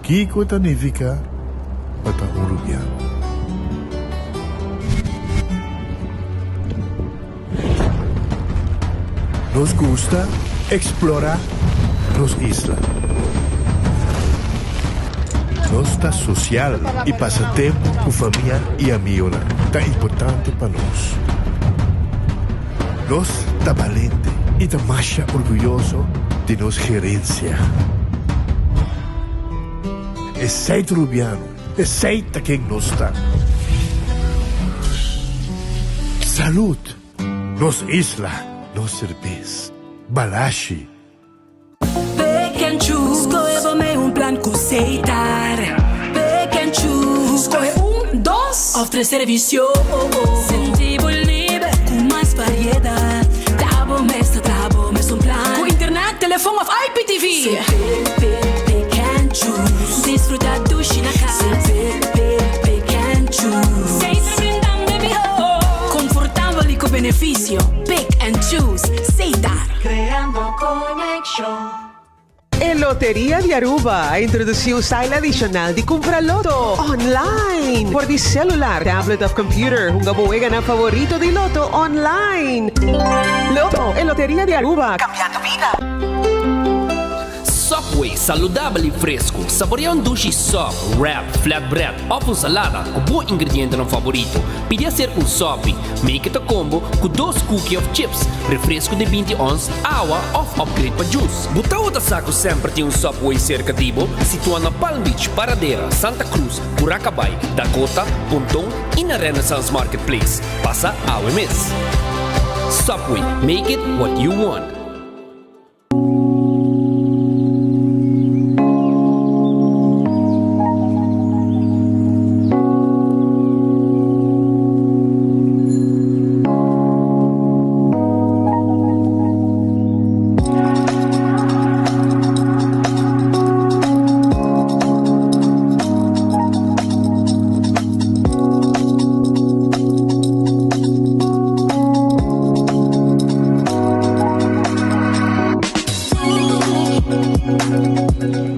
Kiko ta nifiká pa ta un rubiano? Nos gusta eksplorá nos isla. Nos ta sosial i pasa tempu ku famia i amigonan ta importante pa nos. Nos ta balente i ta masha orguyoso di nos gerensia. Esei ta Rubiano, esei ta ken nos ta. Salud! Nos isla, nos serbes. Balashi. Pick and choose, skohe bo mei un plan ku Setar. Pick and choose, skohe un, dos òf tres servisio. Sinti bo liber ku mas variedat. Ta bo mes ta traha bo mes un plan. Ku internet, telefon òf IPTV. Pick, pick, pick and choose. Disfruta dushi na kas. Pick, pick, pick and choose. Setar brindando e mihó. Konfortabel i ku benefisio. Pick and choose. Setar. Creando conexion. E Loteria di Aruba a introduci un style adicional di cumpra loto online. Por di celular, tablet of computer, hunga bo weganan favorito di loto online. Loto, e Loteria di Aruba, cambiando bida. Subway, saludabel i fresku. Saborea un dushi sub, wrap, flatbread òf un salada ku bo ingredientenan favorito. Pidi aser un sopi. Make it a combo ku dos cookie òf chips, refresku di 20 ons, awa òf upgrade pa juice. Bo tabata sa ku semper tin un Subway serka di bo? Situá na Palm Beach, Paradera, Santa Cruz, Curacabai, Dakota, Ponton i na Renaissance Marketplace. Pasa awe mes. Subway, make it what you want.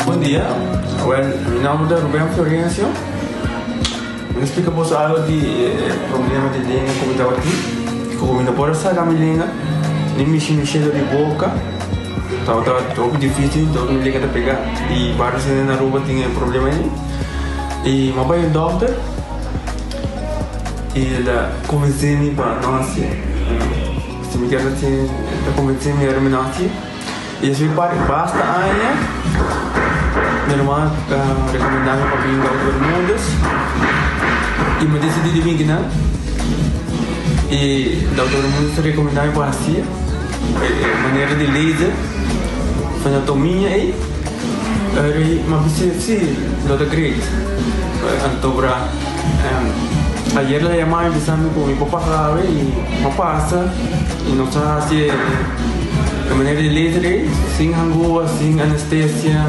Bon dia, wel mi nomber ta Ruben Florencio. Mi ta splika boso algo di e problema di lenga ku mi tabatin. Ku mi no por a saka mi lenga ni mishi mi shelo di boka. Tabata hopi dificil, tabata mi lenga ta pega y varios hende na Aruba tin e problema ei. Y mi a bai un dokter y el a convence mi pa no haci. Si mi kier haci, el a convence mi ora mi no haci. Y despues pa basta aña mi hermano a recomenda mi pa bin Dokter Bermudez y mi a decidi di bin kinan. Y Dokter Bermudez a recomenda mi pa haci. E manera di laser anatomia ei eri m'a bisa si lo ta great anto bra ayer la yama mi bisa mi ku mi por pasa awe i m'a pasa i nos a hasi e manera di laser ei sin hangua sin anestesia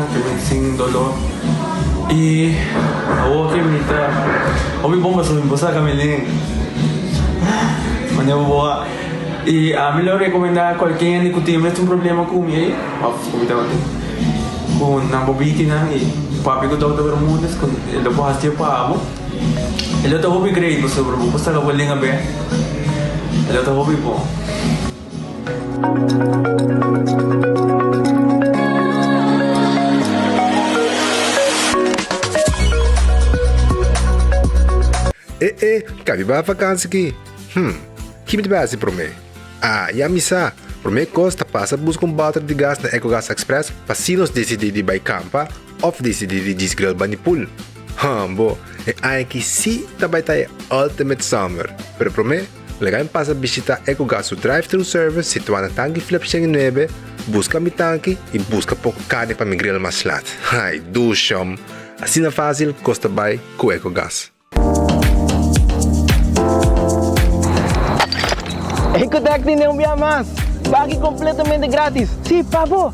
sin dolor i awor ke mi ta hopi bon pasobra mi por saka mi lenga manera bo a. I ami lo rekomendá kualke hende ku tin mes un problema ku mi ei, òf ku mi tabatin, ku nan por bini kinan i papia ku Dòkter Bermudez ku e lo por hasié pa abo. E lo ta hopi great pasobra bo por saka bo lenga bèk. E lo ta hopi bon. E e, kabi bai vakansi ki? Hm, ki mi ta bai hasi promé? Ah, ya mi sa! Promé kos ta pasa buska un bòter di gas na Ecogas Express pa si nos disidí di bai kampa òf disidí di djis grill bani pool. Hòmbo, e aña aki sí ta bai ta e ultimate summer! Pero promé, laga mi pasa bishitá Ecogas su drive-thru service situá na Tanki Flip 109, buska mi tanki i buska poko karni pa mi grill mas lat. Ai, dushòm! Asina fásil kos ta bai ku Ecogas. Ecotec tene un bia mas! Baki completamente gratis! Sí, pa bo!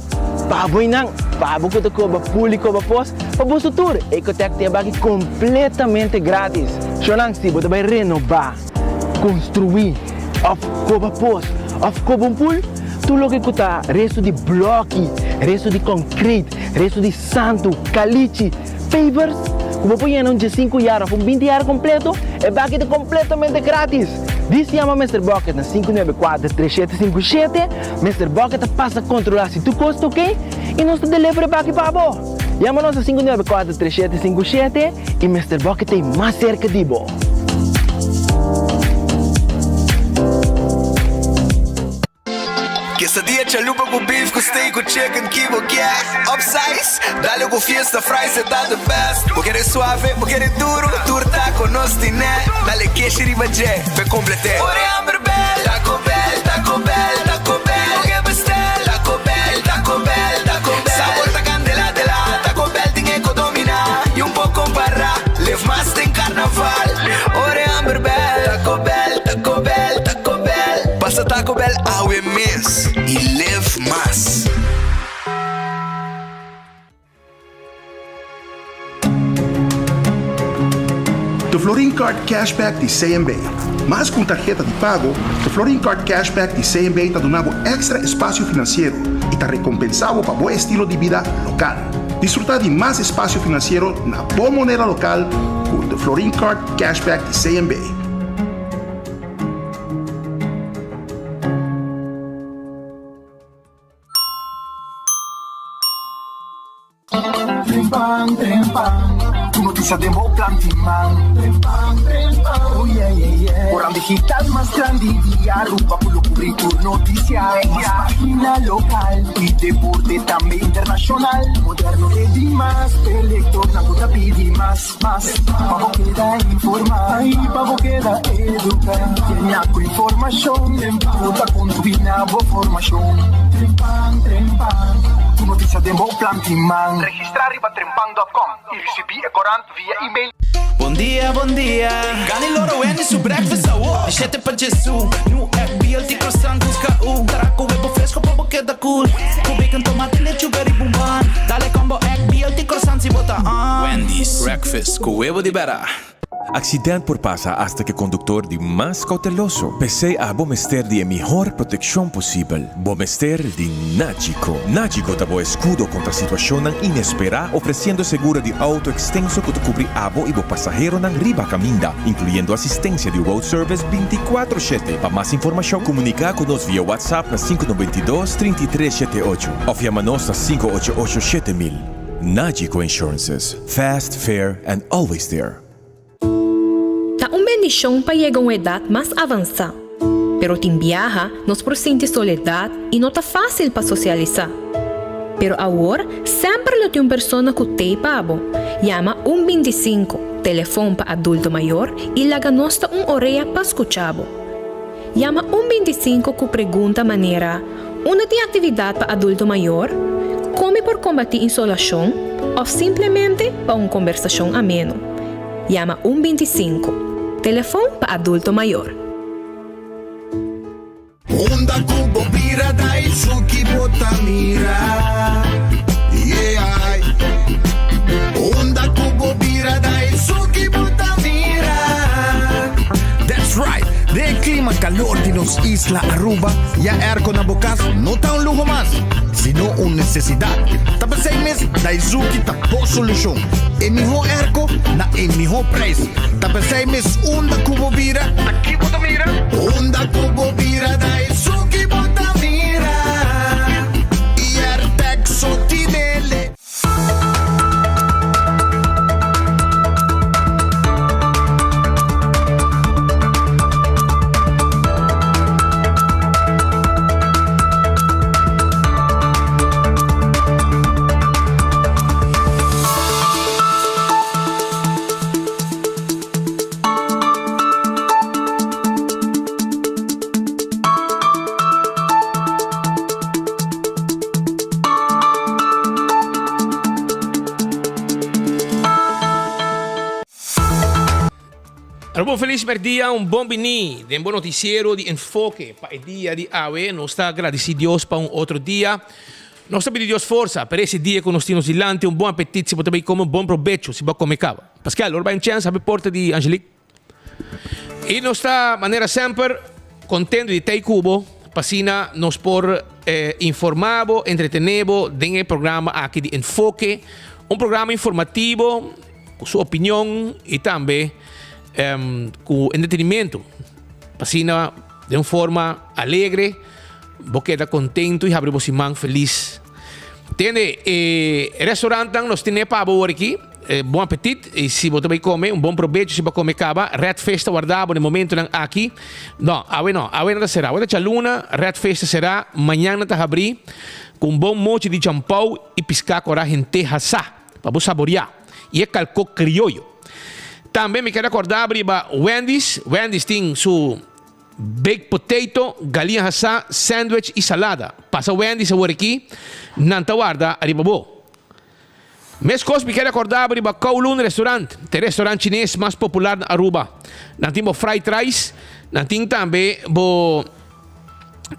Pa bo y nan! Pa bo cu ta coba pool y coba pos, pa boso tur! Ecotec tin e baki completamente gratis! Shownan, si bo ta bay renoba, construi, of coba pos, of coba un pool, tur loke cu ta resto di bloki, resto di concrete, resto di santo, calichi. pavers ku bo por yena un diesinku yar òf un binti yar kompleto, e baki ta kompletamente gratis! Dis yama Mister Bucket na 594 3757, Mister Bucket ta pasa kontrolá si tur kos ta oké i nos ta deliver e baki pa bo! Yama nos na 594 3757 i Mister Bucket ta ei mas serka di bo! Quesadilla chalupa cu beef cu steak cu chicken ki bo kier Upsize, dale cu fiesta fries e ta the best Bo kere suave, bo kere duro, tur taco nos tine Dale keshi riba dje, p'e complete Ora e hamber bel, Taco Bell, Taco Bell, Taco Bell Bo ke bestel, Taco Bell, Taco Bell, Taco Bell Sabor ta candela de la, Taco Bell tin e co domina Y un poco compara, live mas den carnaval Ora e hamber bel, Taco Bell, Taco Bell, Taco Bell Pasa Taco Bell awe mes y live mas. The Florin Card Cashback di CMB. Mas ku un tarheta di pago, The Florin Card Cashback di CMB ta duna bo èkstra espasio finansiero i ta rekompensá bo pa bo estilo di bida lokal. Disfrutá di mas espasio finansiero na bo moneda lokal ku The Florin Card Cashback di CMB. Trempan, trempan, tu noticia den bo plan di man. Trempan, trempan, oh yeah, yeah, yeah. Corant digital mas grandi di Aruba cu lo cubri tur noticia. Mas pagina local y deporte tambe internacional. Moderno e di mas, e lectornan cu ta pidi mas, mas. Pa bo keda informa y pa bo keda educa. Yena cu informacion cu ta contribui na bo formacion. Trempan, trempan, tu noticia den bo plan di man. Registra riba trempan dot com y ricibi e corant via email. Bon dia, bon dia. Gani loro Wendy su breakfast awo. Di shete pa Jesu. New egg, BLT croissant, busca u. Taraco webo fresco pa bo keda cool. Cu bacon, tomate, lechuga riba un bun. Dale combo egg, BLT croissant si bo ta on. Wendy's breakfast cu webo di bera. Accident por pasa hasta cu e conductor di mas cauteloso. P'esey abo mester di e mihor proteccion posibel. Bo mester di Nagico. Nagico ta bo escudo contra situacionnan inespera, ofreciendo seguro di auto extenso cu ta cubri abo y bo pasaheronan riba caminda, incluyendo asistencia di road service binticuatro shete. Pa mas informacion, comunica cu nos via WhatsApp na sinku noventa i dos, trinta i tres shete ocho of yama nos na sinku ocho ocho 7000. Nagico Insurances, fast, fair and always there. Ta un bendishon pa yega un edat mas avansá. Pero tin biaha nos por sinti soledat i no ta fásil pa sosialisá. Pero awor semper lo tin un persona ku t'ei pa bo. Yama un bintisinko, telefon pa adulto mayor, i laga nos ta un orea pa skucha bo. Yama un bintisinko ku pregunta manera, Unda tin aktividat pa adulto mayor? Kon mi por kombatí insolashon? Òf simplemente pa un kombersashon ameno. Yama un bintisinko, telefon pa adulto mayor. Unda ku bo bira da esun ki bo ta mira Yeah Unda ku bo bira da esun ki bo ta mira That's right! Den e clima calor di nos isla Aruba, ya airco na bo cas no ta un luho mas, sino un necesidad. Ta p'esey mes Daizuki ta bo solucion. E miho airco na e miho prijs. Ta p'esey mes unda cu bo bira, ta ki bo ta mira? Unda cu bo bira, Daizuki bo ta mira. Y Airtec so tinele. Aruba un felis merdia, un bon bini den bo noticiero di Enfoke pa e dia di awe. Nos ta agradeci Dios pa un otro dia. Nos ta pidi Dios forsa pa ese dia cu nos tin nos dilanti. Un bon apetit si bo ta bay come, un bon probecho si bo a come caba. Pascal, ora bay un chance, habi porta di Angelique. Y nos ta manera semper contento di tey cu bo pa asina nos por informa bo, entretene bo den e programa aki di Enfoke. Un programa informativo ku su opinion i tambe ku entretenimiento. Asina den un forma alegre bo keda contento i habri bo siman felis. Tende e restaurantnan nos tene pa bo awor aki. Bon apetit i si bo ta bai kome un bon probecho si bo a kome kaba. Red Fish ta warda bo den momentonan aki. No, awe no, awe nan ta sera. Awe ta djaluna, Red Fish ta sera, mañan nan ta habri ku un bon mochi di champou i piská kora henter hasá pa bo saboriá i e kalkó krioyo. Tambe mi kere akorda bo riba Wendy's. Wendy's tin su baked potato, galiña hasá, sandwich i salada. Pasa Wendy's awor aki, nan ta warda riba bo. Meskos mi kere akorda bo riba Kowloon Restaurant, ta e restaurant chines mas popular na Aruba. Nan tin bo fried rice, nan tin tambe bo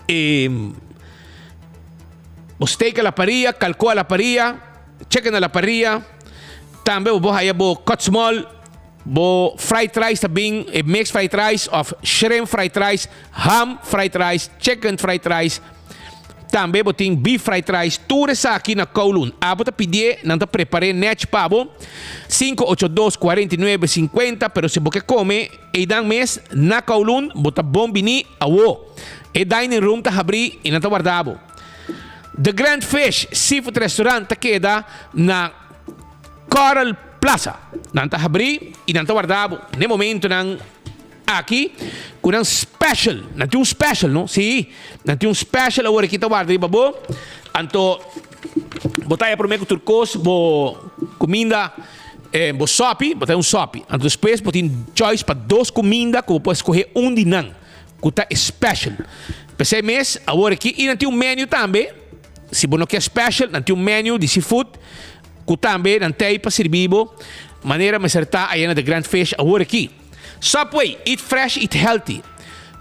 e bo steak a la parrilla, kalko a la parrilla, chicken a la parrilla, tambe bo por haya bo cut small, bo fried rice ta bin e mixed fried rice of shrimp fried rice, ham fried rice, chicken fried rice. Tambe bo tin beef fried rice, tur esaki na Kowloon. Abo ta pidié, nan ta prepar'é nèch pa bo. 582 49 50, pero si bo ke kome eidan mes na Kowloon, bo ta bon biní awo. E dining room ta habrí i nan ta warda bo. The Grand Fish Seafood Restaurant ta keda na Coral Plaza. Nan ta habrí i nan ta warda bo n'e momentonan. Aki ku nan special, nan tin un special no, si, nan tin un special awor aki ta warda riba bo, anto bo ta haya prome ku tur kos bo kuminda bo sopi, bo ta haya un sopi, anto despues bo tin choice pa dos kuminda ku bo por skohe un di nan ku ta e special. P'esei mes awor aki i nan tin un menu tambe, si bo no ke special nan tin un menu di seafood ku tambe nan ta ei pa sirbi bo manera mester ta aya na The Grand Fish awor aki. Subway, eat fresh, eat healthy.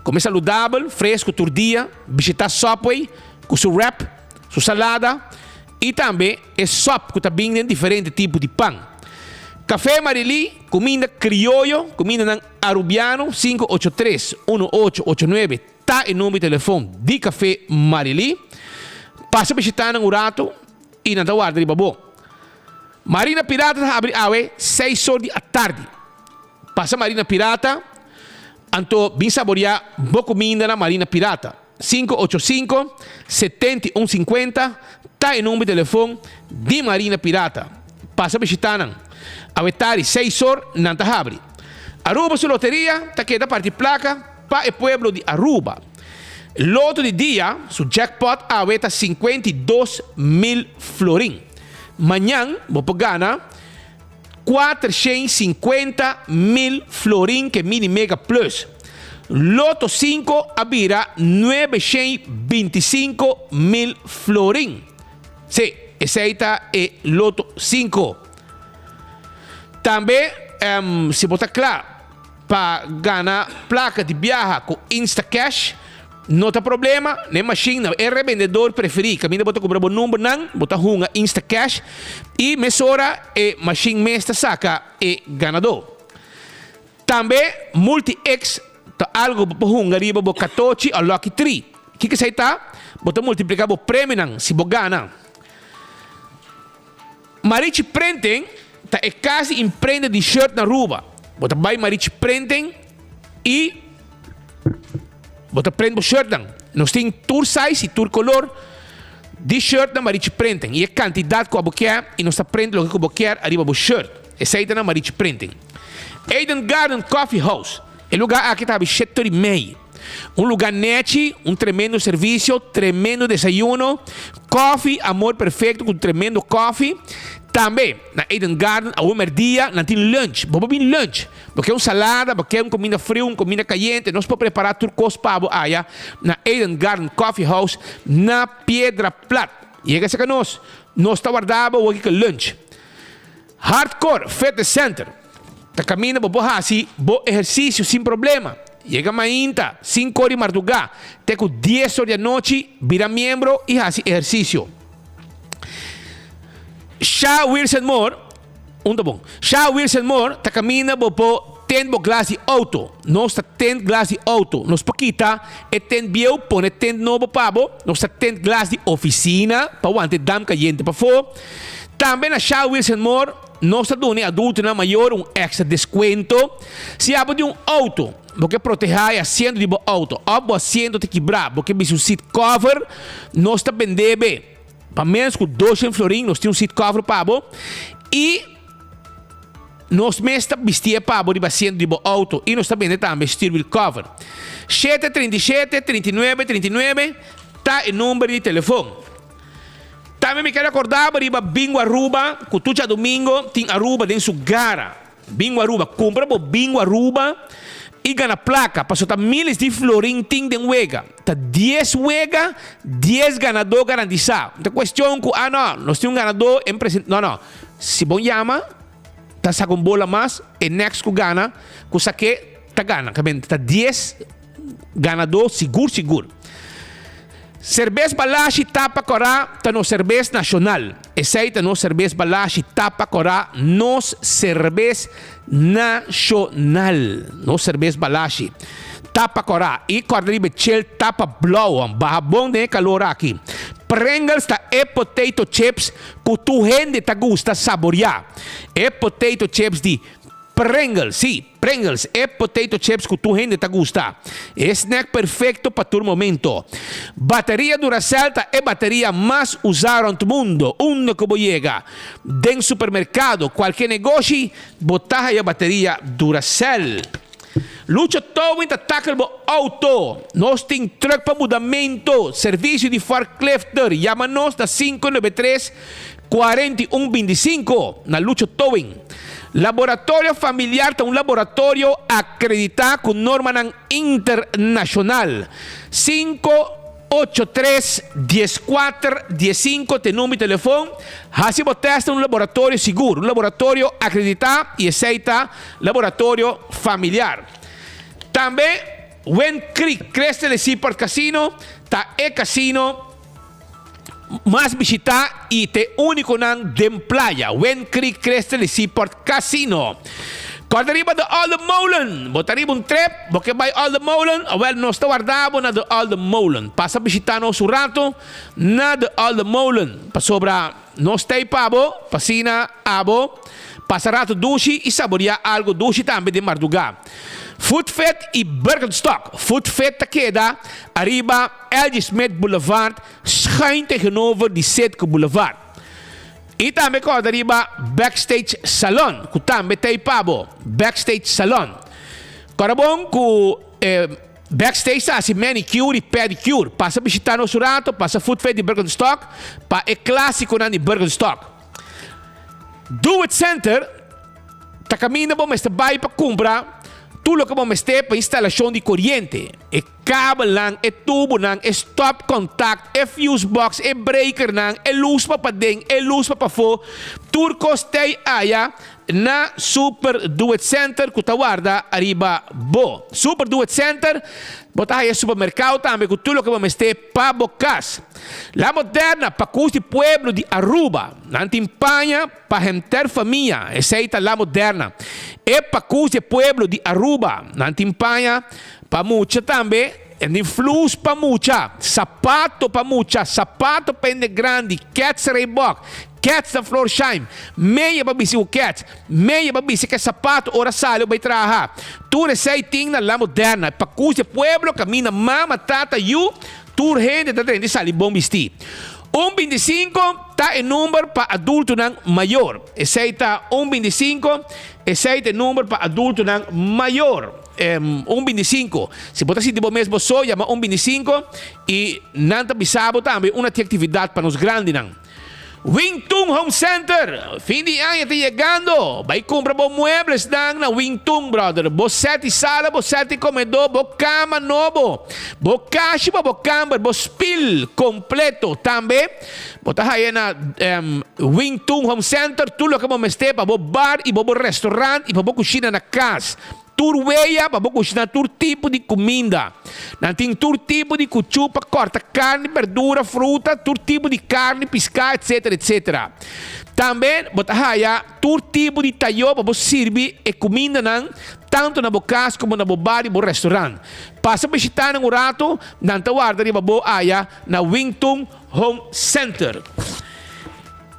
Come saludabel, fresco tur dia. Bishita Subway cu su wrap, su salada y tambe e sop cu ta bin den diferente tipo di pan. Café Marilí, cuminda crioyo, cumindanan Arubiano, 583 1889 ta e number di telefon di Café Marilí. Pasa bishita nan un rato y nan ta warda riba bo. Marina Pirata ta habri awe seis or di atardi. Pasa Marina Pirata, anto bin saboria bo kuminda na Marina Pirata. 585 71 50 ta e number di telefon di Marina Pirata. Pasa bishita nan. Awe tardi seis or nan ta habri. Aruba su loteria ta keda parti plaka pa e pueblo di Aruba. Loto di dia su jackpot awe ta 52 mil florin. Mañan bo por gana 450 mil florin ku Mini Mega Plus. Loto 5 a bira 925 mil florin. Si, esei ta e Loto 5. Tambe, si bo ta kla pa gana plaka di biaha ku Instacash, no ta problema, n'e machine na e rebendedor preferí kaminda bo ta kumpra bo numbernan, bo ta hunga Instacash i mesora e machine mes ta saka e ganadó. Tambe Multi-X ta algu bo por hunga riba bo katochi o Lucky Tree. Kiko esei ta? Bo ta multipliká bo premionan si bo gana. Marichi Printing ta e kas di imprenta di shirt na Aruba. Bo ta bai Marichi Printing y bo ta print bo shirtnan. Nos tin tur size y tur color di shirt na Marichi Printing y e cantidad cu abo kier y nos ta print loke cu bo kier ariba bo shirt. Esey ta na Marichi Printing. Eden Garden Coffee House. E lugar aki ta habi shete di mei. Un lugar nechi, un tremendo servicio, tremendo desayuno, coffee, amor perfecto cu tremendo coffee. Tambe na Eden Garden awe merdia nan tin lunch. Bo por bin lunch. Bo ke un salada, bo ke un comida friu, un comida cayente, nos por prepara tur cos pa bo aya na Eden Garden Coffee House na Piedra Plat. Yega cerca nos, nos ta warda bo awor ki lunch. Hardcore Fitness Center ta kaminda bo por hasi bo ehersisio sin problema. Yega mainta, sinku or di mardugá te ku dies or di anochi, bira miembro i hasi ehersisio. Sha Wilson Moore, Un ta bon. Sha Wilson Moore ta kaminda bo por tent bo glas di outo. Nos ta tent glas di outo. Nos por kita e tent bieu, pone tent nobo pa bo. Nos ta tent glas di ofisina pa wanta e dam kayente pafó. Tambe na Shell Wilson Moore nos ta duna e adultonan mayor un extra descuento. Si abo di un auto, bo ke proteha e asiento di bo auto of bo asiento ta kibra, bo ke bisti un seat cover, nos ta bende be pa menos cu 200 florin, nos tin un seat cover pa bo y nos mes ta bisti'e pa bo riba asiento di bo auto y nos ta bende tambe steerwheel cover. 7 37 39 39 ta e number di telefon. Tambe mi ker recorda bo riba Bingo Aruba cu tur djadomingo tin Aruba den su gara. Bingo Aruba, cumpra bo Bingo Aruba y gana placa pasobra ta miles di florin tin den wega. Ta dies wega, dies ganador garantisa. No ta cuestion cu ah no, nos tin un ganador en present, no no. Si bon yama ta saca un bola mas, e next cu gana, cu sake ta gana. Ta dies ganador sigur sigur. Serbes Balashi Tapa Kòrá ta nos serbes nashonal. Esei ta nos serbes Balashi Tapa Kòrá, nos serbes nashonal. Nos serbes Balashi Tapa Kòrá. I kòrda riba e chel tapa blou, baha bon den e kalor aki. Pringles ta e potato chips ku tur hende ta gusta saboriá. E potato chips di Pringles, sí, Pringles, e potato chips cu tur hende ta gusta. E snack perfecto pa tur momento. Bateria Duracell ta e bateria mas usa rond mundo. Unda cu bo yega, den supermercado, cualke negoshi, bo ta haya bateria Duracell. Lucho Towing ta tackle bo auto. Nos tin truck pa mudamento, servicio di forklifter. Yama nos na 593 41 25 na Lucho Towing. Laboratorio Familiar ta un laboratorio akreditá ku normanan internashonal. 583 14 15 ta e number di telefon. Hasi bo tèst na un laboratorio sigur, un laboratorio akreditá i esei ta Laboratorio Familiar. Tambe Wind Creek Crystal e Seaport Casino ta e casino mas bishitá i ta e únikonan den playa. Wind Creek Crystal i Seaport Casino. Kòrda riba The Olde Molen. Bo ta riba un trip, bo ke bai Olde Molen? Awèl nos ta warda bo na The Olde Molen. Pasa bishitá nos un rato na The Olde Molen pasobra nos ta ei pa bo, pa asina abo pasa rato dushi i saboriá algu dushi tambe den mardugá. Food Fit i Birkenstock. Food Fit ta keda ariba LG. Smith Boulevard schuin tegenover di Citgo Boulevard. I tambe kòrda riba Backstage Salon ku tambe ta ei pa bo. Backstage Salon. Kòrda bon ku e Backstage ta hasi manicure i pedicure. Pasa bishita nos un rato, pasa Food Fit di Birkenstock pa e klásikonan di Birkenstock. Do It Center ta kaminda bo mester bai pa kumpra tur loke bo mester pa instalashon di koriente. E Kabelnan, e tubunan, e stopcontact, e fuse box, e breakernan, e lus pa paden, e lus pa pafó, tur kos t'ei aya na Super Do It Center ku ta warda ariba bo. Super Do It Center, bo ta haya supermerkado tambe ku tur loke bo mester pa bo kas. La Moderna, pakus di pueblo di Aruba. Nan tin paña pa henter famia, esei ta La Moderna. E pakus di e pueblo di Aruba. Nan tin paña Pa mucha tambe, e tin flus pa mucha, sapato pa mucha, sapato pa hende grandi, kets Reebok, kets na Florsheim, meya pa bisti ku kets, meya pa bisti ku e sapato ora sali o bai traha. Tur esei tin na La Moderna. Pa kus di e pueblo kaminda mama, tata, yu, tur hende ta drenta i sali bon bistí. Un bintisinko ta e number pa adultonan mayor. Esei ta un bintisinko, esei ta e number pa adultonan mayor. Un bintisinko. Si bo ta sinti bo mes bo so, yama un bintisinko i nan ta bisa bo tambe una tin aktividat pa nos grandinan. Wing Tun Home Center! Fin di aña ta yegando! Bai kumpra bo mueblesnan na Wing Tun, brother. Bo sèt di sala, bo sèt di komedó, bo kama nobo, bo kashi pa bo kamber, bo spil kompleto. Tambe bo ta haya na Wing Tun Home Center tur loke bo mester pa bo bar i bo bo restaurant i pa bo kushina na kas. Tur weya pa bo kushiná tur tipo di kuminda. Nan tin tur tipo di kuchú pa kòrta karni, berdura, fruta, tur tipo di karni, piská, etsetera, etsetera. Tambe bo ta haya tur tipo di tayó pa bo sirbi e kumindanan tantu na bo kas komo na bo bar i bo restorant. Pasa bishitá nan un ratu, nan ta warda riba bo aya na Wington Home Center.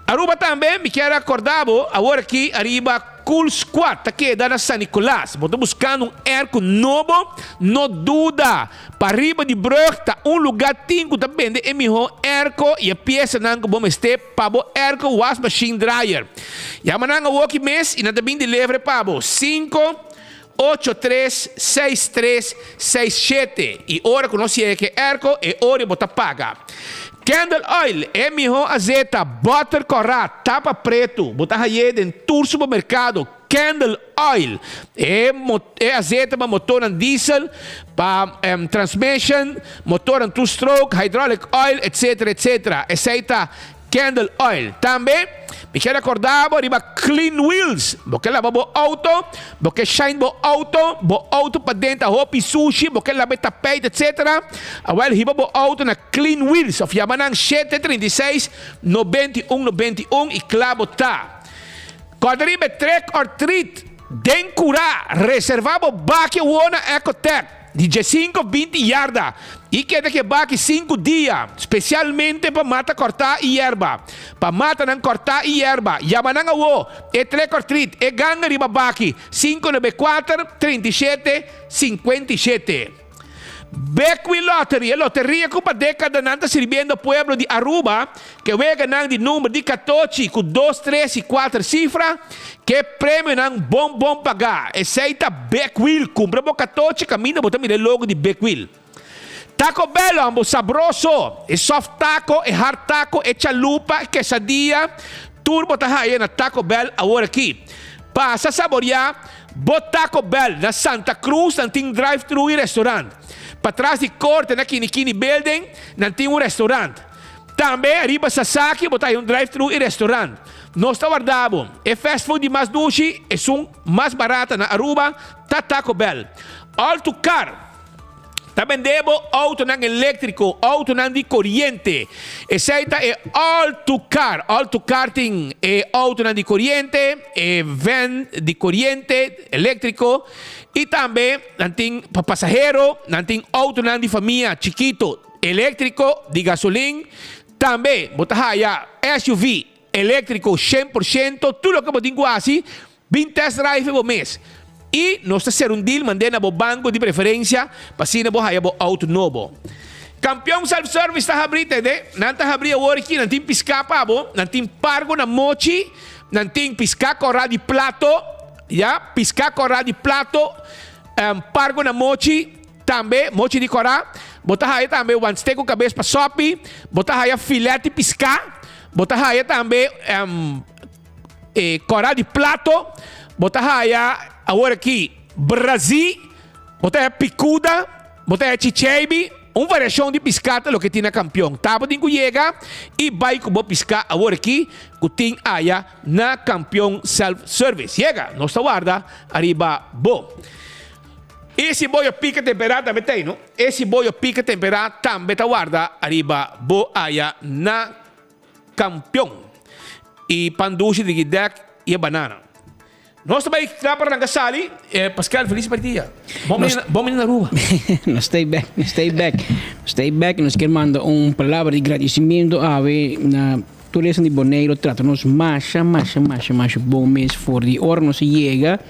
Aruba tambe mi kier a corda bo awor aki ariba Cool Squad ta keda na San Nicolas. Bo ta buscando un airco nobo? No duda! Pariba di brug ta un lugar tin cu ta bende e miho airco y e piesanan cu bo mester pa bo airco was machine dryer. Yama nan awoki mes y nan ta bin deliver pa bo. Cinco, ocho tres, seis tres, seis shete y ora cu nos yega cu e airco e ora bo ta paga. Candle oil, e miho azeta, butter cora, tapa preto, bo ta haye den tur supermercado. Candle oil, e e azeta pa motornan diesel, pa transmission, motornan two stroke, hydraulic oil, etc. Etc. Esey ta candle oil. Tambe mi kier acorda bo riba clean wheels. Bo ke laba bo auto, bo ke shine bo auto, bo auto paden ta hopi sushi, bo ke laba e tapijt, etc. Awel hiba bo auto na clean wheels of yama nan 736 91 91 y kla bo ta. Kòrda riba e trick or treat den kurá. Reservá bo baki awor na Ecotech di diesinko binti yarda i keda ku e baki sinku dia, spesialmente pa mata kòrtá i yerba. Pa matanan kòrtá i yerba, yama nan awor e trick or treat, e ganga riba baki, 594 37 57. Bequi Lottery, e loteria cu pa decadanan ta sirbiendo pueblo di Aruba, ke weganan di number di catochi cu dos, tres y cuater cifra, ke premionan bon bon paga. Esey ta Big Wheel. Cumpra bo catochi caminda bo ta mira e logo di Big Wheel. Taco Bell, hombo sabroso! E soft taco, e hard taco, e chalupa, e quesadilla, tur bo ta haya na Taco Bell awor aki. Pasa saboria Bo Taco Bell na Santa Cruz nan tin drive thru y restaurant. Patras di corte na Kini Kini Building nan tin un restaurant. Tambe riba Sasaki bo ta hay un drive thru y restaurant. Nos ta warda bo. E fast food di mas dushi, esun mas barata na Aruba ta Taco Bell. All to Car. Ta bende bo autonan eléktriko, autonan di koriente. Esei ta e All to Car. All to Car tin e autonan di koriente, e van di koriente, eléktriko, i tambe nan tin pa pasahero, nan tin autonan di famia chikito, eléktriko, di gasolin. Tambe bo ta haya SUV eléktriko 100%, tur loke bo tin ku hasi Bin test drive bo mes y nos ta ser un deal mand'é na bo banco di preferencia pa asina bo haya bo auto nobo. Campeon Self Service ta habri tende, nan ta habri awor aki, nan tin pisca pa bo, nan tin pargo na mochi, nan tin pisca cora di plato, ya, pisca cora di plato, pargo na mochi, tambe mochi di cora, bo ta haya tambe wanste cu cabes pa sopi, bo ta haya filet di pisca, bo ta haya tambe E kòrá di plato bo ta haya awor aki brazí, bo ta haya pikuda, bo ta haya chicheibi, un variashon di piská ta loke tin na Kampion. Tabatin ku yega i bai ku bo piská awor aki ku tin aya na Kampion Self Service. Yega, nos ta warda ariba bo. E siboyo pika temperá tambe ta ei, no? E siboyo pika temperá tambe ta warda ariba bo aya na Campeon y pan dushi di Gidek y e banana. Nos ta bay cla pa ranca sali. Pascal, feliz partida. Bon bini, bon bini na Aruba. Nos stay back, nos stay back. Nos stay back. Nos kier manda un palabra di gradicimiento awe na tur esnan di Boneiru trata nos masha, masha, masha, masha bon mes for di ora nos a yega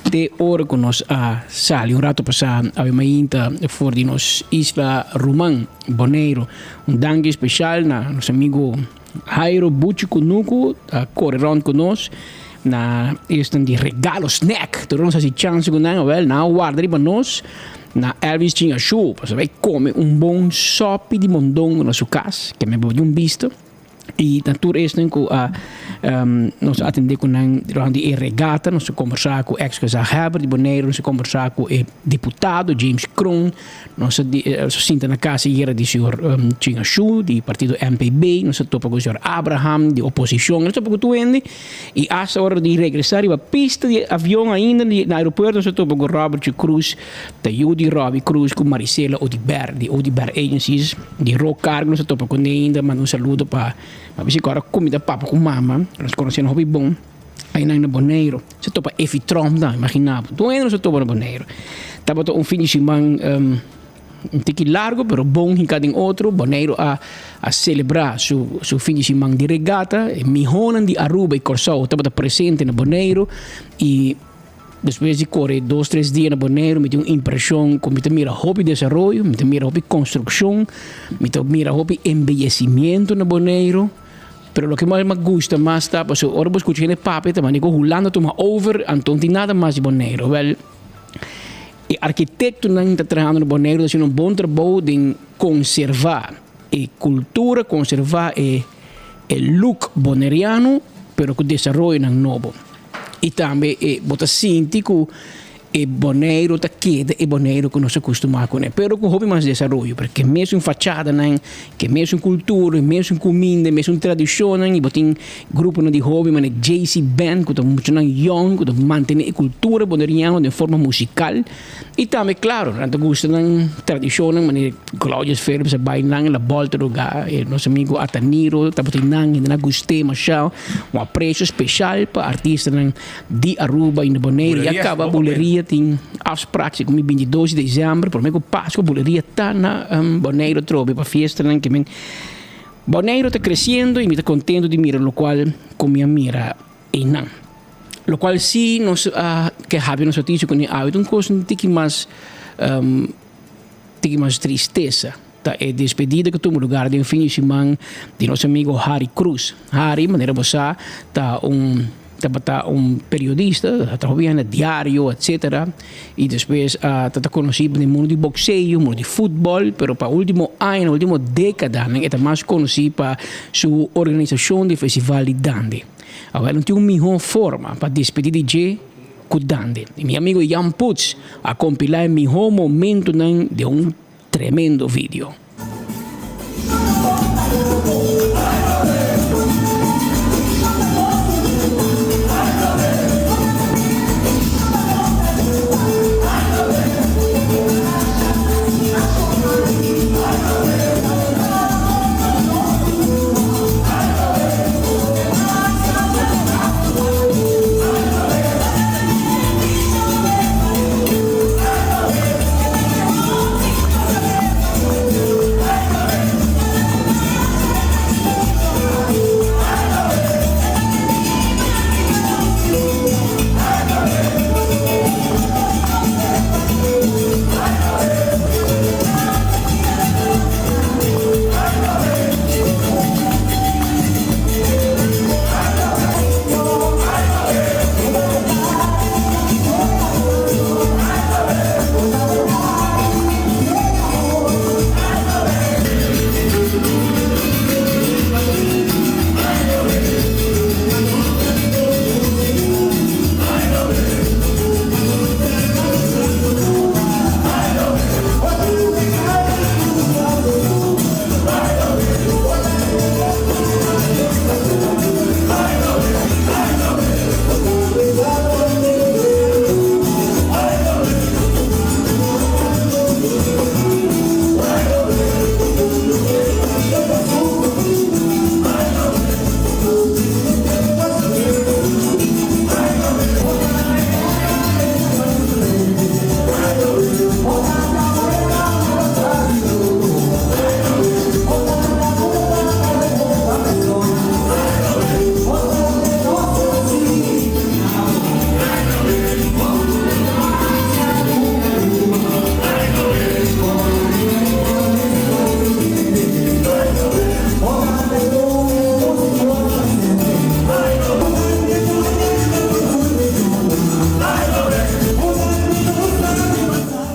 te ora cu nos a sali un rato pasa awe mainta for di nos isla ruman. Boneiru. Un danki special na nos amigo Jairo Buchi Kunuku ta kore rond ku nos na esnan di regalo snack. Tur nos hasi chance ku nan, wel nan a warda riba nos na Elvis Chinga Show. Pasobra e kome un bon sopi di mondongo na su kas, ke mi a di un bista. Y na tur esnan cu a nos a atende cu nan durante e regata, nos a conversa cu ex gezaghebber di Boneiru, nos a conversa cu e diputado James Kroon, nos a sinta na casa ayera di señor Chin Ashu di partido MPB, nos a topa cu señor Abraham di oposicion, nos a topa cu tur hende y hasta ora di regresa riba pista di avion ainda na aeropuerto nos a topa cu Robert Cruz, Ta yu di Robbie Cruz ku Marisela Odiber di Odiber Agencies di Rock Cargo. Nos a topa ku Neinda, manda un saludo pa pa bisa ku ora kumida papa ku mama. Nos konosé nan hopi bon ainan na Boneiru. Nos a topa Efi Tromp tambe, imagina bo. Tur hende nos a topa na Boneiru. Tabata un fin di siman. Un tiki largo pero bon hinká den otro. Boneiru a a selebrá su su fin di siman di regata. E mihónan di Aruba i Kòrsou tabata presente na Boneiru i despues di kore dos tres dia na Boneiru mi tin un impreshon ku mi ta mira hopi desaroyo, mi ta mira hopi konstrukshon, mi ta mira hopi embeyesimiento na Boneiru. Pero loke mas mi gusta mas ta pasobra ora bo skucha hende papia ta manera ku Hulanda tuma over anto no tin nada mas di Boneiru. Wèl. E arkitektonan ta trahando na Boneiru ta hasiendo un bon trabou den konservá e kultura, konservá e e look boneriano, pero ku desaroyonan nobo. I tambe e bo ta sinti ku e Boneiru ta keda e Boneiru ku nos a kustumá kuné, pero ku hopi mas desaroyo, porque e mesun fachadanan, ke mesun kultura, e mesun kuminda, e mesun tradishonnan i bo tin Gruponan di hoben manera JC Band ku ta muchanan yòn ku ta mantené e kultura boneriano den forma musikal i tambe klaro nan ta gusta nan tradishonnan manera Claudius Philips a bai nan la bòlta lugá e nos amigu Ataniro tabatin nan hende nan a gust'é mashá un apresio speshal pa artistanan di Aruba i na Boneiru ya kaba buleria tin afsprak segun mi 22 di desèmber promé ku Paskua buleria ta na Boneiru atrobe pa fiestanan ke men Boneiru ta creciendo y mi ta contento di mira locual cu mi a mira eynan. Locual si nos a ke habia nos noticia cu ni awe ta un cos un tiki mas tiki mas tristeza ta e despedida cu tuma lugar den fin di siman di nos amigo Harry Cruz. Harry manera bo sa ta un Tabata un periodista, a traha hopi na diario etcetera y despues a ta conoci den mundo di boxeo, mundo di futbol, pero pa ultimo añanan, ultimo decadanan e ta mas conoci pa su organisacion di festival di Dande. Awel no tin un miho forma pa despedi di dje cu Dande. Y mi amigo Jan Puts a compila e miho momentonan den un tremendo video.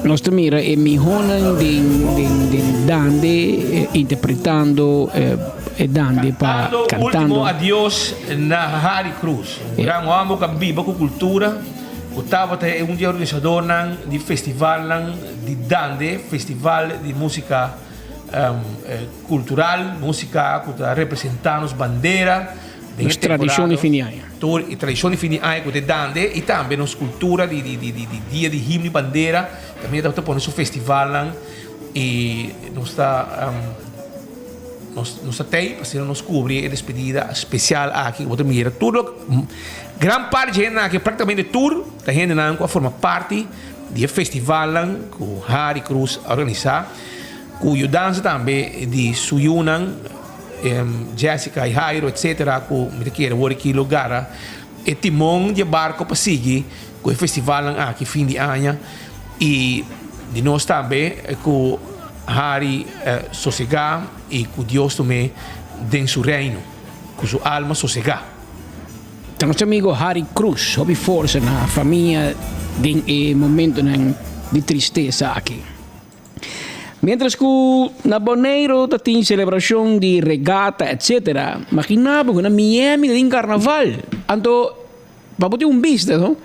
Nos ta mira e mihonan den den den dande interpretando e dande pa Cantando cantando. Ultimo Adios na Harry Cruz, un gran homber cu a biba cu cultura, cu tabata e un di e organisadornan di festivalnan di Dande, festival di musica cultural, musica cu ta representa nos bandera den e Nos tradicion di temporada. fin di aña. Tur e tradicion di fin di aña cu ta e Dande y tambe nos cultura di di di di dia di himno y bandera, tambe tabata pone su festivalnan y nos ta. Nos nos ta tei pa asina nos cubri e despedida special aki. Bo ta mira tur lo gran parti dje hendenan aki, practicamente tur ta hendenan cu a forma parti di e festivalnan ku Harry Cruz a organisá, ku yudansa tambe di su yunan Jessica i Jairo etcetera ku mi ta kere wor aki lo gara e timon di e barko pa sigui ku e festivalnan aki fin di aña i di nos tambe ku Harry sosegá i ku Dios tum'é den su reino, ku su alma sosegá. Ta nos amigo Harry Cruz, hopi forsa na famia den e momentonan di tristesa aki. Mientras cu na Boneiro ta tin celebracion di regata etc. Magina bo cu na Miami ta tin carnaval. Anto pa bo tin un bista no,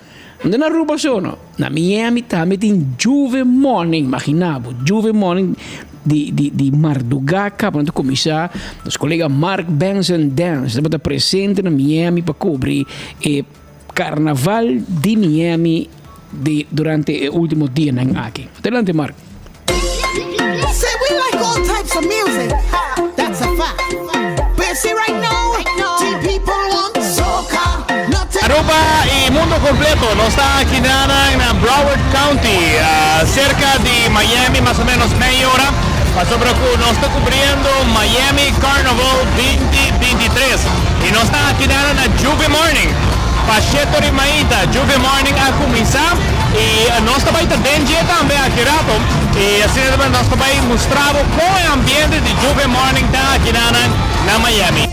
no ta na Aruba so no, na Miami tambe tin Juve Morning, magina bo, Juve Morning di di di marduga caba nan ta cuminsa, nos colega Mark Benson Dance tabata presente na Miami pa cubri e Carnaval di Miami di durante e ultimo dianan aki. Adelante Mark. Say we like all types of music, that's a fact. But you see right now, the people want soca, not Aruba y mundo completo, nos ta aki na Broward County, cerca di Miami, mas o menos mei ora, pasobra cu nos ta cubriendo Miami Carnival 2023 y nos ta aki na Juve Morning. Pa sheto di mainta, Juve Morning a cuminsa y nos ta bay ta den dje tambe aki rato y asina tambe nos ta bay mustra bo con e ambiente di Juve Morning ta aki na Miami.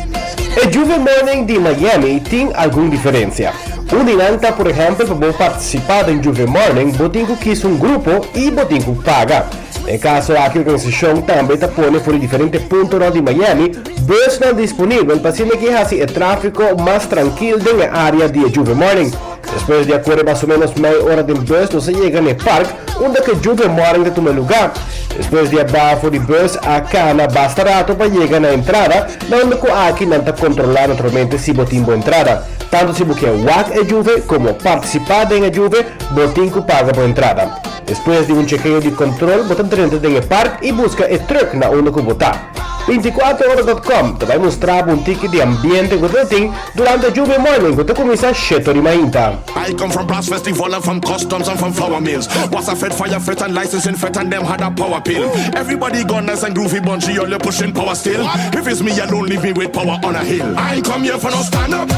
E Juve Morning di Miami tin algun diferencia. Un di nan ta por ehempel pa bo participa den Juve Morning bo tin cu kis un grupo y bo tin cu paga. Den e caso aki organisacion tambe ta pone for di diferente puntonan di Miami busnan disponibel pa asina ki haci e trafico mas trankil den e area di e Juve Morning. Despues di a core mas o menos mei ora den bus nos a yega na e park unda cu e Juve Morning ta tuma luga. Despues di a baha for di bus a cana basta rato pa yega na entrada na unda cu aki nan ta controla naturalmente si bo tin bo entrada. Tanto si bo kier wak e Juve como participa den e Juve bo tin cu paga bo entrada. Despues di un chekeo di control bo ta drenta den e park y busca e truck na unda cu bo ta. Binticuatro ora dot com ta bay mustra bo un tiki di ambiente cu ta tin durante Juve Morning cu ta cuminsa sheto di mainta. I come from brass festival and from customs and from flour mills. Was a fed fire fret and licensing fret and them had a power pill. Everybody gone nice and groovy bunchy, all you pushing power still. If it's me alone, leave me with power on a hill. I come here for no stand up.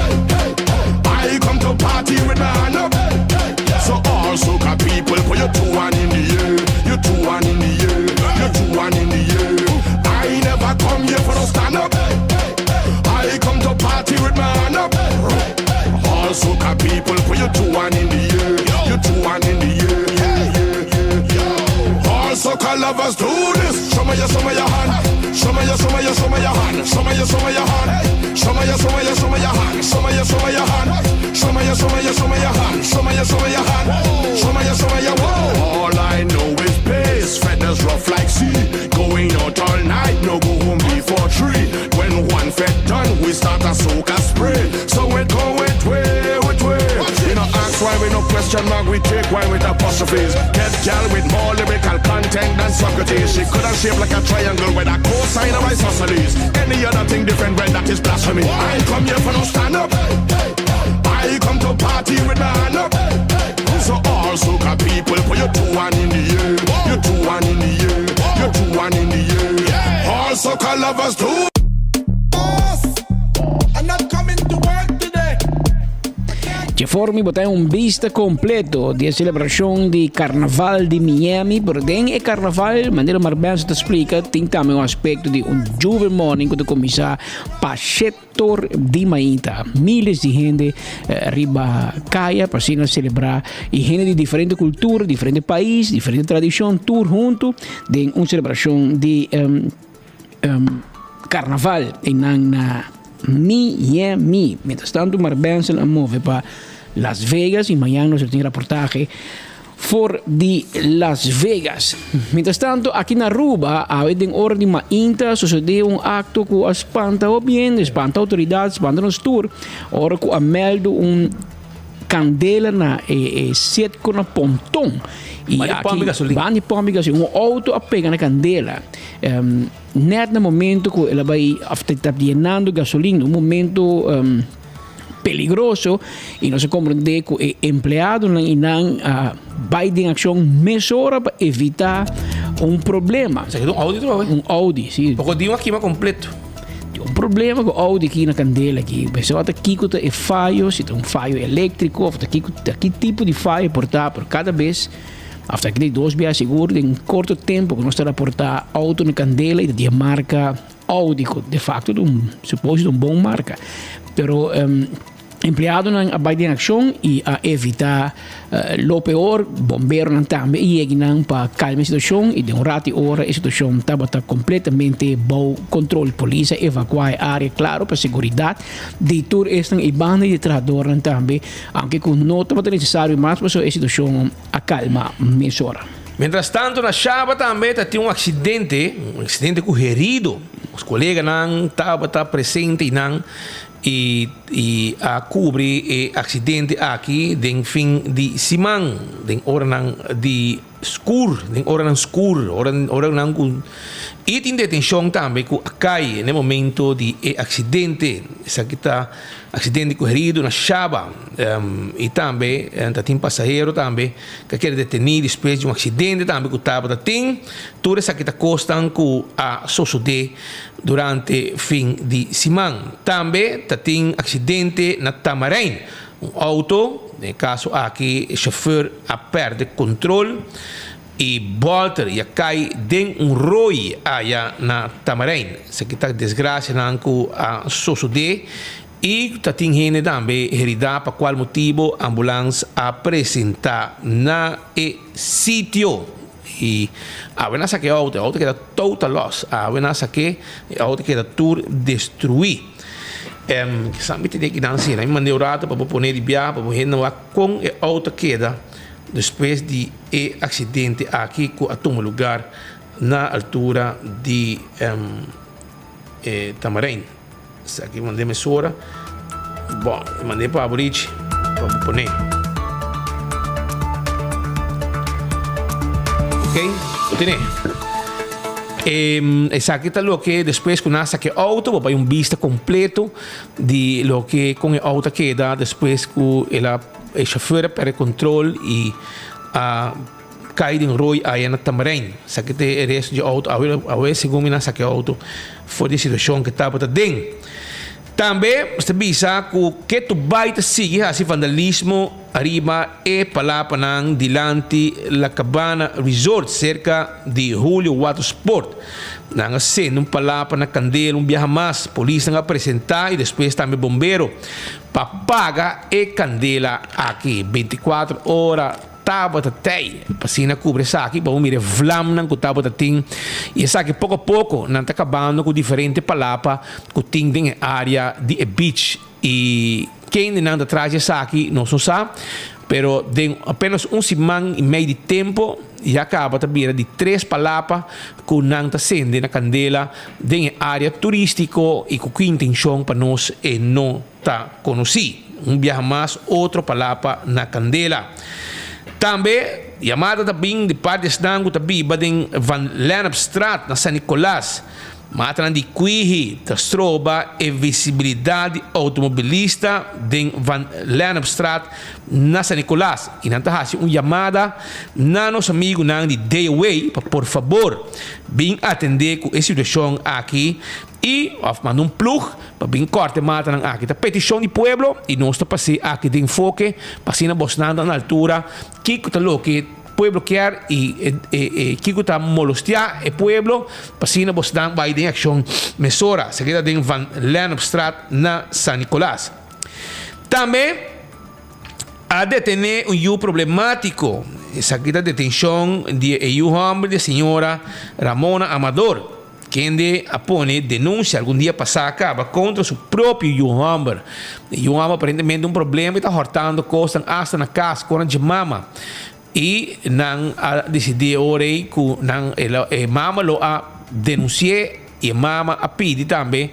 I come to party with my hand up. So all soca people, put your two one in the air, your two one in the air, your two one in the air. I never come here for no stand up. I come to party with my hand up. All soca people, put your two one in the air, your two one in the air. All soca lovers do this. Show me your, show me your hand. Show me your, show me your, show me your hand. Show me your, show me your hand. Show me your, show me your, show me your hand. Show me your, show me your hand. Show me your, show me your, show me your hand. Show me your, show me your hand. Show me your, show me your whoa. All I know is pace. Feathers rough like sea. Going out all night, no go home before three. When one fed done, we start a soca spray. So it go it way, it way. You know ask why we no question mark, we take wine with apostrophes. Get gal with more lyrical content than Socrates. She could have shaped like a triangle with a cosine of isosceles. Any other thing different, well, that is blasphemy. I come here for no stand up. I come to party with my hand up. So all soca people, put your two one in the air. Your two one in the air. Your two one in the air. All soca lovers do. I'm not coming to work today. Dje forma bo ta un bista completo di e celebracion di Carnaval di Miami, pero den e carnaval, manera Mark Benson ta splica, tin tambe un aspecto di un Juve Morning cu ta cuminsa pa shetor di mainta. Miles di hende eh, riba caya pa asina celebra y hende di diferente cultura, diferente pais, diferente tradicion, tur hunto den un celebracion di um, um, carnaval einan na Miami. Mientras tanto, Mark Benson a move pa Las Vegas y mañana nos tin reportaje for di Las Vegas. Mientras tanto, aki na Aruba, awe den ora di mainta sucede un acto cu a spanta hopi hende, spanta autoridad, spanta nos tur, ora cu a meldo un candela na e, e Citgo na Ponton. Y Banda di aki, pompi gasolina. Banda di pompi gasolina. Un auto a pega na candela. Um, net na momento cu el a bay, of ta, ta llenando gasolina, un momento um, peligroso i nos a komprendé ku e empleadonan i nan a bai den akshon mesora pa evitá un problema. Esaki ta un Audi trobe? Un Audi, si. Poko di un a kima kompleto. Tin un problema ku Audi aki na kandela aki. Pensaba ta kiko ta e fayo, si ta un fayo eléktriko òf ta kiko ta ki tipo di fayo por ta, pero kada bes òf ta aki dos biaha sigur den korto tempu ku nos ta raportá outo na kandela i ta di e marka Audi ku de facto ta un suposi ta un bon marka. Pero empleadonan a bai den akshon i a evita lo peor. Bomberonan tambe a yega nan pa kalma e situashon i den un ratu di ora e situashon tabata kompletamente bou kontrol. Polis a evakuá e área klaro pa seguridat di tur esnan i banda di e trahadornan tambe, aunke ku no tabata nesesario mas pasobra e situashon a kalma mesora. Mientras tanto na Shaba tambe ta tin un aksidente, un aksidente ku herido. Nos koleganan tabata presente einan i i a kubri e aksidente aki den fin di siman, den oranan di skur, den oranan skur, ora oranan ku i tin detenshon tambe ku a kai na e momento di e aksidente. Esaki ta aksidente ku herido na Shaba i tambe ta tin pasahero tambe ku a keda detení despues di un aksidente tambe ku tabata tin. Tur esaki ta kosnan ku a sosodé durante fin di siman. Tambe ta tin aksidente na Tamarijn. Un outo, den e kaso aki e shofùr a pèrdè kontrol i bòlter i a kai den un rooi aya na Tamarijn. Esaki ta desgrasianan ku a sosodé i ta tin hende tambe heridá pa kual motibu ambulans a presentá na e sitio. I awe nan saka e outo, e outo keda total loss. Awe nan sak'é, e outo keda tur destruí. Kisas mi tene ki nan asina. Mi mand'é un rato pa bo pone di biaha pa bo hende wak kon e outo keda despues di e aksidente aki ku a tuma lugar na altura di e Tamarijn. Esaki mand'é mesora. Bon, e mand'é pa bo Richie, pa bo pon'é. Ok, bo tene. Esaki ta loke despues ku nan a saka e outo, bo bai un bista kompleto di loke kon e outo a keda despues ku el a e shofùr a pèrdè kontrol i a Kai den rooi aya na Tamarijn. Esaki ta e resto dje auto. Awe, awe segun mi nan saka e auto for di e situacion ke tabata den. Tambe mester bisa ku ketu bai ta sigui hasi vandalismo ariba e palapanan dilanti La Cabana Resort serka di Julio Watersport. Nan a sende un palapa na kandela un biaha mas. Polisnan a presenta i despues tambe bombero pa paga e kandela aki. 24 ora. Tabata tei pa asina kubri esaki pa bo mira e vlamnan ku tabata tin i esaki poko a poko nan ta kabando ku diferente palapa ku tin den e área di e beach i kende nan ta tras di esaki nos no sa pero den apenas un siman i mei di tempo ya kaba ta bira di tres palapa ku nan ta sende na kandela den e área turístiko i ku ki intenshon pa nos e no ta konosí. Un biaha mas otro palapa na kandela. Tambe yamada ta bin di parti esnan ku ta biba den Van Lennepstraat na San Nicolas. Matanan di kwihi ta stroba e visibilidat di outomobilista den Van Lennepstraat na San Nicolas i nan ta hasi un yamada na nos amigunan di DOA pa por fabor bin atendé ku e situashon aki I of manda un plug pa bin korte matanan aki. Ta petishon di pueblo i nos ta pas'é aki den enfoke pa asina bosnan ta na altura kiko ta loke pueblo kier i e kiko ta molostiá e pueblo pa asina bosnan bai den akshon mesora. Esaki ta den Van Lennepstraat na San Nicolas. Tambe a detené un yu problemátiko. Esaki ta detenshon di e yu hòmber di e señora Ramona Amador. Kende a pone denunsia algun dia pasá kaba kontra su propio yu hòmber. E yu hòmber aparentemente un problema i ta hòrtando kosnan asta na kas ku nan dje mama. I nan a disidí e ora ei ku nan e mama lo a denunsi'é i e mama a pidi tambe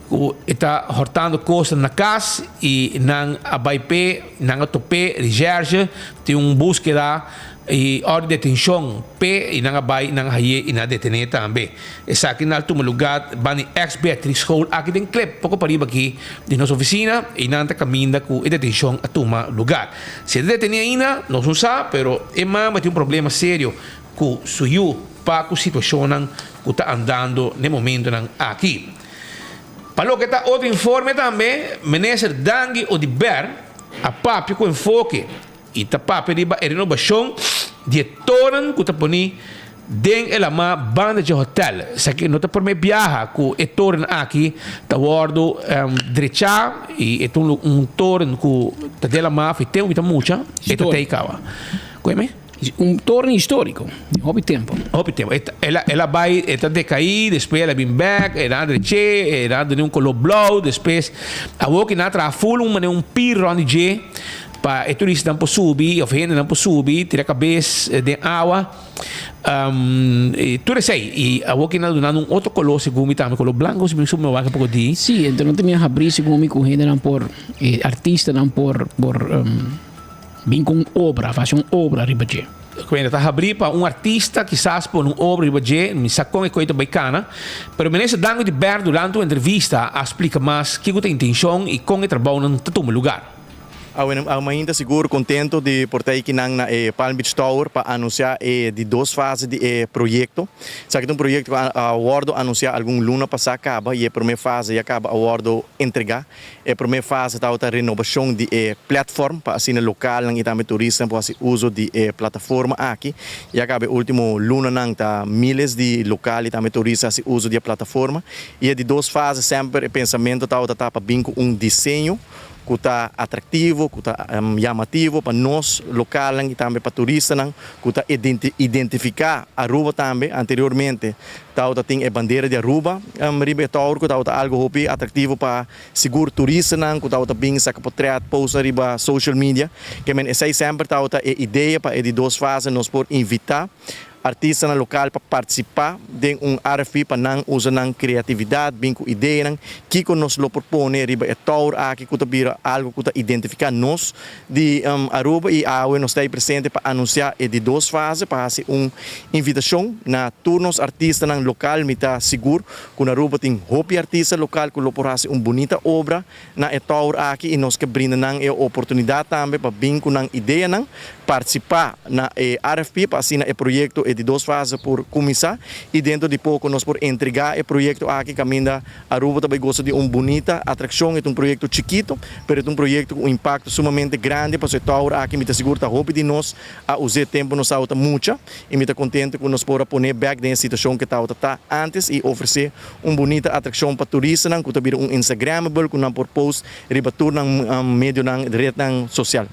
ku e ta hòrtando kosnan na kas i nan a bai p'e, nan a top'é, recherche tin un búskeda. I òrdu di detenshon p'e i nan a bai nan a haye i nan a detené tambe. Esaki nan a tuma lugá banda di ex Beatrix School aki den Klip, poko pariba aki di nos ofisina i nan ta kaminda ku e detenshon a tuma lugá. Si e ta detené ainda nos no sa pero e mama tin un problema serio ku su yu pa ku situashonnan ku ta andando n'e momentonan aki. Pa loke ta otro informe tambe Minister Dangui Oduber a papia ku enfoke I ta papia riba e renobashon di e toren ku ta poni den e lamá banda dje hotèl. Esaki no ta promé biaha ku e toren aki ta wòrdu drechá i e ta un toren ku ta den lamá for e tempu mi ta mucha e ta tei kaba. Koe mi? Un toren históriko di hopi tempu. Hopi tempu. El a bai, e ta dekaí, despues el a bin bèk, e nan a drech'é, e nan a dun'é un koló blou, despues awor ku nan a traha ful un manera un pir rònt di dje. Pa e turistanan por subi of hendenan por subi tira kabes den awa i tur esei i awor ki nan duna un otro koló segun mi tambe koló blanko si mi mi wak poko di. Sí, enton nan ta mira habrí segun mi ku hendenan por e artistanan por por bin ku un obra of hasi un obra riba dje. Kuenda ta habrí pa un artista kisas pone un obra riba dje mi sa kon e koe ta bai kana pero minister Dangui di Ber durante un entrevista a splika mas kiko ta intenshon i kon e trabounan ta tuma lugar. Awe mainta sigur contento di por ta akinan na e Palm Beach Tower pa anuncia e di dos fase di e proyecto. Esaki ta un proyecto cu a wordo anuncia algun luna pasa caba y e prome fase ya caba a wordo entrega. E prome fase tabata renobacion di e platform pa asina localnan y tambe turistanan por haci uzo di e plataforma aki. Ya caba e ultimo lunanan ta miles di local y tambe turista haci uzo di e plataforma. Y e di dos fase semper e pensamento tabata ta pa bin cu un diseño ku ta atraktivo, ku ta yamativo pa nos lokalnan i tambe pa turistanan, ku ta identifiká Aruba tambe. Anteriormente tabata tin e bandera di Aruba riba e tower ku tabata algu hopi atraktivo pa sigur turistanan ku tabata bin saka potrèt, post nan riba social media. Ke men esei semper tabata e idea pa e di dos fase nos por invitá Artistanan lokal pa partisipá den un RFP pa nan usa nan kreatividat, bin ku ideanan, kiko nos lo por pone riba e tower aki ku ta bira algu ku ta identifiká nos di Aruba i awe nos ta ei presente pa anunsiá e di dos fase pa hasi un invitashon na tur nos artistanan lokal. Mi ta sigur ku na Aruba tin hopi artista lokal ku lo por hasi un bunita obra na e tower aki i nos ke brinda nan e oportunidat tambe pa bin ku nan ideanan, partisipá na e RFP pa asina e proyekto e di dos fase por kuminsá i dentro di poko nos por entregá e proyekto aki kaminda Aruba ta bai gosa di un bunita atrakshon. E ta un proyekto chikito pero e ta un proyekto ku un impakto sumamente grandi pasobra e tower aki mi ta sigur ta hopi di nos a us'é tempu nos tabata mucha i mi ta kontento ku nos por a pon'é bèk den e situashon ku e tabata ta antes i ofresé Un bunita atraccion pa turistanan cu ta bira un instagramable cu nan por post riba tur nan medionan, rednan social.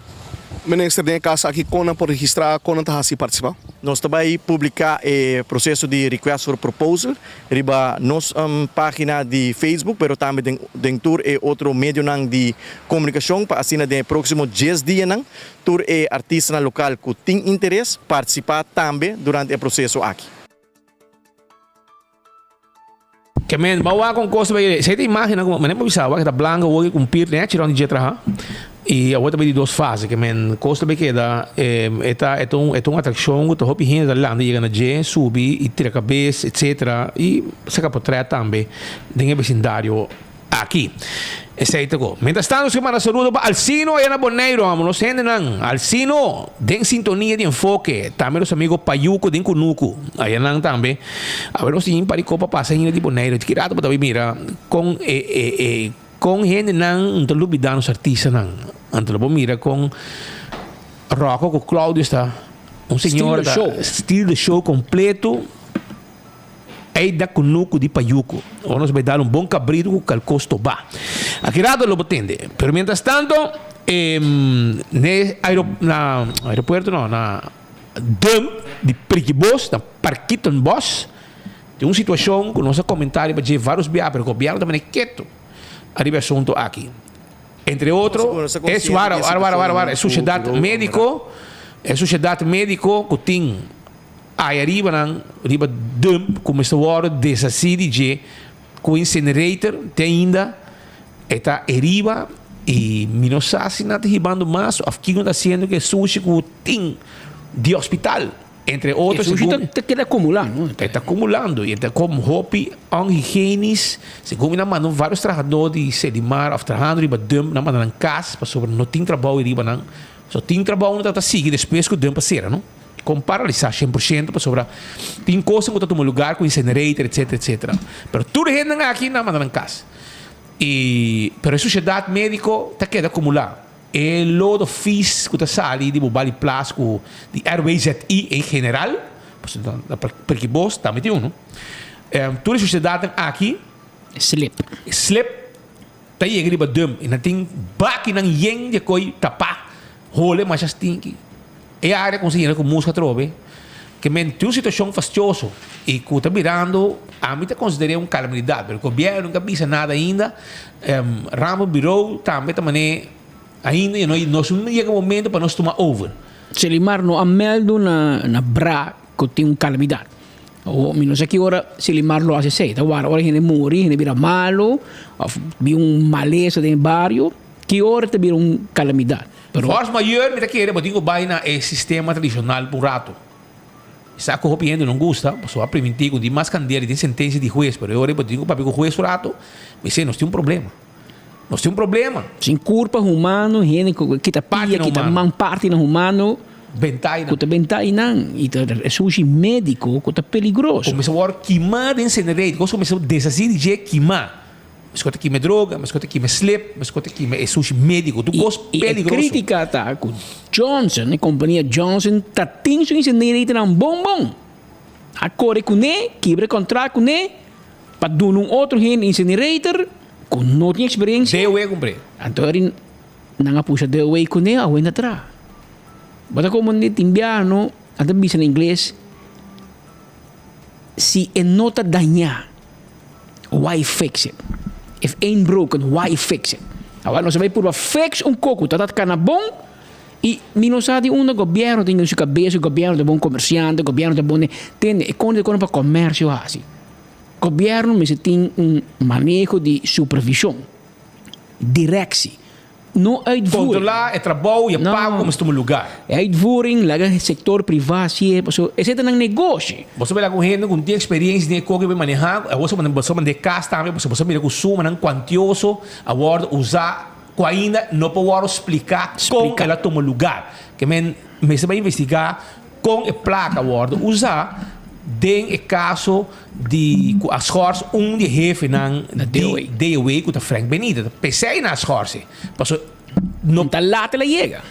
Minister, den e caso aki con nan por registra, con nan ta haci participa? Nos ta bay publica e proceso di request for proposal riba nos pagina di Facebook pero tambe den den tur e otro medionan di comunicacion pa asina den e proximo dies dianan tur e artistanan local cu tin interes participa tambe durante e proceso aki. Ke men ba wak un kos bai esei ta imágennan ku manera bo bisa wak ta blanko awor ku un pir nechi rònt di dje traha i awor ta bai di dos fase ke men kos ta bai keda e ta e ta un e ta un atrakshon ku ta hopi hende ta landa yega na dje subi i tira kabes etsetera i saka potrèt tambe den e besindario. Aki. Esei ta go. Mientras tanto nos ke manda saludo pa Alcino aya na Boneiru amo nos hendenan. Alcino den sintonia di Enfoke. Tambe nos amigo Payuco den Kunuku. Aya nan tambe. Awe nos tin par di kopa pasa hende di Boneiru. Ki rato bo ta bay mira kon e e e kon hendenan no ta lubida nos artistanan. Anto lo bo mira kon Rocco ku Claudio sta un señor ta steal the show completo. Ei da kunuku di payuku. Ora nos bai dal un bon kabritu ku kalkos tobá. Aki rato lo bo tende. Pero mientras tanto, ne aero, na aeropuerto no, na dump di Prikibos, na Parkietenbos, tin un situashon ku nos a komentá riba dje vários biaha, pero gobièrnu ta mane ketu ariba e asuntu aki. Entre otro, e wara, wara, wara, wara, wara, e sushedat médiko, e sushedat médiko ku tin. Aya riba nan riba dump ku mester wòrdu deshasí di dje ku incinerator te ainda e ta eriba i mi no sa si nan ta hibando mas òf kiko nan ta hasiendo ku e sushi ku tin. Di hospital. Entre otro, E sushi segun ta keda acumula, no? E ta acumulando y e ta como hopi onhygienisch. Segun mi nan manda varios trahador di Sedimar of trahando riba dump nan manda nan cas pasobra no tin trabou riba nan. So tin trabou nan ta sigui despues cu dump a cera, no? Con paralisa 100% pasobra tin cosnan cu ta tuma lugar cu incinerator etcetera etcetera. Pero tur e hendenan aki nan manda nan cas. Y pero e suciedad medico ta keda acumula. E lodo vies ku ta sali di bo bali plas ku di RWZI en general, pasobra ta perki bos tambe tin unu, tur e susiedatnan aki Slip. slip ta yega riba dump i nan tin bakinan yen di e koi tapá, hole masha stinki. E área kuminsá yena ku muska atrobe, ke men tin un situashon fastioso i ku ta birando, ami ta konsider'é un kalamidad, pero gobièrnu nunka bisa nada ainda, Rampenbureau tambe ta man'é ainda i nos no yega momento pa nos tuma over. Selimar no a mèldu na bra ku tin un kalamidad. O mi no sa ki ora Selimar lo hasi esei, ta wara ora hende muri, hende bira malu òf bin un malesa den e bario, ki ora ta bira un kalamidad. Pero force majeure mi ta kere bo tin ku bai na e sistema tradishonal pa un rato. Mi sa ku hopi hende no gusta, pasobra a primintí ku tin mas kandela i tin sentensia di hues, pero e ora ei bo tin ku papia ku hues un rato, mi sey nos tin un problema. Nos tin un problema. Sin kurpa humano, hende ku kita pia, kita man, partinan humano Bentainan. ku ta bentainan i ta e sushi médiko ku ta peligroso. Kuminsá wòrdu kimá den senereit, kos kuminsá deshasí di dje kimá. Meskos ta kima e droga, meskos ta kima e slip, meskos ta kima e sushi médiko, tur kos I e peligroso. krítika ta ku Johnson, e kompania Johnson, ta tin su insenereiternan bon bon. A kore kuné, kibra e kontrakt kuné, pa duna un otro hende insenereiter ku no tin eksperensia. DOW kumpr'é. Anto eri nan a pusha DOW kuné, awe nan ta traha. Bo ta komprendé tin biaha no, nan ta bisa na ingles, si e no ta dañá. Why fix it? If ain't broken, why fix it? Awor nos a bay purba fix un coco ta ta cana bon y mi no sa di unda gobierno tin den su cabeza, gobierno ta bon comerciante, gobierno ta bon tende e con ta pa comercio haci. Gobierno mester tin un maneho di supervision, directie. No uitvoering. Controla e trabou y e pago como si tuma lugar. E uitvoering laga e sector priva hacié pasobra esei ta nan negoshi. Bo sa mira cu hende cu no tin experiencia den e coki bay maneha, awor bo sa manda e cas tambe pasobra bo sa mira cu sumanan cuantioso a wordo usa cu ainda no por wordo splica con el a tuma lugar. Ke men mester bay investiga con e placa a wordo usa den e caso di cu a schors un di e hefenan di DOW cu ta Frank Benita. Ta pesey nan a schors e. Paso no. Ta laat el a yega.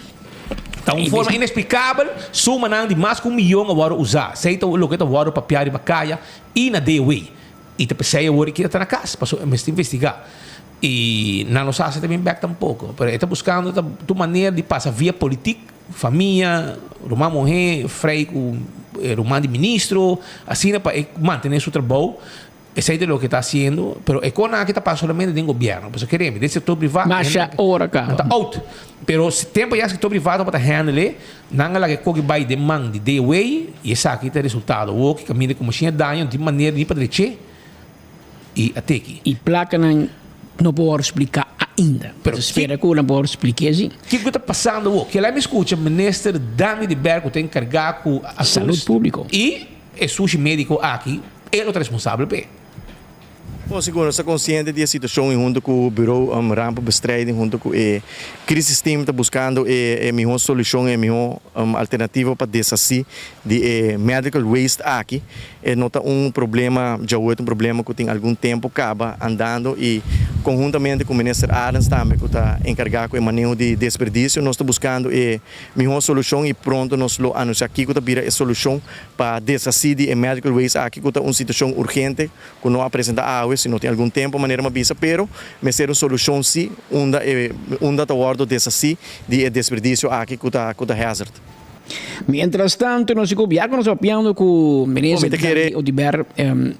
Ta un forma inexplicabel, sumanan di mas cu un miyon a wordo usa. Esey ta loke ta wordo papia riba caya y na DOW. Y ta pesey awor e keda ta na cas. Paso e mester investiga. Y nan no sa si ta bin bek tampoco. Pero e ta buscando ta tur manera di pasa via politic. Famia, ruman muhé, frei ku e ruman di ministro, asina pa e mantené su trabou. Esei ta loke e ta hasiendo, pero e konan aki ta pasa solamente den gobièrnu. Pasobra kere mi, den sektor privá Masha ora kaba. Nan ta out. Pero si tempu ya sektor privá tabata handle e, nan a laga e koki bai den man di DOW i esaki ta e resultado. Awor ki kaminda ku mashin a daño, no tin manera ni pa drech'é. I a teki. E plakanan no por splika ainda. Pero spera ku nan por splik'é si. Kiko ta pasando awor? Kila mi skucha Minister Dangui de Berg ku ta enkargá ku Salud públiko. I e sushi médiko aki, e lo ta responsabel p'e. Bon, sigur nos ta konsiente di e situashon i huntu ku Bureau Rampenbestrijding huntu ku e Crisis Team ta buskando e mihó solushon, e mihó alternativa pa deshasí di e medical waste aki. E no ta un problema djawe, ta un problema ku tin algun tempu kaba andando i konhuntamente ku Minister Arends tambe ku ta enkargá ku e maneho di desperdisio nos ta buskando e mihó solushon i pronto nos lo anunsiá kiko ta bira e solushon pa deshasí di e medical waste aki ku ta un situashon urgente ku no a presentá awe sino tin algun tempu manera mi a bisa pero mester un solushon si unda e unda ta wòrdu deshasí di e desperdisio aki ku ta ku ta hazard. Mientras tanto nos e gobierno nos papiando cu minister Dangui Oduber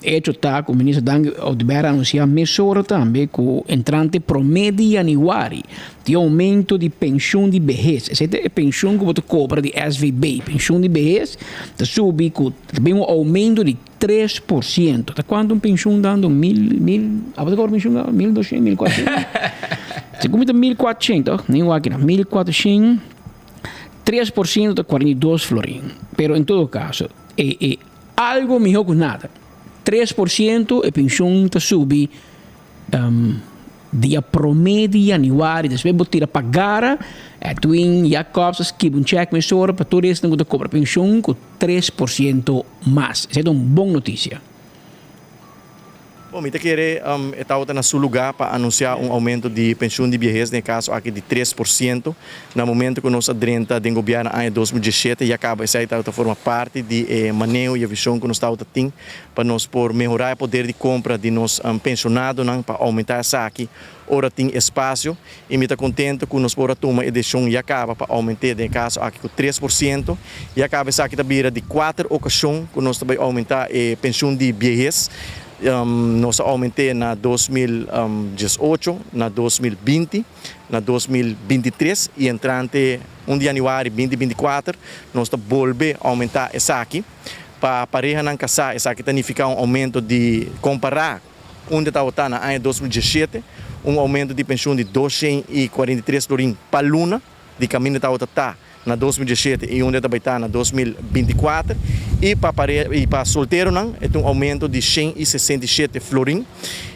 hecho ta cu minister Dangui Oduber a anuncia mesora tambe cu entrante prome di januari tin aumento di pensioen di behes. Esey ta e pensioen cu bo ta cobra di SVB. Pensioen di behes ta subi cu ta bin un aumento di 3%. Ta cuanto un pensioen dando? Mil, mil, abo ta cobra pensioen awe? Mil doshen, mil cuatrocientos? Segun mi ta mil cuatrocientos, ni wak aki nan, mil cuatrocientos. 3% ta 42 florin, pero en todo caso e e algo miho cu nada. 3% e pensioen ta subi dia prome di januari, despues bo tira pa gara, Edwin Jacobs a skibi un check mesora pa tur esnan cu ta cobra pensioen cu 3% mas. Esey ta un bon noticia. Bon, mi ta kere e tabata na su lugá pa anunsiá un oumento di penshun di biehes, den e kaso aki di 3%. Na momento ku nos a drenta den gobièrnu aña 2017 ya kaba esei tabata forma parti di e maneho i e vishon ku nos tabata tin pa nos por mehorá e poder di kompra di nos penshonadonan pa oumentá esaki ora tin espasio. I mi ta kontento ku nos por a tuma e desishon ya kaba pa oument'é den e kaso aki ku 3%. Ya kaba esaki ta bira di kuater okashon ku nos ta bai oumentá e penshun di biehes. Nos a oument'é na 2018, na 2020, na 2023 i entrante 1 di yanüari 2024 nos ta bolbe oumentá esaki. Pa parehanan kasá esaki ta nifiká un oumento di kompará Unda tabata na aña 2017 un oumento di penshun di 243 florin pa luna di kaminda tabata ta na 2017 i unda ta bai ta na 2024 i pa pare i pa solteronan e ta un oumento di 167 florin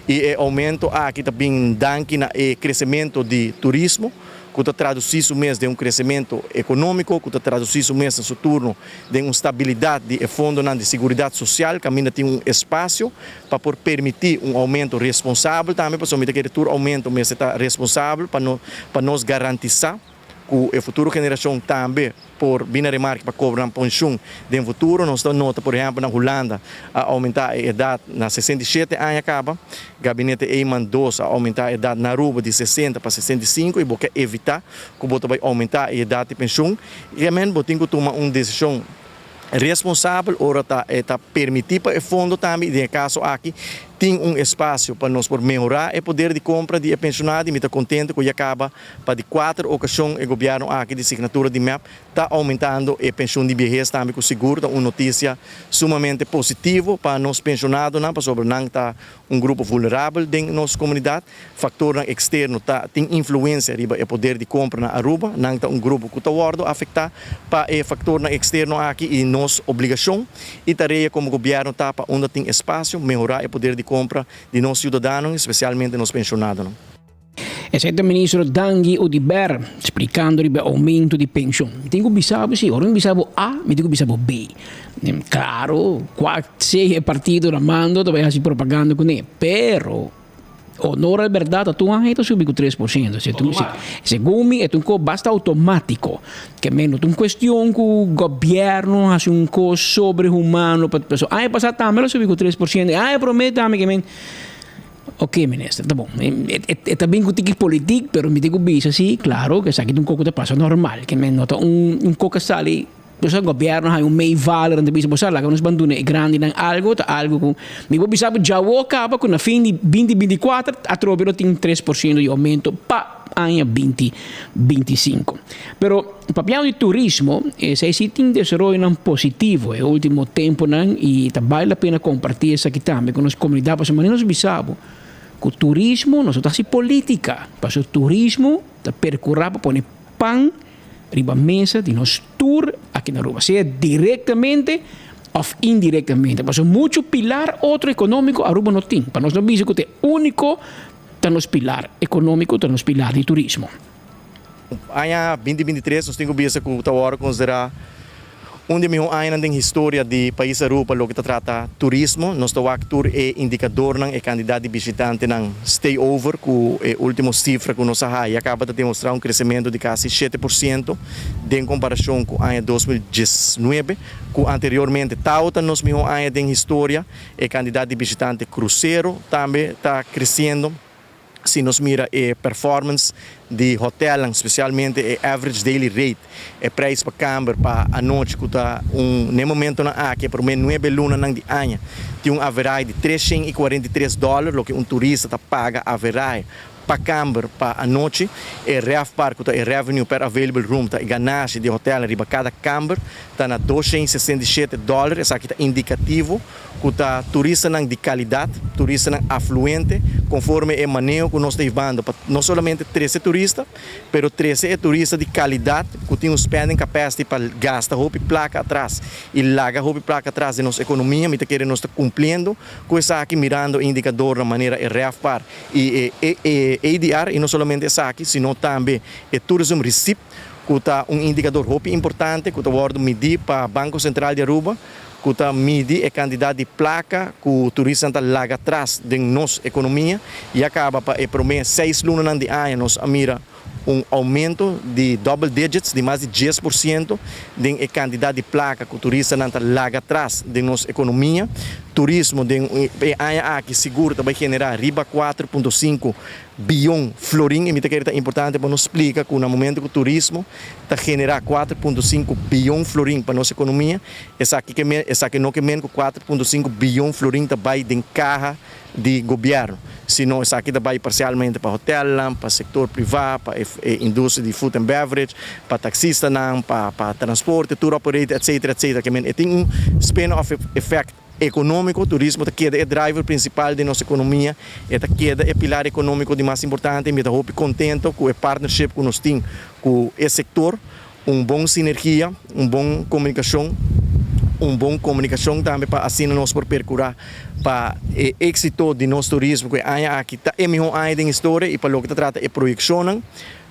i e oumento aki ta bin danki na e kresementu di turismo ku ta tradusí su mes den un kresementu ekonómiko, ku ta tradusí su mes na su turno den un stabilidat di e fondonan di seguridat sosial kaminda tin un espasio pa por permití un oumento responsabel tambe, pasobra mi ta kere tur oumento mester ta responsabel pa no pa nos garantisá ku e futuro generashon tambe por bini na remarke pa kobra nan penshun den futuro. Nos ta nota por ehèmpel na Hulanda a oumentá e edat na 67 aña kaba, Gabinete Eman dos a oumentá e edat na Aruba di 60 pa 65 i bo ke evitá ku bo ta bai oumentá e edat di penshun i amen bo tin ku tuma un desishon responsabel ora ta e ta permití pa e fondo tambe i den e kaso aki tin un espasio pa nos por mehorá e poder di kompra di e penshonado i mi ta kontento ku ya kaba pa di kuater okashon e gobièrnu aki di signatura di mep ta oumentando e penshun di biehes tambe ku sigur ta un notisia sumamente positivo pa nos penshonadonan pasobra nan ta un grupo vulnerabel den nos komunidat. Faktornan eksterno ta tin influensia riba e poder di kompra na Aruba. Nan ta un grupo ku ta wòrdu afektá pa e faktornan eksterno aki i nos obligashon i tarea komo gobièrnu ta pa unda tin espasio mehorá e poder di kompra di nos siudadanonan, spesialmente nos penshonadonan. Esei ta Ministro Dangui Oduber splikando riba e oumento di penshon. Mi tin ku bisa bo si, ora mi bisa bo A, mi tin ku bisa bo B. Klaro, kua sea e partido na mando ta bai hasi propaganda kuné, pero honor al berdad ta tur aña ta subi ku 3%. Segun mi e ta un kos basta outomátiko, ke men no ta un kuestion ku gobièrnu hasi un kos sobrehumano pa pasobra aña pasá tambe lo subi ku 3% i aña promé tambe ke men. Ok minister, ta bon. E ta bin ku tiki politik, pero mi tin ku bisa si, klaro, ku esaki ta un kos ku ta pasa normal. Ke men no ta un kos ku sali, bo sa gobièrnu haña un meevaller, nan ta bisa bo sa laga nos ban duna e grandinan algu, ta algu ku mi por bisa bo djawo kaba ku na fin di 2024 atrobe lo tin 3% di oumento pa aña 2025. Pero papiando di turismo, esei si tin desaroyonan positivo e ultimo temponan y ta bale la pena comparti esaki tambe cu nos comunidad pasobra manera nos bisa bo cu turismo nos no ta haci politica pasobra turismo ta percura pa pone pan riba mesa di nos tur aki na Aruba sea directamente of indirectamente pasobra mucho pilar otro economico Aruba no tin pa nos no bisa cu ta e unico ta nos pilar economico ta nos pilar di turismo. Aña 2023 nos tin ku bisa ku ta wòrdu konsiderá un di e mihó añanan den historia di pais Aruba pa loke ta trata turismo. Nos ta wak tur e indikadornan, e kantidat di bishitantenan stay over ku e último sifra ku nos a haya kaba ta demostrá un kresementu di kasi 7% den komparashon ku aña 2019 ku anteriormente tabata nos mihó aña den historia. E kantidat di bishitante krusero tambe ta kresiendo. Si nos mira e performance di hotelnan, specialmente e average daily rate, e prijs pa kamber pa anochi cu ta un n'e momentonan aki, e prome nuebe lunanan di aña, tin un average di 343 dollar, loke un turista ta paga average. pa kamber pa anochi. E RevPAR ku ta e Revenue Per Available Room ta e ganashi di hotelnan riba kada kamber ta na 267 dòler. Esaki ta indikativo ku ta turistanan di kalidat, turistanan afluente konforme e maneho ku nos ta hibando pa no solamente trese turista, pero trese e turista di kalidat ku tin un spending capacity pa gasta hopi plaka atras i laga hopi plaka atras den nos ekonomia. Mi ta kere nos ta kumpliendo ku esaki mirando e indikadornan manera e RevPAR i e ADR i no solamente esaki sino tambe e Tourism Receipt ku ta un indikador hopi importante ku ta wòrdu midí pa Banko Sentral di Aruba ku ta midi e kantidat di plaka ku turistanan ta laga atras den nos ekonomia. Ya kaba pa e promé seis lunanan di aña nos a mira un oumento di double digits, di mas di 10% den e kantidat di plaka ku turistanan ta laga atras den nos ekonomia. Turismo den e aña aki sigur ta bai generá riba 4.5 biyon florin i mi ta kere ta importante pa nos splika ku na momento ku turismo ta generá 4.5 biyon florin pa nos ekonomia, esaki ke men esaki no ke men ku 4.5 biyon florin ta bai den kaha di gobièrnu, sino esaki ta bai parsialmente pa hotelnan, pa sektor privá, pa e industria di food and beverage, pa taksistanan, pa pa transporte, tour operator, etcetera, etcetera. Ke men e tin un spin off effect ekonómiko. Turismo ta keda e driver prinsipal den nos ekonomia, e ta keda e pilar ekonómiko di mas importante i mi ta hopi kontento ku e partnership ku nos tin ku e sektor. Un bon sinergia, un bon komunikashon, un bon komunikashon tambe pa asina nos por perkurá pa e éksito di nos turismo ku e aña aki ta e mihó aña den historia i pa loke ta trata e proyekshonnan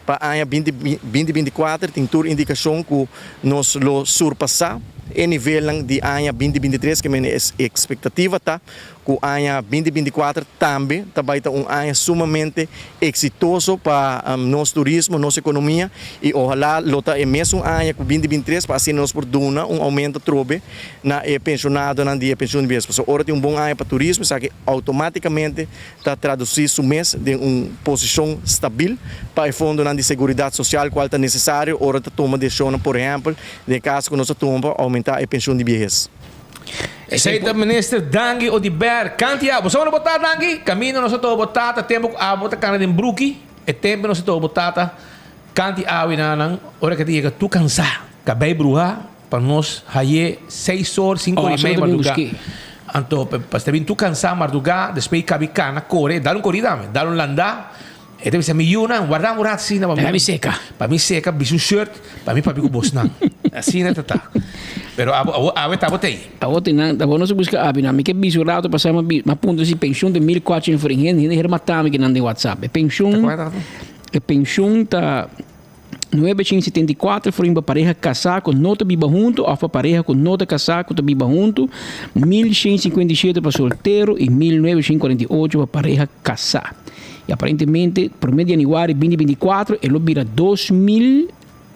pa aña binti binti 24 tin tur indikashon ku nos lo surpasá e nivelnan di aña 2023 ke mene e ekspektativa ta ku aña 2024 tambe ta bai ta un aña sumamente eksitoso pa nos turismo, nos ekonomia i ohalá lo ta e mesun aña ku 2023 pa asina nos por duna un oumento atrobe na e penshonadonan di e penshun di bes. Pasobra ora tin un bon aña pa turismo esaki outomátikamente ta tradusí su mes den un posishon stabil pa e fondonan di seguridat sosial kual ta nesesario ora ta tuma desishonnan por ehèmpel den e kaso ku nos a tuma pa oumentá e penshun di biehes. Esey ta Minister Dangui Oduber. Kanti abo. Sa unda bo ta Dangui? Camino nos a toba bo tata tempo cu abo ta cana den bruki. E tempo nos a toba bo tata kanti awe na nan ora cu ta yega tur cansa. Cabey bruha pa nos haye seis or, cinco or y media marduga. Anto pa ta bin tur cansa marduga despues cabi cana core dal un corida ame dal un landa. E ta bisa mi yunan, warda un rat asina pa mi. Pa mi seka. Pa mi seka, bisa un shirt, pa mi papia ku bosnan. Asina ta ta. Pero abo, awo, awe ta abo t'ei. Awo te nan, abo no se buska abi nan. Mi ke bisa un rato pasá, mi a puntra si penshun ta 1400 florin. Hende, hende her mata mi kinan den WhatsApp. E penshun, e penshun ta 974 florin pa pareha kasá ku no ta biba huntu òf pa pareha ku no ta kasá ku ta biba huntu, 1157 pa soltero i 1948 pa pareha kasá. I aparentemente promé di yanüari 2024 e lo bira 2000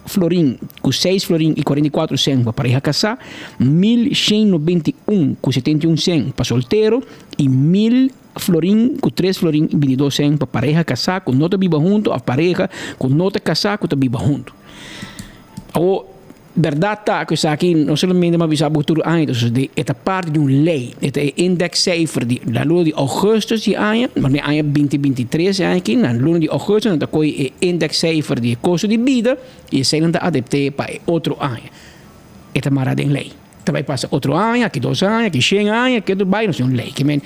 florin ku seis florin i 44 sèn pa pareha kasá, 1191 ku 71 sèn pa soltero i 1000 florin ku tres florin i 22 sèn pa pareha kasá ku no ta biba huntu òf pareha ku no ta kasá ku ta biba huntu. Awor, bèrdat ta ku esaki no solamente mi a bisa bo tur aña ta sosodé, e ta parti di un lei, e ta e indexcijfer di na luna di ougùstus di aña, mas den aña 2023 e aña aki, na luna di ougùstus nan ta kohe e indexcijfer di e kosto di bida i esei nan ta adapt'é pa e otro aña. E ta mará den lei. Ta bai pasa otro aña, aki dos aña, aki shen aña, ke tur bai nos tin un lei. Ke men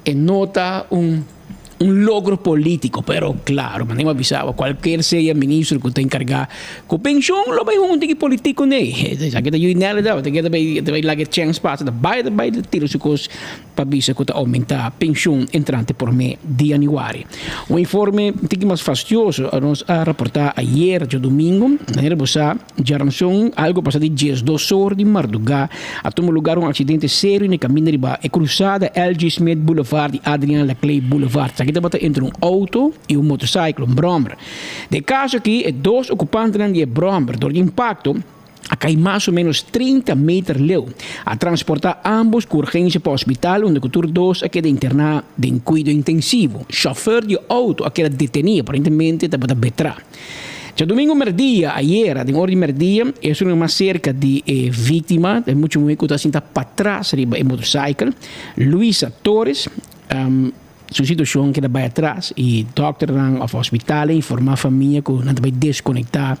e no ta un un logro politico, pero claro, manera mi a bisa bo, cualkier sea ministro cu ta encarga cu pension lo bai hunto cu politico ne. Esaki ta Yui Nel ta bai ta bai laga e chens pasa, ta bai ta bai tira su cos pa bisa cu ta aumenta pension entrante prome di januari. Un informe un tiki mas fastioso nos a raporta ayer djadomingo, manera bo sa, Djaranson, algo pasa di 12 or di mardugá, a tuma lugar un aksidente serio na e kaminda riba e krusada LG. Smith Boulevard i Adriaan Laclé Boulevard. Esaki tabata entre un outo i un motorcycle, un bròmer. Den e kaso aki, e dos okupantenan di e bròmer dor di impakto a kai mas o ménos 30 meter leu. A transportá ámbos ku urgensia pa hospital unda ku tur dos a keda interná den kuido intensivo. Shòfer di e outo a keda detení, aparentemente tabata betrá. Djadumingu merdia, ayera, den ora di merdia, e esun mas serka di e víktima, e mucha muhé ku ta sinta patras riba e motorcycle, Luisa Torres. Su situacion keda bay atras y dokternan of hospital a informa famia cu nan ta bay desconecta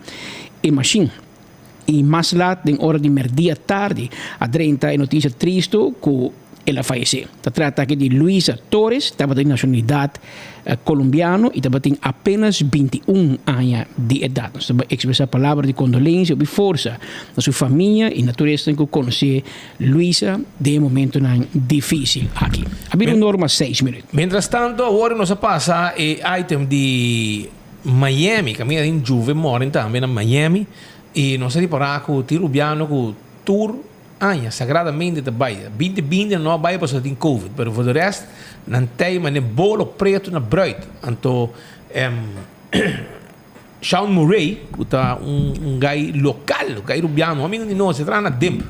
e machine. Y mas lat den ora di merdia tardi a drenta e noticia tristo cu el a fayece. Ta trata aki di Luisa Torres, tabata di nacionalidad Colombiano y tabatin apenas 21 aña di edad. Nos ta bay expresa palabra di condolencia hopi forsa na su famia y na tur esnan cu conoce Luisa den e momentonan difícil aki. A bira un norma seis minuut. Mientras tanto awor nos a pasa e item di Miami, caminda den Juve Morning tambe na Miami y nos a ripara cu tin Rubiano cu tur aña sagradamente ta bay. Binti binti nan no a bay pasobra tin covid pero for de rest nan tey mane bolo preto na bruid. Anto Shawn Murray, ku ta un guy lokal, un guy rubiano, un amigo di nos, e traha na DIMP.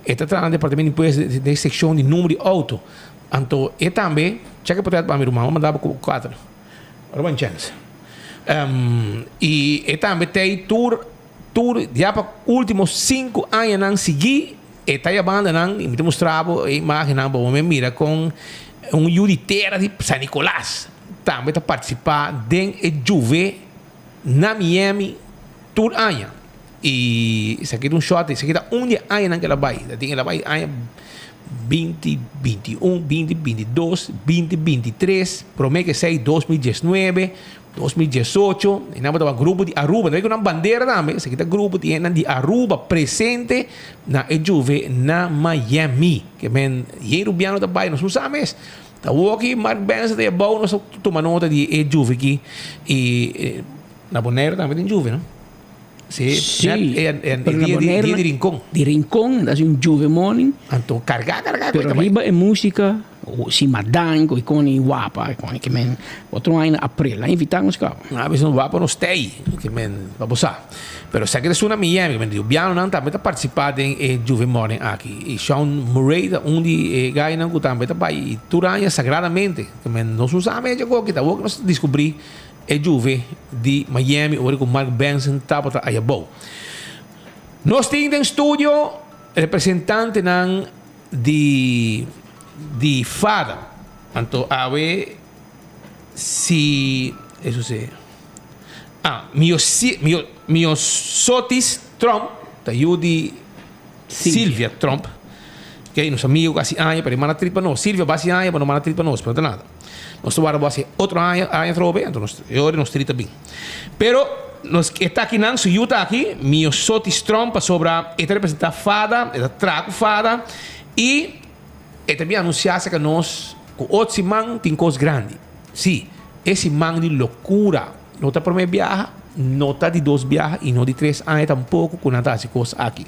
E ta traha na departamento di impuesto den sekshon di numero di outo. Anto e tambe, chèk e portret pa mi ruman, mi a manda bo ku kuater. Ora bo chèns. I e tambe t'ei tur, tur, ya pa ultimo sinku añanan sigui, e ta yabanda nan, i mi ta mustra bo e imagennan pa bo mira kon un yu di tera di San Nicolas. Tambe ta partisipá den e Juve na Miami tur aña. I esaki ta un shòt, esaki ta un di e añanan ku el a bai. Ta tin el a bai aña binti 21, binti 22, binti 23, promé ku esei 2019, 2018. E nan tabata grupo di Aruba. Nan ku nan bandera tambe. Esaki ta grupo di hendenan di Aruba presente na e Juve na Miami. Ke men yen rubiano ta bai, nos no sa mes. Ta woki Mark Benson ta yabou nos ta tuma nota di e juve aki y na Bonaire tambe tin juve no? Si, Si, net e e pero na dia di Bonaire dia di Rincon. Di Rincon, ta haci un juve morning. Anto carga carga Pero riba e musica, si madan cu e coni wapa, e coni ke men otro aña na april, a invita nos caba. A bisa nos wapa nos tey, ke men pa bo sa. Pero esaki ta suna Miami, men Rubianonan tambe ta participa den e Juve Morning aki. Y Shawn Murray ta un di e guynan cu tambe ta bay y tur aña sagradamente. Ke men nos no sa mecha cu aki ta awor cu nos descubri e Juve di Miami ora cu Mark Benson tabata aya bou. Nos tin den studio representantenan di di fada. Anto awe si eso si. Ah, Miosotis Tromp ta yu di Silvia Tromp. Ok, nos amigo ku hasi aña, pero e manda trit pa nos. Silvia bo hasi aña, bo no manda trit pa nos, pero no ta nada. Nos ta warda bo hasi otro aña, aña atrobe, anto nos, e ora nos trit ta bin. Pero nos e ta akinan, su yu ta aki, Miosotis Tromp, pasobra e ta representá fada, e ta traha ku fada, i e ta bin anunsiá aserka nos ku otro siman tin kos grandi. Sí, e siman di lokura no ta promé biaha, no ta di dos biaha i no di tres aña tampoko ku nan ta hasi kos aki.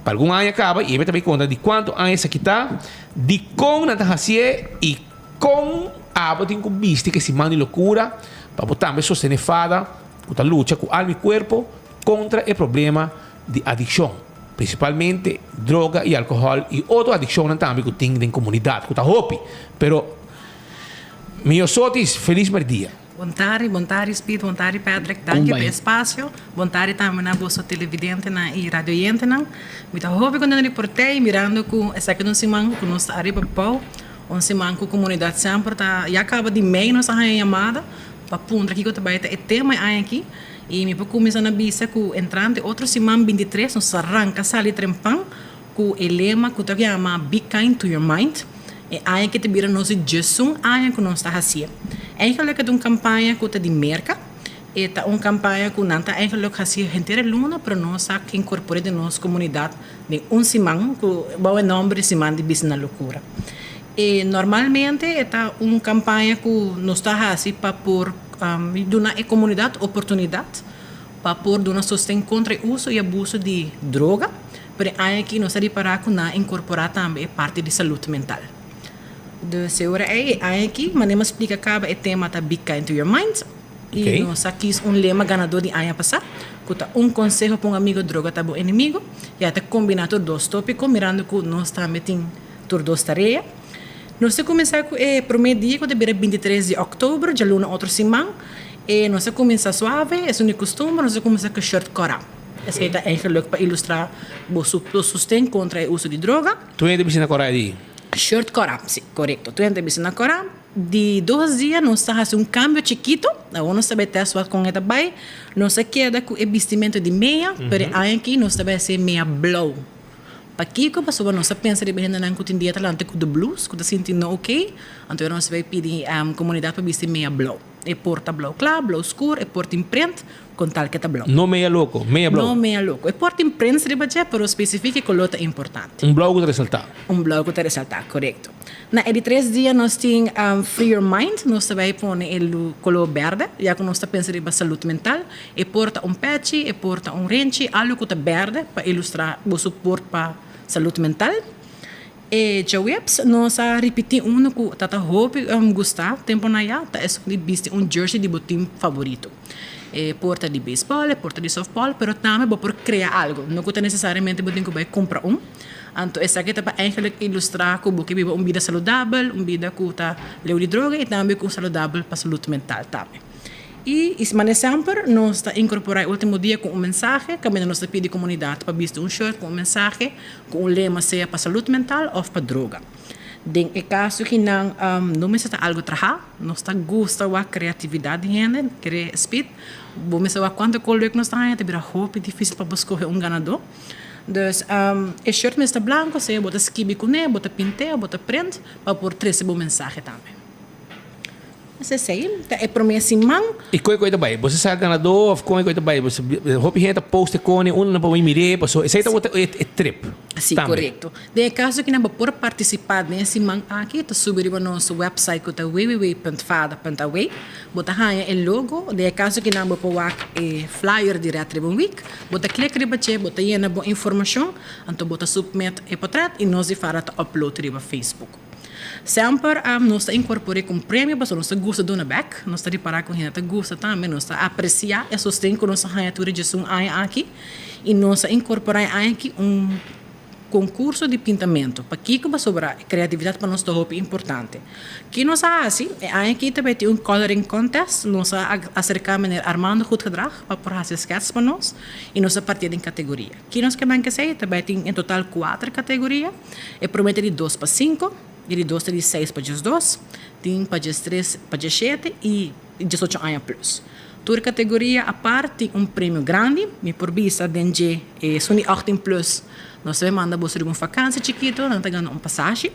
Pa algun aña kaba i e mi ta bai konta di kuantu aña esaki ta, dikon nan ta hasié i kon abo tin ku bisti ku e siman di lokura pa bo tambe sostené fada ku ta lucha ku alma i kuerpo kontra e problema di adikshon, prinsipalmente droga i alkohòl i otro adikshonnan tambe ku tin den komunidat ku ta hopi pero Miosotis, felis merdia. Bon tardi, bon tardi Speed, bon tardi Patrick, danki pa e espasio, bon tardi tambe na boso televidentenan y radioyentenan. Mi ta hopi contento di por tey mirando cu esaki ta un siman cu nos ta ariba bou, un siman cu comunidad semper ta, ya caba di mei nos a haña yamada pa puntra kico ta bay ta e tema e aña aki y mi por cuminsa na bisa cu entrante otro siman 23 nos ta ranca sali trempan Ku e lema ku ta yama Be kind to your mind, e aña aki ta bira nos di djesun aña ku nos ta hasié. Eigenlijk e ta un kampaña ku ta di Merka. E ta un kampaña ku nan ta eigenlijk hasi henter e luna, pero nos a inkorpor'é den nos komunidat den un siman ku bou e nòmber di Siman di Bisti na Lokura. E normalmente e ta un kampaña ku nos ta hasi pa por duna e komunidat oportunidat pa por duna sosten kontra e uso i abuso di droga. Pero e aña aki nos a ripará ku nan a inkorporá tambe e parti di salud mental. Dus e ora ei, e aña aki, manera mi a splika kaba, e tema ta Be Kind to Your Mind. I nos a kis un lema ganadó di aña pasá, ku ta Un konseho pa un amigo, droga ta bo enemigo. I a ta kombiná tur dos tópiko, mirando ku nos tambe tin tur dos tarea. Nos ta kuminsá ku e promé dia ku ta bira 23 di òktober, djaluna otro siman. E nos a kuminsá suave, esun di kustumber, nos a kuminsá ku shirt kòrá. Esei ta eigenlijk pa ilustrá bo sosten kontra e uso di droga. Tur hende bisti na kòrá di? Shirt kòrá, si, korekto. Tur hende bisti na kòrá. Di dos dia nos ta hasi un kambio chikito, awor nos ta bai test wak kon e ta bai. Nos a keda ku e bistimentu di mea, pero e aña aki nos ta bai hasi e mea blou. Pakiko? Pasobra nos a pensa riba hendenan ku tin dia ta lanta ku the blues, ku ta sinti no oké, anto nos ta bai pidi komunidat pa bisti mea blou. E por ta blou kla, blou skur, e por tin prent, kon tal ke ta blou. No mea loko, mea blou. No mea loko. E por tin prents riba dje, pero spesifik e koló ta importante. Un blou ku ta resaltá. Un blou ku ta resaltá, korekto. Na e di tres dia nos tin Free Your Mind, nos ta bai pone e koló bèrdè, ya ku nos ta pensa riba salud mental. E por ta un pèchi, e por ta un renchi, algu ku ta bèrdè pa ilustrá bo suport pa salud mental. E djaweps nos a ripití unu ku ta ta hopi gustá tempunan ya, ta esun di bisti un jersey di bo tim favorito. E por ta di beisbòl, e por ta di sòftbòl, pero tambe bo por krea algu, no ku ta nesesariamente bo tin ku bai kumpra un. Anto esaki ta pa eigenlijk ilustrá ku bo ke biba un bida saludabel, un bida ku ta leu di droga i tambe ku saludabel pa salud mental tambe. I manera semper nos ta inkorporá e último dia ku un mensahe, kaminda nos ta pidi komunidat pa bisti un shirt ku un mensahe ku un lema sea pa salud mental òf pa droga. Den e kaso ki nan no mester ta algu trahá, nos ta gusta wak kreatividat di hende, kere speed, bo mester wak kuantu kolwek nos ta haña, ta bira hopi difísil pa bo skohe un ganadó. Dus e shirt mester ta blanko, sea bo ta skibi kuné, bo ta pint'é òf bo ta print pa por trese bo mensahe tambe. Esei ta e promé siman. I kon e koi ta bai? Boso sa ganadó of kon e koi ta bai? Boso hopi hende ta post e koni, unda nan por bai mir'é, paso esei ta word e trip Sí, tambe. korekto. Den e kaso ki nan bo por partisipá den e siman aki, ta subi riba nos website ku ta www.fada.aw. Bo ta haña e logo. Den e kaso ki nan bo por wak e flyer di Red Ribbon Week, bo ta klik riba dje, bo ta yena bo informashon, anto bo ta submit e potrèt i nos di fada ta upload riba Facebook. Semper nos ta incorpor'é cu un premio pasobra nos ta gusta duna bek, nos ta ripara cu hende ta gusta tambe, nos ta aprecia e sosten cu nos a haña tur e djesun aña aki y nos a incorpora e aña aki un concurso di pintamento. Pakico? Pasobra e creatividad pa nos ta hopi importante. Ki nos a haci? E aña aki ta bay tin un coloring contest, nos a acerca meneer Armando Goedgedrag pa por haci skets pa nos y nos a parti'e den categoria. Ki nos ke men kesey? Ta bay tin en total cuater categoria. E promé ta di dos pa sinku, e di dos ta di seis pa diesdos, tin pa diestres pa diesshete i diesocho aña plus. Tur kategoria apart tin un premio grandi, mi por bisa den dje esun di achttien plus nos ta bay manda boso riba un vakansi chikito, nan ta gana un pasashi.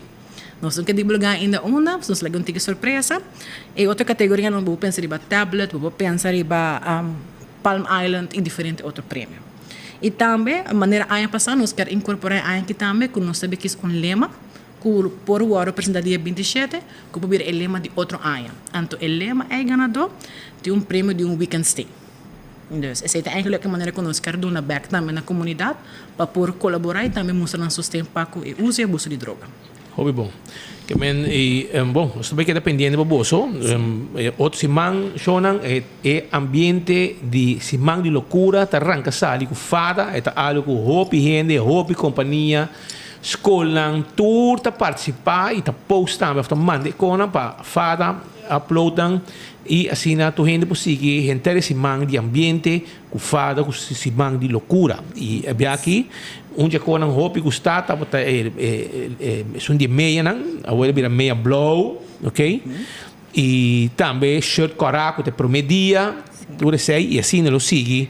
Nos no ke divulgá ainda unda, pasobra nos ta laga un tiki sorpresa. E otro kategorianan bo por pensa riba tablet, bo por pensa riba Palm Island i diferente otro premio. I tambe, manera aña pasá nos kier inkorporá e aña aki tambe ku nos ta bin kis un lema ku por wòrdu presentá dia 27 ku por bira e lema di otro aña. Anto e lema ei ganadó tin un premio di un weekend stay. Dus esei ta eigenlijk e manera ku nos kier duna bèk tambe na komunidat pa por kolaborá i tambe mustra nan sosten pa ku e uso i abuso di droga. Hopi bon. Ke men i bon, nos ta bay keda pendiente pa boso. E otro siman shownan e e ambiente di siman di lokura ta ranka sali ku fada. E ta algo ku hopi hende, hopi kompania, skolnan tur ta partisipá i ta post tambe òf ta manda e konan pa fada upload nan i asina tur hende por sigui henter e siman di ambiente Ku fada ku siman di lokura. I e bia aki un dje konan hopi gusta tabata e esun di e meyanan, awor a bira meya blou, ok, i tambe shirt kòrá ku ta e promé dia, tur esei, i asina lo sigui.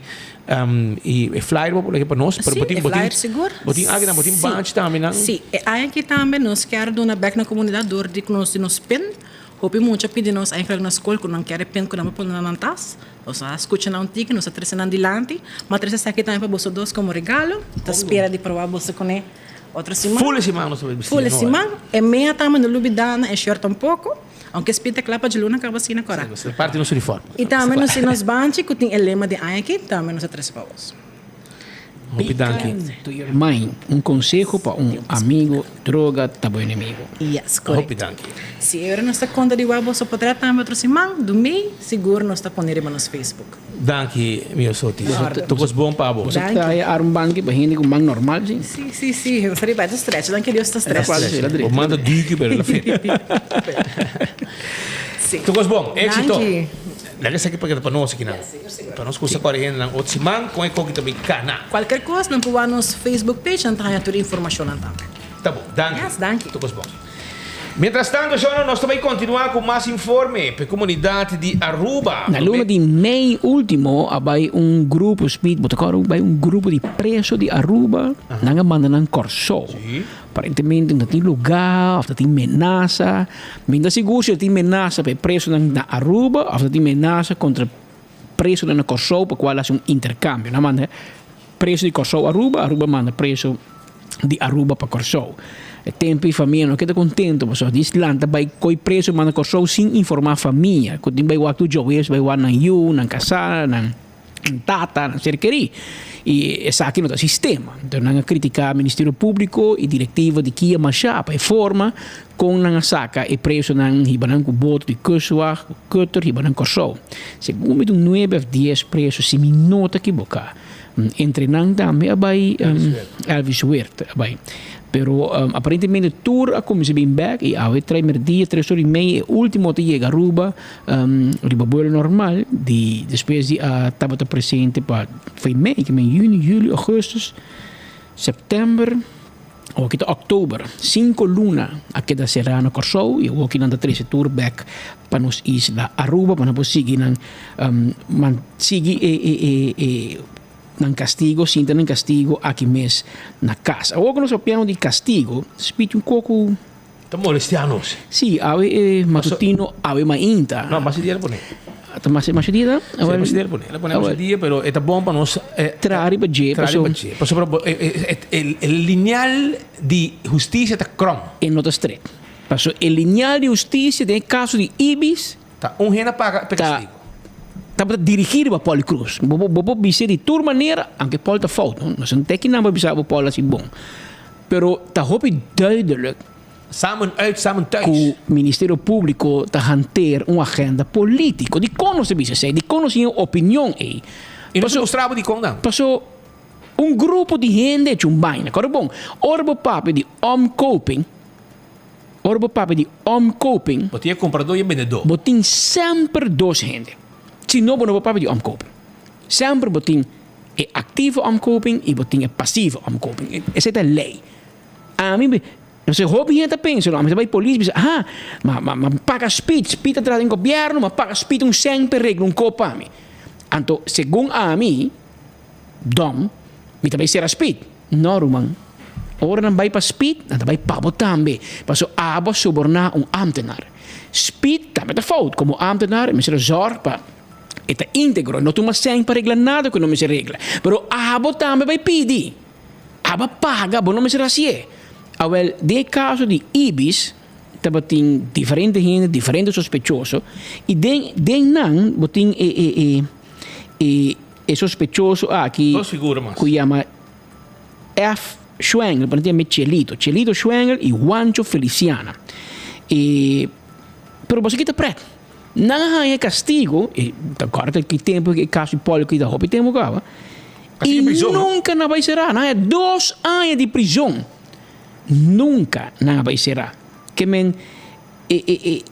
I e flyer bo por lege pa nos, pero bo tin bo tin bo tin aki nan, bo tin banchi tambe nan. Sí, e aña aki tambe nos kier duna bèk na komunidat dor di ku nos tin nos pin. Hopi mucha pidi nos eigenlijk na skol ku nan kier e pin ku nan por pone na nan tas. Nos a skucha nan un tiki, nos a trese nan dilanti. Mi a trese esaki tambe pa boso dos komo regalo. Ta spera di proba boso kuné otro siman. Ful e siman nos ta bai bisti. Ful e siman. E mea tambe no lubida nan e shirt tampoko. Aunke spin ta kla pa djaluna kaba asina kora. Sí, parti nos uniforme. I tambe nos tin nos banchi ku tin e lema di aña aki, tambe nos a trese pa boso. Hopi danki. To your mind, un conseho pa un amigo, droga ta bo enemigo. Yes, correcto. Hopi danki. Si e ora nos ta conta di wak boso potret tambe otro siman, dumei, sigur nos ta pone riba nos Facebook. Danki, mi Osoti. Tur cos bon pa bo. Boso ta haya armbanki pa hende cu man normal, si? Si, si, si. Nos ta riba, e ta stretch. Danki Dios ta stretch. Bo man ta duki, pero el a fit. Si. Tur cos bon. Exito. Danki. Laga esaki pa keda pa nos aki nan. Pa nos kusa kore hende nan otro siman kon e koki ta bin kana. Kualker kos nan por wak nos Facebook page nan ta haña tur e informashonnan tambe. Ta bon. Danki. Yes, danki. Tur kos bon. Mientras tanto, Shono, nos ta bai continua cu mas informe pa e comunidad di Aruba. Na luna di mei ultimo a bai un grupo, Speed, bo ta acorda, bai un grupo di preso di Aruba, nan a manda nan Corsou. Aparentemente no tin lugar of ta tin menasa. Mi no ta sigur si ta tin menasa pa e presonan na Aruba of ta tin menasa contra presonan na Corsou pa cual haci un intercambio. Nan manda preso di Corsou Aruba, Aruba manda preso di Aruba pa Corsou. E tempo e famia no keda contento pasobra di lanta bay coy preso manda Corsou sin informa famia cu tin bay wak tur djowes bay wak nan yu, nan casa, nan tata, nan ser keri. Y esaki no ta sistema. Enton nan a critica Ministerio Publico y directiva di kia masha pa e forma con nan a saca e presonan hiba nan cu boto di Kustwacht, cu cutter hiba nan Corsou. Segun mi ta un nuebe of dies preso si mi no ta kiboca. Entre nan tambe a bai Elvis Weert a bai. Pero aparentemente tur a cuminsa bin bek y awe trae merdia tres ora y media e ultimo ta yega Aruba riba buelo normal di despues di a tabata presente pa foi mei ki men juni, juli, augustus, september awoki ta october cinco luna a keda sera na Corsou y awoki nan ta trece tur bek pa nos isla Aruba pa nan por sigui nan man sigui e e e e nan castigo sinta nan castigo aki mes na cas. Awor cu nos papiando di castigo, spiti un coco. Ta molestia nos. Si, awe e matutino awe mainta. No, mas dia el pone. Ta mas mas dia ta? Si, mas dia el pone. El a pone mas dia, pero e ta bon pa nos Traha riba dje, traha riba dje. Pasobra e lineal di husticia ta krom. E no ta stret. Paso e lineal di husticia den e caso di Ibis. Ta un hende a paga p'e castigo. Tabata dirigi riba Paul Cruz. Bo bo por bis'é di tur manera, aunke Paul ta fout, no? Nos no ta kinan pa bisa bo Paul a hasi bon. Pero ta hopi duidelijk. Samen uit, samen thuis. Ku Ministerio Públiko ta hanteer un agenda polítiko. Dikon nos ta bisa esei? Dikon nos tin e opinion ei? I nos ta mustra bo dikon dan. Paso un grupo di hende hecho un baina. Kòrda bon, ora bo papia di omkoping, Ora bo papia di omkoping. Bo tin e kompradó i e bendedó. Bo tin semper dos hende. Si no bo no por papia di omkoping. Semper bo tin e aktivo omkoping i bo tin e pasivo omkoping. Esei ta lei. Ami, no hopi hende ta pensa, no, ami ta bai polis bisa, aha, ma ma ma paga speed, speed ta traha den gobièrnu, ma paga speed un sèn per regla un kop pa mi. Anto segun ami, dòm, mi ta bai sera speed. No, ruman. Ora nan bai pa speed, nan ta bai pa bo tambe. Paso abo a soborná un ámtenar. Speed tambe ta fout. Komo ámtenar e mester a zòrg pa e ta íntegro, e no tuma sèn pa regla nada ku e no mester regla. Pero abo tambe bai pidi. Abo a paga, bo no mester hasié. Awèl, den e kaso di Ibis, tabatin diferente hende, diferente sospechoso, i den den nan bo tin e e e e e sospechoso aki Dos figura mas. ku yama F. Schwengel, pa no tin Chelito, Chelito Schwengel i Juancho Feliciana. E pero boso kita pret. Nan a haña kastigo, e ta kòrda ki tempu e kaso di Paul kita hopi tempu kaba. I nunka nan a bai será. Nan a haña dos aña di prizon. Nunka nan a bai será. Ke men e e e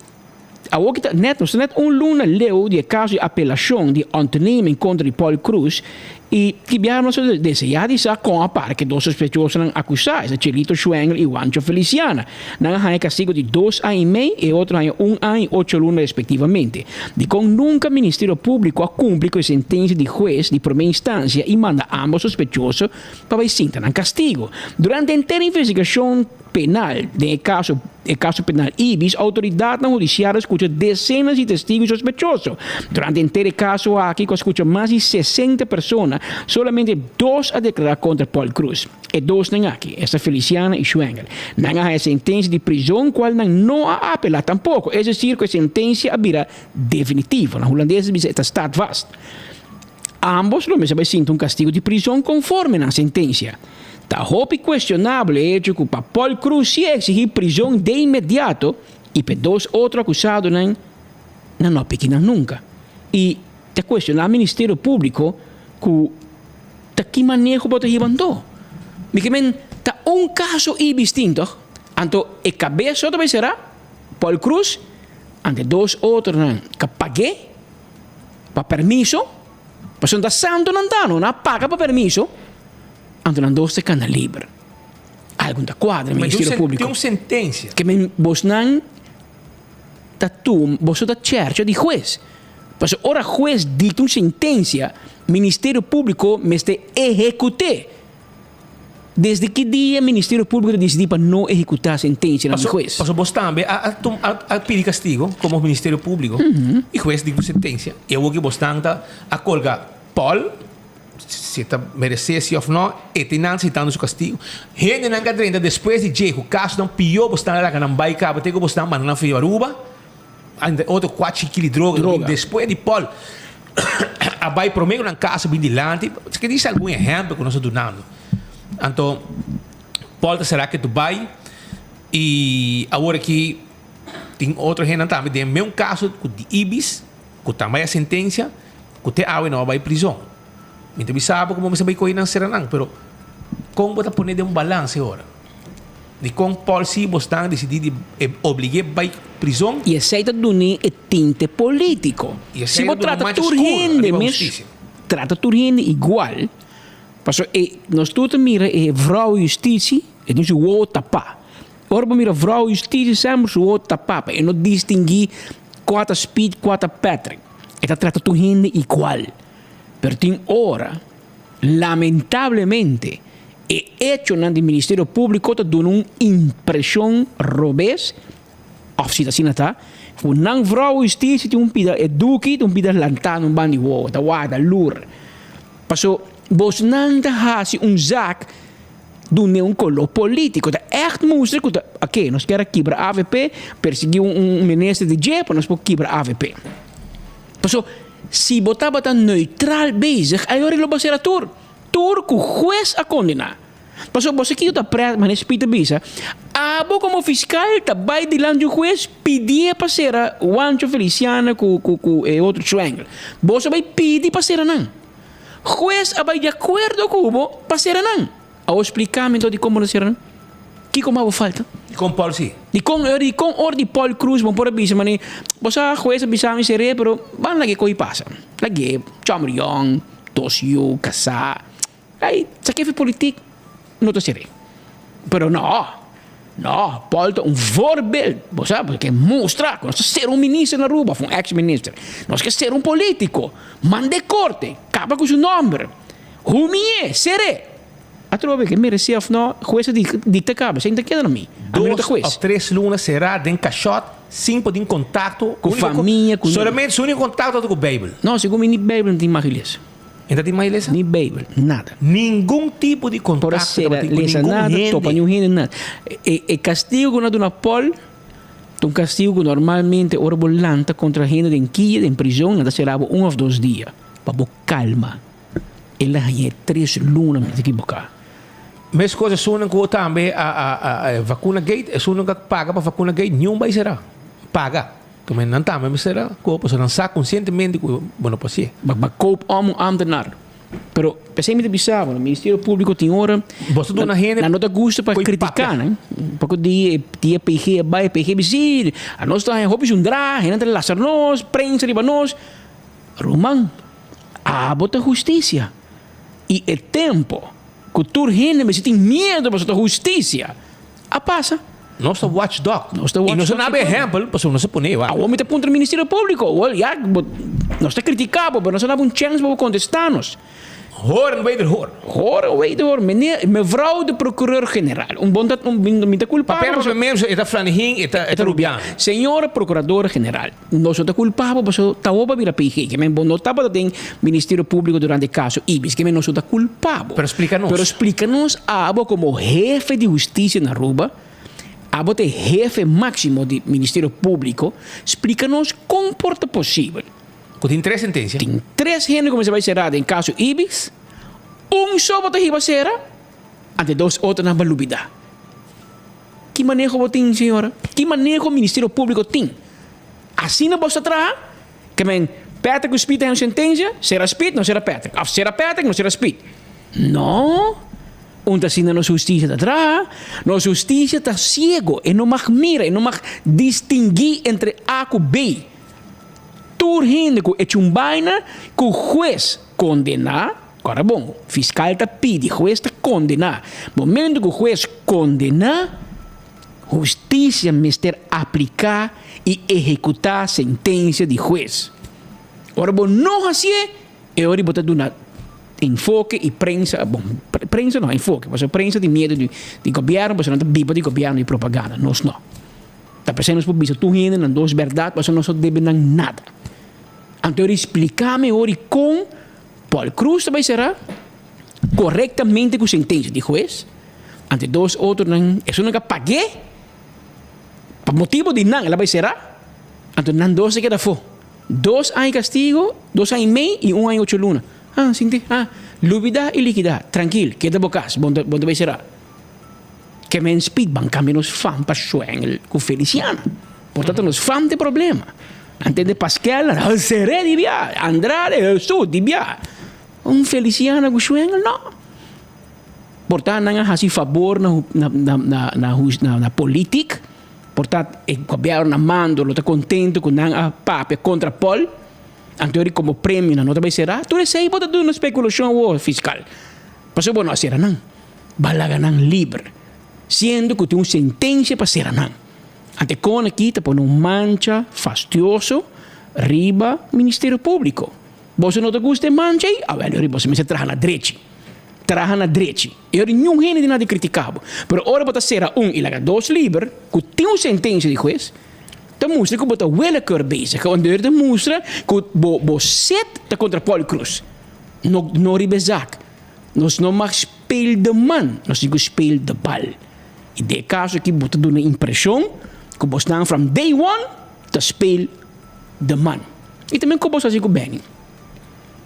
awor ki ta net nos ta net un luna leu di e kaso di apelashon di ontneming kontra di Paul Croes i ki biaha nos ta deseá di sa kon a para ke dos sospechosonan akusá, esta Chelito Schwengel i Juancho Feliciana. Nan a haña kastigo di dos aña i mei e otro a haña un aña i ocho luna respektivamente. Dikon nunka Ministerio Públiko a kumpli ku e sentensia di hues di promé instansia i manda ámbos sospechoso pa bai sinta nan kastigo? Durante henter investigashon penal den e kaso e kaso penal Ibis, outoridatnan hudisial a skucha desenas di testigu i sospechoso. Durante henter e kaso aki ku a skucha mas di sesenta persona, solamente dos a deklará kontra Paul Croes. E dosnan aki, esta Feliciana i Schwengel, nan a haña sentensia di prizon kual nan no a apelá tampoko, es desir ku e sentensia a bira definitivo. Na hulandes ta bisa e ta staat vast. Ambos lo mester bai sinti un kastigu di prizon konforme nan sentensia. Ta hopi kuestionabel e hecho ku pa Paul Croes si a eksigí prizon de inmediato i p'e dos otro akusadonan nan no a piki nan nunka. I ta kuestioná Ministerio Públiko ku ta ki maneho bo ta hiba anto? Mi ke men ta un kaso i bistin tòg? Anto e kabes so ta bai será, Paul Croes, anto e dos otronan ka pag'é pa permiso, pasobra ta santo nan ta no, nan a paga pa permiso, anto nan dos ta kanda liber. Algu ta kuadra Ministerio Públiko. Tin un sentensia. Ke men bosnan ta tum, boso ta chèrcha di hues. Pasobra ora hues dikta un sentensia, Ministerio Públiko mester ehekut'é. Desde ki dia Ministerio Públiko ta disidí pa no ehekutá sentensianan di hues? Pasobra bos tambe a pidi kastigo komo Ministerio Públiko i hues dikta un sentensia. I awor ki bosnan ta a kolga Paul. Si e ta meresé si òf nò, e tin nan sitando su kastigu. Hendenan ku a drenta despues di dje ku kasonan pió bo stan a laga nan bai kaba te ku bo stan manda nan for Aruba. Entre otro kuachi kili droga ku bin despues di Paul a bai promé ku nan kaso bin dilanti. Esaki disa algun ehèmpel ku nos a dunando. Anto Paul ta sera ke Dubai i awor aki tin otro hendenan tambe den meun kaso ku di Ibis ku tambe a sentensia. Ku te awe no a bai prizon. Mi ta bisa bo ku bo mester bai kohe nan sera nan, pero kon bo ta pone den un balanse ora? Dikon Paul si bo stan disidí di e oblig'é bai prizon? I esei ta dun'é e tinte polítiko. I esei Si bo ta duna trata mancha tur skur hende riba mes, hustisia. trata tur hende igual, pasobra e nos tur ta mira e vrouw justitie, e tin su wowo tapá. Ora bo mira vrouw justitie semper su wowo tapá pa e no distinguí kua ta Speed, kua ta Patrick. E ta trata tur hende igual. Pero tin ora, lamentablemente, e echonan di Ministerio Públiko ta duna un impreshon robes, òf si ta asina ta, ku nan vrou hustisia tin un pida e duki, tin un pida lantá na un ban di wowo, ta warda, lur. Paso bosnan ta hasi un zak dun'é un koló polítiko. Ta ègt mustra ku ta, oke, nos kier a kibra avp, persiguí un minister di dje pa nos por kibra avp. Paso, si bo tabata neutral bezig, ayora lo bo sera tur. Tur ku hues a kondená. Paso, bo sa kiko ta prèt, manera Speed ta bisa, abo komo fiskal ta bai dilanti un hues pidié pa sera Juancho Feliciano ku ku ku e otro Schwengel. Bo sa bai pidi pa sera nan. Hues a bai di akuerdo ku bo pa sera nan. Awor spliká mi anto dikon bo no sera nan? Kiko mas bo falta? Dikon Paul si? Dikon dikon ora di Paul Cruz bo por a bisa mane bo sa hues a bisa mi ser'é pero ban lag'é ko'i pasa. Lag'é chòmber yòn, dos yu, kasá. Ai sa kefe politik no ta ser'é. Pero no, no, Paul ta un voorbeeld. Bo sa, bo ke mustra ku nos ta ser un minister na Aruba òf un ex minister. Nos ke ser un politiko. Mand'é korte, kaba ku su nòmber. Humi'é, ser'é. Atrobe ke meresé òf no, hues a dikta kaba, esei no ta keda na mi. Ami no ta Dos hues. òf tres luna será den kashòt sin por tin kontakto Ku famia, ku. Solamente su úniko kontakto ta ku Beibel. No, segun mi ni Beibel no tin mag lesa. E ta tin mag lesa? Ni Beibel, nada. Ningun tipo di Por a kontakto sera tabatin ku lesa ningun nada, hende. topa niun hende, nada. E e kastigo ku nan a duna Paul ta un kastigo ku normalmente ora bo lanta kontra hende den kia, den prizon, nan ta sera bo un òf dos dia pa bo kalma. El a hañ'é tres luna mi ta ekiboká. Meskos esunnan ku tambe a a a vakuna gate, esunnan ku a paga pa vakuna gate niun bai sera. Paga. Kome nan tambe mester a koop pasobra nan sa konsientemente ku bo no por hasié. Ba ba koop om un ambtenaar. Pero p'esei mi ta bisa bo, Ministerio Públiko tin ora Bo ta duna hende nan no ta gusta pa koe kritiká papia. nan. Poko di e di e PG a bai, e PG bisa si, anos ta haña hopi zundra, hende ta lastra nos, prensa riba nos. Ruman, abo ta hustisia. I e tempo ku tur hende mester tin miedu pasobra ta hustisia a pasa. Nos ta watchdog. Nos ta I nos watchdog a naba ehèmpel pasobra nos a pone wak. Awor mi ta puntra Ministerio Públiko, wèl ya bo nos ta kritiká bo pero nos a daba un chèns pa bo kontestá nos. Hoor en wederhoor. Hoor en wederhoor. Meneer, mevrouw de procureur-generaal, un bon ta un mi ta kulpabel Papel pasobra. pasobra e ta Flanihin, e ta e ta Rubiano. Señora procurador-generaal, nos no ta kulpabel pasobra ta bo a bira PG, ke men bo no tabata den Ministerio Públiko durante e kaso Ibis, ke men nos no ta kulpabel. Pero splika nos. Pero splika nos abo komo hefe di hustisia na Aruba, abo ta e hefe máksimo di Ministerio Públiko, splika nos kon por ta posibel. Ku tin tres sentensia. Tin tres hende ku mester bai sera den kaso Ibis, un so bo ta hiba sera, ante dos otronan ba lubida. Ki maneho bo tin, señora? Ki maneho Ministerio Públiko tin? Asina bo sa traha? Ke men Patrick ku Speed ta haña un sentensia, sera Speed, no sera Patrick. Òf sera Patrick, no sera Speed. No! Un ta asina nos hustisia ta traha. Nos hustisia ta siego, e no mag mira, e no mag distinguí entre A ku B. Tur hende ku echa un baina ku hues kondená. Kòrda bon, fiskal ta pidi, hues ta kondená. Momento ku hues kondená, hustisia mester apliká i ehekutá sentensia di hues. Ora bo no hasié, e ora bo ta duna enfoke i prensa, bon, prensa no, enfoke, pasobra prensa tin miedu di gobièrnu, pasobra nan ta biba di gobièrnu i propaganda, nos no. Ta p'esei nos por bisa tur hende nan dos bèrdat, pasobra nos no debe nan nada. Anto e spliká mehor i kon Paul Croes ta bai será korektamente ku sentensia di hues, anto e dos otronan, esunnan ku a pag'é, pa motibu di nan el a bai será, anto nan dos a keda afó. Dos aña kastigu, dos aña i mei i un aña i ocho luna. Ah, sinti, ah, lubidá i likidá, trankil, keda bo kas, bo no ta bai será. Ke men speed ban kambia nos fam pa Schwengel ku Feliciano. Por tanto nos fam tin problema. Nan tende Paskel, Seré di bia, Andrade, Hesus di bia. Un Feliciano ku Schwengel no. Por ta nan a hasi fabor na na na na na na politik. Por ta e gobierno na mando lo ta kontento ku nan a papia kontra Paul. Anto eri komo premio nan no ta bai sera. Tur esei bo ta duna spekulashon awor fiskal. Pasobra bo no a sera nan. Ba laga nan liber, siendo ku tin un sentensia pa sera nan. Ante kon aki ta pone un mancha fastioso riba Ministerio Públiko. Boso no ta gusta e mancha ei? Awèl, ora boso mester traha na drechi. Traha na drechi. E ora niun hende tin nada di kritiká bo. Pero ora bo ta sera un i laga dos liber, ku tin un sentensia di hues, ta mustra ku bo ta willekeur bezig. Ora ta mustra ku bo bo set ta kontra Paul Croes, no no riba e zak. Nos no mag speel de man, nos tin ku speel de bal. I den e kaso aki bo ta duna impreshon ku bosnan from day one ta speel de man. I tambe ku bos hasi ku Benny.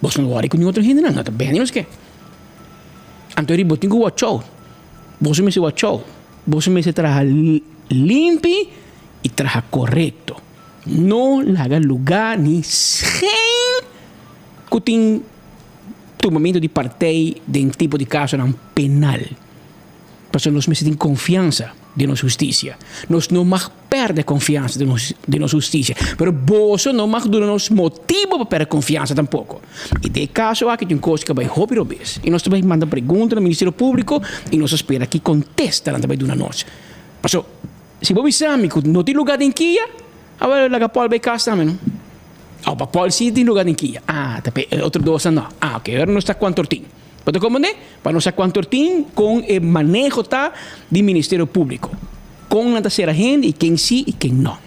Bos no wòri ku niun otro hendenan, no ta Benny nos ke. Anto ri bo tin ku watch out. Boso mester watch out. Boso mester traha limpi i traha korekto. No laga lugá ni schijn ku tin. Tumamentu di partij den tipo di kasonan penal. Pasobra nos mester tin konfiansa den nos hustisia. Nos no mag pèrdè konfiansa den nos den nos hustisia. Pero boso no mag duna nos motibu pa pèrdè konfiansa tampoko. I den e kaso aki tin kos ku a bai hopi robes. I nos ta bai manda pregunta na Ministerio Públiko i nos ta spera ki kontesta nan ta bai duna nos. Pasobra si bo bisa mi ku no tin lugá den kia, awor laga Paul bai kas tambe no. Oh, pa Paul sí tin lugar den kia. Ah, ta pe e otro dosnan no. Ah, ok, ahora nos ta cuantortin. Bo ta comprende? Pa nos sa cuantortin con e maneho ta di Ministerio Publico. Con nan ta cera hende y ken sí y ken no.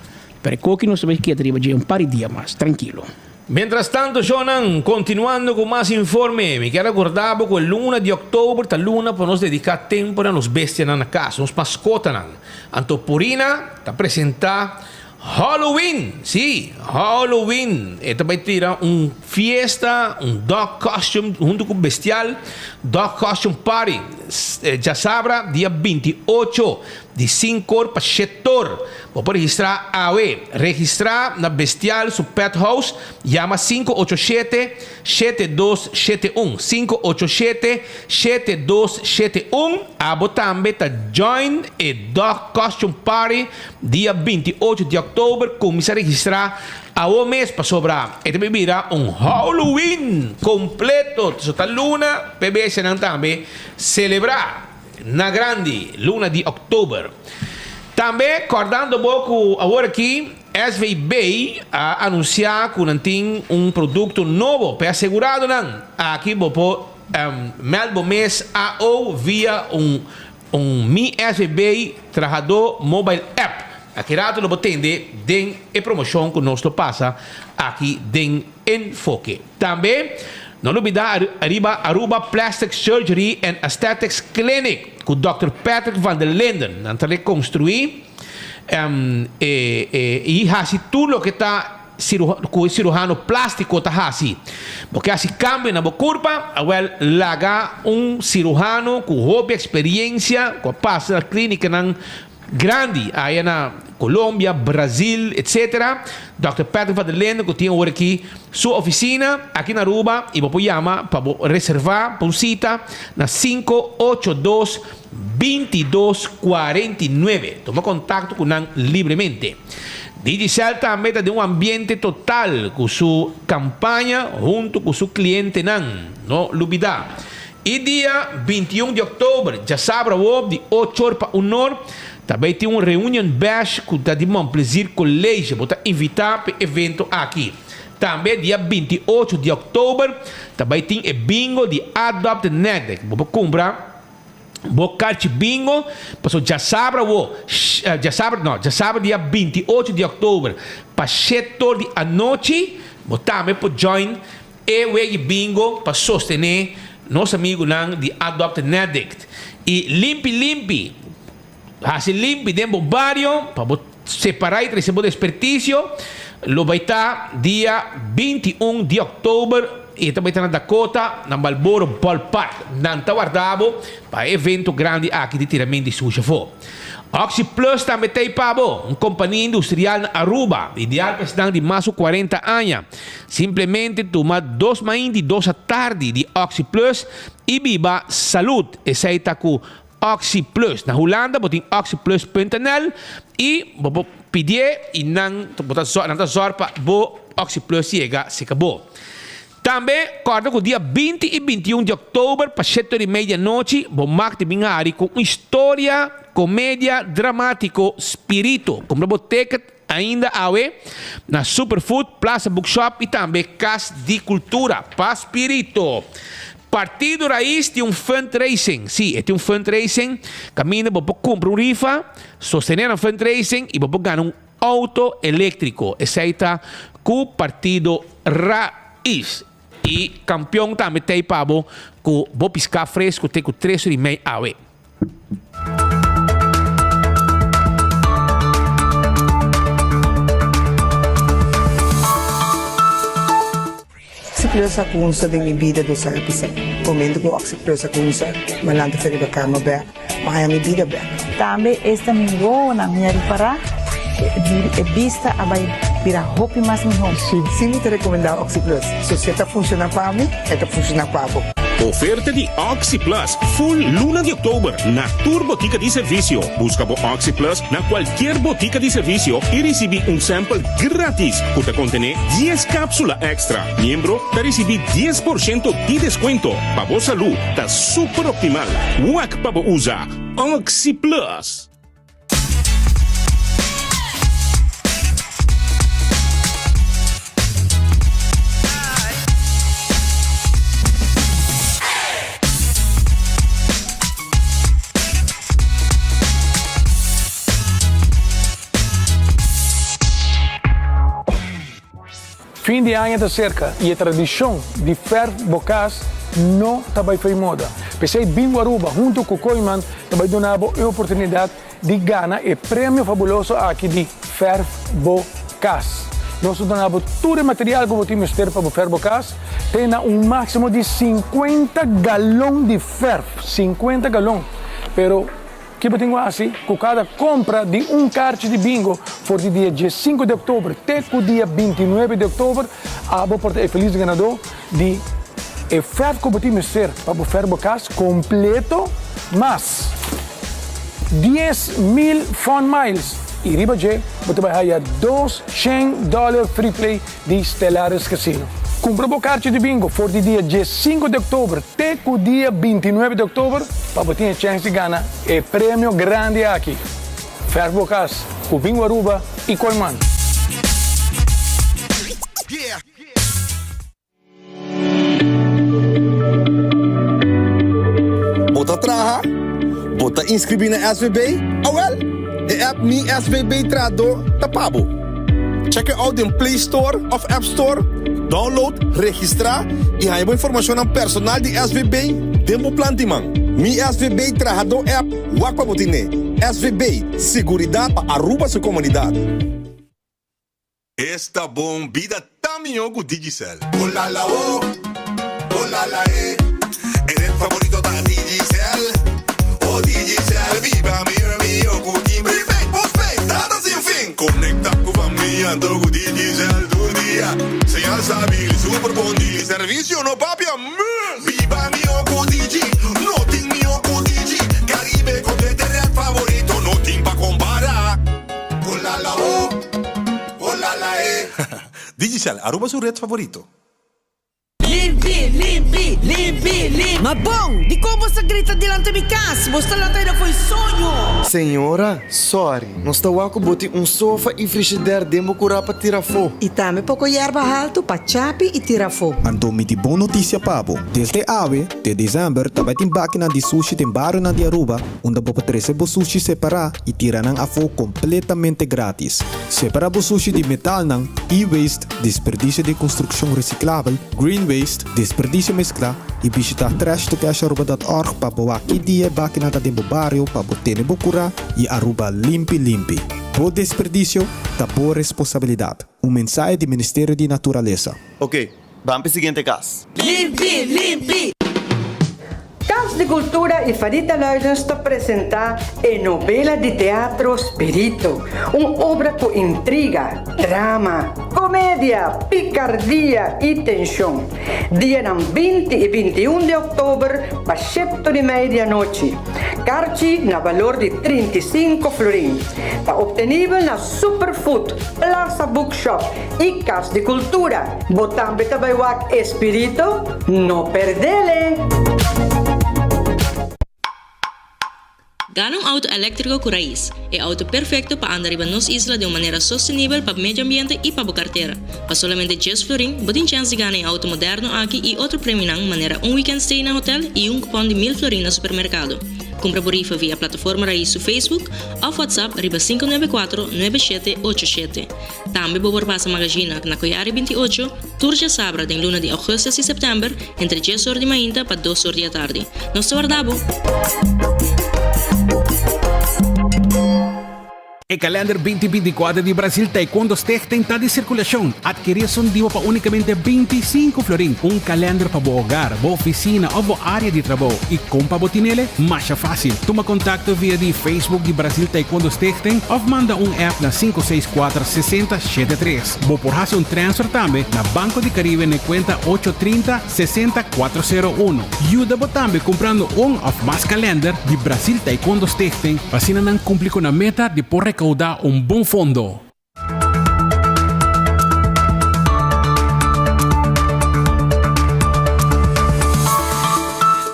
Pero e koki nos ta bay keda riba dje un par di dia mas. Trankilo. Mientras tanto, shownan, continuando cu mas informe, mi kier acorda bo cu e luna di october ta luna pa nos dedica tempo na nos bestianan na cas, nos mascotanan. Anto Purina ta presenta Halloween! Sí, Halloween! E ta bai tira un fiesta, un dog costume huntu ku Bestial Dog Costume Party. Djasabra dia 28 di sinkor pa shetor. Bo por registrá awe. Registrá na Bestial su Pet House. Yama 587 7271. 587 7271. Abo tambe ta join e Dog Costume Party. Dia 28 di òktober kuminsá registrá awo mes pasobra e ta bin bira un Halloween kompleto. So ta luna p'e bestianan tambe selebrá na grandi luna di òktober. Tambe kòrdando bo ku awor aki SVB a anunsiá ku nan tin un produkto nobo p'e aseguradonan. Aki bo por mèld bo mes AO via un Un Mi SVB Trahadó Mobile App. Aki rato lo bo tende den e promoshon ku nos lo pasa aki den Enfoke. Tambe no lubida ariba Aruba Plastic Surgery and Aesthetics Clinic ku Dòkter Patrick van der Linden. Nan ta rekonstruí e i hasi tur loke ta Ku e siruhano plástiko ta hasi. Bo ke hasi kambio na bo kurpa? Awèl, laga un siruhano ku hopi eksperiensia ku a pasa na klínikanan grandi aya na Colombia, Brazil, etcetera. Dòkter Patrick van der Linden ku tin awor aki su ofisina aki na Aruba i bo por yama pa bo reservá pa un sita na 582 22 49. Tuma kontakto ku nan libremente. Digicel tambe ta den un ambiente total ku su kampaña huntu ku su klientenan. No lubidá. I dia 21 di òktober, djasabra awor di ocho or pa un or, ta bai tin un reunion bash ku ta di Montplaisir College. Bo ta invitá pa e evento aki. Tambe dia 28 di òktober ta bai tin e bingo di Adopt Netwerk. Bo por kumpra Bo karchi bingo paso djasabra awo, djasabra no, djasabra dia 28 di oktober pa shetor di anochi bo tambe por join e wegi bingo pa sostene nos amigunan di Adopt an Addict. Y limpi limpi, haci limpi den bo bario pa bo separa y trece bo desperdicio lo bay ta dia 21 di oktober y e ta bay ta na Dakota na Marlboro Ballpark. Nan ta warda bo pa e evento grandi aki di tiramento di sushi afo. Oxi Plus tambe ta ey pa bo, un compania industrial na Aruba, ideal pa esnan di mas ku 40 aña. Simplemente tuma dos mainti y dos atardi di Oxi Plus y biba salud. Esey ta cu Oxi Plus. Na Hulanda bo tin oxiplus.nl y bo por pidié y nan bo ta nan ta zòrg pa bo Oxi Plus yega serka bo. Tambe kòrda ku dia 20 y 21 di òktober pa shete ora y media anochi bo mag di bin hari ku un historia komedia dramátiko Spirito. Kumpra bo ticket ainda awe na Superfood, Plaza Bookshop y tambe Cas di Cultura pa Spirito. Partido Raiz tin un fundraising. Sí, e tin un fundraising caminda bo por cumpra un rifa, sostene nan fundraising y bo por gana un auto electrico. Esey ta cu Partido Raiz. Y campeon tambe t'ey pa bo cu bo pisca fresco te cu tres ora y mei awe. Oxyplus a cunsa den mi bida dos aña pisa. Momento cu Oxyplus a cunsa, mi a lanta fe riba cama bek, mi a haña mi bida bek. Tambe esta mi wowonan mi a ripará e bista a bai bira hopi mas mihó. Sí mi ta recomendá Oxyplus. So si e ta funciona pa mi, e ta funciona pa bo. Oferta di OxyPlus full luna di oktober na tur botica di servicio. Busca bo OxyPlus na cualkier botica di servicio y ricibi un sample gratis cu ta contene dies capsula extra. Miembro ta ricibi 10% di descuento. Pa bo salud ta super optimal. Wak pa bo usa OxyPlus! Fin di aña ta serka i e tradishon di fèrf bo kas no ta bai fo'i moda. P'esei Bingo Aruba huntu ku Kooiman ta bai duna bo e oportunidat di gana e premio fabuloso aki di Fèrf Bo Kas. Nos ta duna bo tur e material ku bo tin mester pa bo fèrf bo kas te na un máksimo di 50 galon di fèrf, 50 galon! Pero ki bo tin ku hasi ku kada kompra di un karchi di bingo for di dia 15 di òktober te ku dia 29 di òktober, abo por ta e felis ganadó di e fèrf ku bo tin mester pa bo fèrf bo kas kompleto mas 10,000 Fun Miles i riba dje bo ta bai haya 200 dòler free play di Stellaris Casino. Kumpra bo karchi di bingo for di dia 15 di òktober te ku dia 29 di òktober pa bo tin e chèns di gana e premio grandi aki. Fèrf bo kas ku Bingo Aruba i Kooyman. Bo ta traha? Bo ta inscribi na SVB? Awel, e app Mi SVB Trahadó ta pa bo. Check e out den Play Store of App Store, download, registra y haña bo informacionnan personal di SVB den bo plan di man. Mi SVB Trahadó app, wak pa bo tine. SVB, seguridad pa Aruba su comunidad. Esta bon bida ta mihó ku Digicel. Olala oh, olala eh. E red favorito ta Digicel. Oh Digicel, biba mihó mihó ku tin prepaid, postpaid, data sin fin. Konekta ku famia anto ku Digicel tur dia. Señal stabil i super bon di servisio no papia mes. Biba mihó ku Digi, no tin mihó ku Digi. Karibe kompleto e red favorito, no tin pa kompara. Olala oh. Digicel, Aruba su red favorito. Limpi, limpi, limpi, limpi. Ma bon, dikon bo sa grita dilanti mi kas? Bo sta lanta aida fo'i soño. Señora, sorry, nos ta wak ku bo tin un sofa i frishider den bo kurá pa tira afó. I tambe poko yerba haltu pa chapi i tira afó. Anto mi tin bon notisia pa bo, desde awe te desèmber ta bai tin bakinan di sushi den barionan di Aruba unda bo por trese bo sushi separá i tira nan afó kompletamente grátis. Separá bo sushi di metalnan, e-waste, Desperdisio di konstrukshon resiklabel, green waste, desperdisio mesklá i bishitá trashtocasharuba.org pa bo wak ki dia e bakinan ta den bo bario pa bo tene bo kurá i Aruba limpi limpi. Bo desperdisio ta bo responsabilidat. Un mensahe di Ministerio di Naturalesa. Ok, ban p'e siguiente kas. Limpi, limpi! Cas di Cultura y Farita Luidens ta presenta e novela di teatro Spirito, un obra cu intriga, drama, comedia, picardia y tension. Dianan 20 y 21 di october pa shepto di media anochi. Carchi na balor di 35 florin. Ta obtenibel na Superfood, Plaza Bookshop y Cas di Cultura. Bo tambe ta bay wak e Spirito? No perdele! Gana un auto eléktriko ku Raiz, e auto perfekto pa anda riba nos isla den un manera sostenibel pa medio ambiente i pa bo kartera. Pa solamente djes florin, bo tin chèns di gana e auto moderno aki i otro premionan manera un weekend stay na hotel i un kupòn di mil florin na supermerkado. Kumpra bo rifa via plataforma Raiz su Facebook òf WhatsApp riba 594 9787. Tambe bo por pasa Magazina na Koyari 28, tur djasabra den luna di augustus i september entre djes or di mainta pa dos or di atardi. Nos ta warda bo! E kalender binti 24 di Brasil Taekwondo Stichting ta di sirkulashon. Adkerí esun dibo pa únikamente 25 florin. Un kalender pa bo hogar, bo ofisina òf bo área di trabou. I kon pa bo tinele? Masha fásil. Tuma kontakto via di Facebook di Brasil Taekwondo Stichting òf manda un app na 564 60 73. Bo por hasi un transfer tambe na Banco di Caribe na e kuenta ocho trinta 60 401. Yuda bo tambe kumprando un òf mas kalender di Brasil Taekwondo Stichting pa asina nan kumpli ku nan meta di por rekoudá un bon fondo.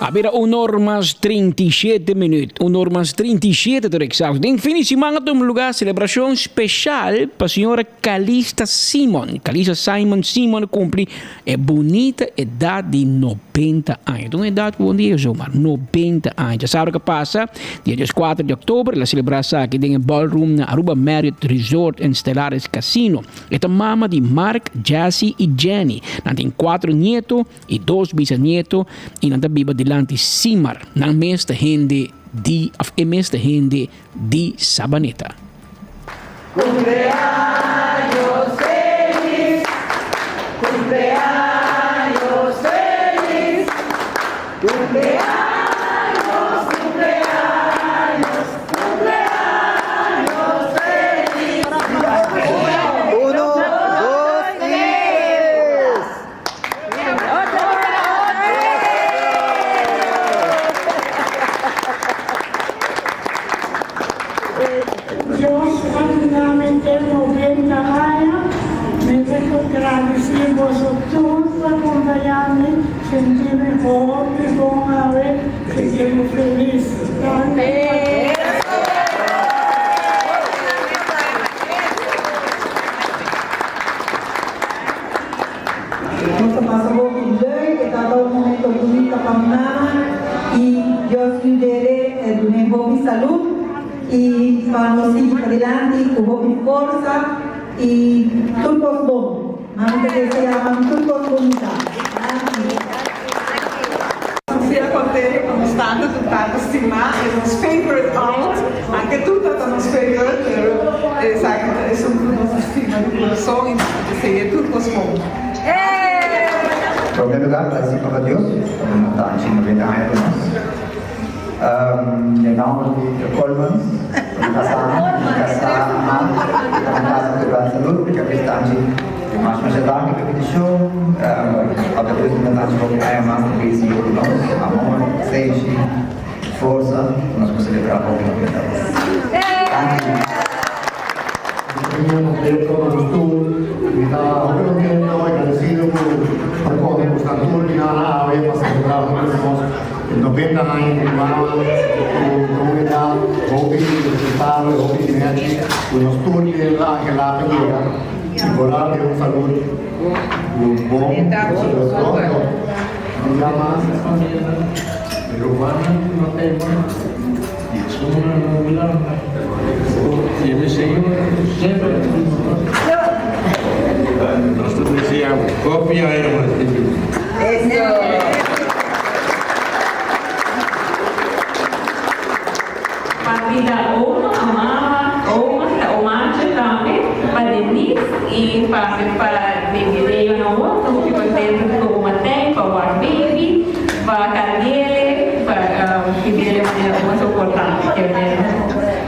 A bira un or mas 37 minuut. Un or mas 37 tur exacto. Den fin di siman a tuma lugar celebracion special pa señora Calista Simon. Calista Simon Simon a cumpli e bunita edad di 90 aña. Ta un edad cu bon dia zomaar, 90 aña. Ya sabe loke a pasa, dia 14 di october el a celebra esaki den e ballroom na Aruba Marriott Resort and Stellaris Casino. E ta mama di Mark, Jesse y Jenny. Nan tin cuatro nieto y dos bisanieto y nan ta biba dilanti Simar. Nan mes ta hende di, of e mes ta hende di Sabaneta. Cumpleaños feliz, cumpleaños feliz, cumpleaños, cumpleaños, cumpleaños feliz. Uno, dos y tres. Dios a duna mi te 90 aña, mi ta gradisí boso tur pa kompañá mi, sinti mi hopi bon awe, sinti mi felis. Danki. Nos a pasa hopi leuk, e tabata un momento bunita pa mi mama y Dios yud'e dun'e hopi salud y pa nos sigui padilanti cu hopi forsa y tur cos bon. Mami ta desea mami tur cos bunita. Danki. Sofia Contento pa nos tanta, tur tanta stima, e nos favorite aunt, anke tur ta nos favorite, pero esaki ta esun ku nos a stima di kurason i nos ta desea tur kos bon. Prome lugar ta hasi Papa Dios pa duna tanchi 90 aña ku nos. Den nomber di de Colmans, mi kasá, mi kasá Ann, ta na casa ku gran salud, mi ta bisa tanchi masha masha danki pa e bendishon. Papa Dios duna tanchi hopi aña mas di bes i ku nos, amor, pasenshi, forsa ku nos por selebrá hopi 90 mas. Danki. Mi ta hopi contento. Boso tur di nan awe pa selebrá huntu ku nos e 90 aña di mama ku na un edat hopi respetabel, hopi nechi ku nos tur tin la anhelá pa yega i por a den un salud ku bon ku salud pronto. Un dia mas e familia mi rumannan ku no tema i esunnan na Hulanda i mi señora ku semper ta ku nos. Nos ta desea bo hopi aña mas di bida. Pa bida oma, a mama, oma ta omacha tambe, pa Denise y pa pa baby Leo na wor ta hopi contento cu oma tey pa wak baby, pa carguele, pa pidele manera oma soporta kende.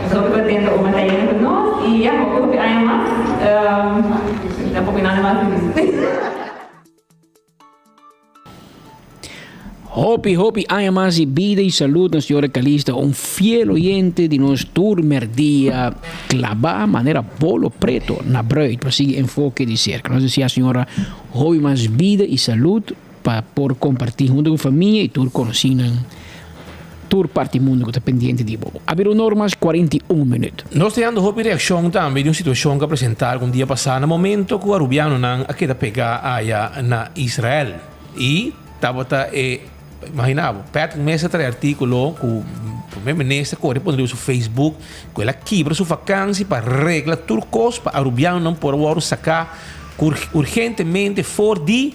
Nos hopi contento oma tey yendo cu nos y ya hopi hopi aña mas, tampoco nada mas di bisa. Hopi hopi aña mas di bida y salud na señora Calista, un fiel oyente di nos tur merdia claba manera bolo preto na bruid pa sigui enfoke di cerca. Nos desea señora hopi mas bida y salud pa por comparti hunto cu famia y tur conocinan tur parti mundo cu ta pendiente di bo. A bira un or mas 41 minuut. Nos ta yando hopi reaccion tambe di un situacion cu a presenta algun dia pasa na momento cu Arubianonan a keda pega aya na Israel y tabata e, imagina bo, Patrick mes a trae articulo cu Primer Minister core pone riba su Facebook cu el a kibra su vakantie pa regla tur cos pa Arubianonan por a wordo saca urgentemente for di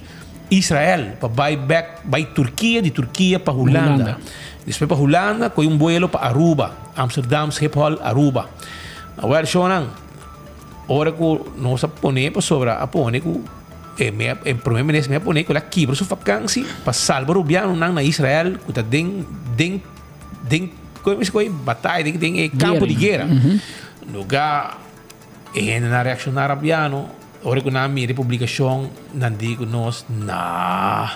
Israel pa bai bek bai Turkia, di Turkia pa Hulanda. Despues pa Hulanda koe un buelo pa Aruba, Amsterdam Schiphol Aruba. Awor shownan, ora ku nos a pone pasobra a pone ku e me e prome minister me a pone ku el a kibra su vakansi pa salba rubianonan na Israel ku ta den den den koe bataya den den e kampo di guera. Luga E hendenan reakshoná rabiano ora ku nan a mira e publikashon. Nan di ku nos, Nah,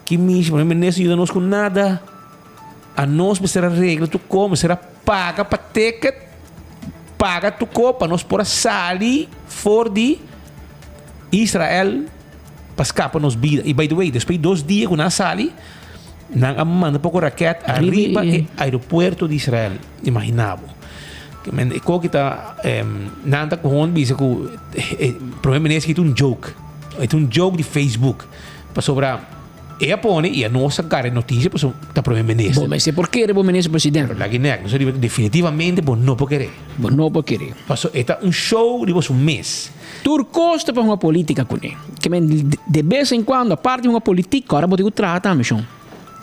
ki mishi, bo no mester yuda nos ku nada. Anos mester a regla tur kos, mester a paga pa ticket, paga tur kos pa nos por a sali for di Israel pa skapa nos bida. I by the way, despues di dos dia ku nan a sali, nan a manda poko raket ariba e aeropuerto di Israel. Imagina bo. E koki ta, nan ta gewoon bisa ku e prome minister ki ta un joke. E ta un joke di Facebook. Pasobra e a pone i anos a gara e notisia pasobra ta prome minister. Bo mester por kere bo minister president. Pero laki nek, nos a riba definitivamente bo no por kere. Bo no por kere. Pasobra e ta un show riba su mes. Tur kos ta pa hunga politika kuné. Ke men de bes en kuando aparte di hunga politika ora bo tin ku traha tambe shon.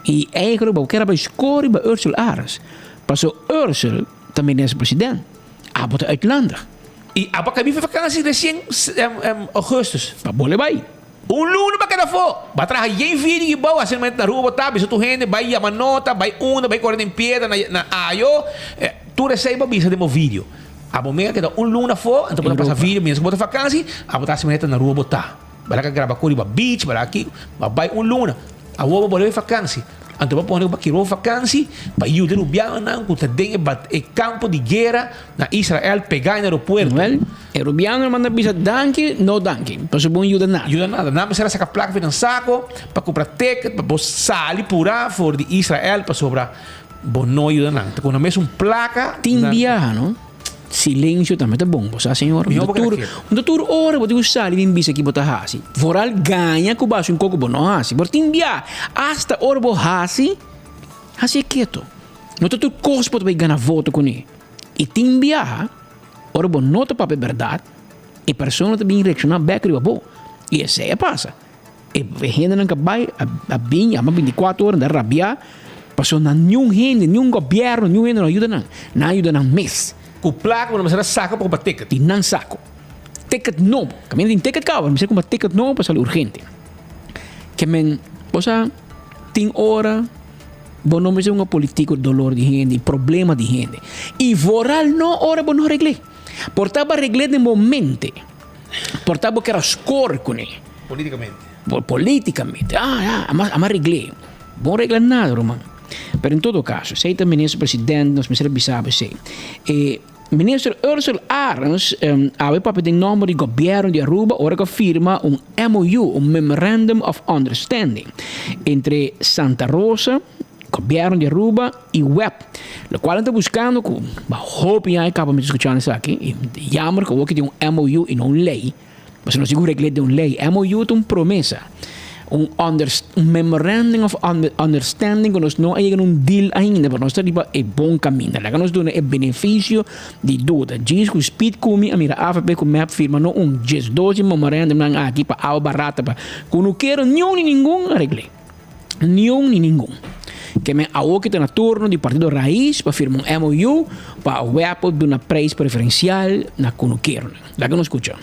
I eigenlijk bo kier a bai score riba Ursel Arends. Paso Ursel ta minister president. Abo ta uitlandig. I abo a kabi for vakantie resien augustus. Pa bole bai. Un luna bo a keda afo. Bo a traha yen video di bou asina manera na Aruba bo ta bisa tur hende bai yama nota bai unda bai kore den piedra na na Ayo. Tur esei bo a bisa den bo video. Abo mega keda un luna afo anto bo ta pasa video mientras ku bo ta vakantie abo ta hasi manera ta na Aruba bo ta. Bo a graba ku riba beach bo a aki bo a bai un luna. Awor bo bolbe vakansi. Anto bo pone ku bo kiro vakansi pa yuda rubianonan ku ta den e bat e kampo di guera na Israel pegá na aeropuerto. Wel, e rubianonan manda bisa danki, no danki. Pasobra bo no yuda nada. Yuda nada. Nan mester a saka plaka for di nan sako pa kumpra ticket pa bo sali purá for di Israel pasobra bo no yuda nan. Ta ku nan mesun plaka Tin nan. biaha no. Silencio tambe ta bon, bo sa señor. Mihó bo Tur, keda ketu. un tur ora bo tin ku sali bin bisa ki bo ta hasi. Vooral gaña ku bo hasi un kos ku bo no hasi. Por tin bia, asta ora bo hasi, hasi e ketu. No ta tur kos bo ta bai gana voto kuné. I tin biaha, ora bo no ta papia bèrdat, e persona ta bin reakshoná bèk riba bo. I esei a pasa. E hendenan ka bai a bin yama binticuatro ora nan ta rabia pasobra nan niun hende, niun gobierno, niun hende no a yuda nan. Nan a yuda nan mes. Ku plaka ku nan mester a saka pa kumpra ticket. Di nan sako. Ticket nobo. Kaminda tin ticket kaba, nan mester kumpra ticket nobo pa sali urgente. Ke men, bo sa, tin ora bo no mester hunga politico dolor di hende y problema di hende. Y vooral no ora bo no regl'é. Por ta bo a regl'é den bo mente. Por ta bo kier a score kuné. Políticamente. Políticamente. Ah, ah, ama, ama reglé. Bon regla nada, ruman. Pero en todo caso, esei ta minister president, nos mester bisa bo esei. E. Minister Ursell Arends awe papia den nomber di Gobierno di Aruba ora cu a firma un MOU, un Memorandum of Understanding, entre Santa Rosa, Gobierno di Aruba y web, locual nan ta buscando cu hopi aña caba mi ta scuchando esaki y jammer cu awo tin un MOU y no un ley. Pasobra nos tin ku regl'é den un lei. MOU ta un promesa, un un memorandum of understanding ku nos no a yega na un deal ainda, pero nos ta riba e bon kaminda. Laga nos duna e benefisio di duda. Djis ku Speed ku mi a mira avp ku mep firma no un djesdos di memorandumnan aki pa awa barata pa ku no kere niun ni ningun a regl'é. Niun ni ningun. Ke men awo ki ta na turno di Partido Raiz pa firma un MOU pa web por duna prijs preferencial na kunukeronan. Laga nos skucha.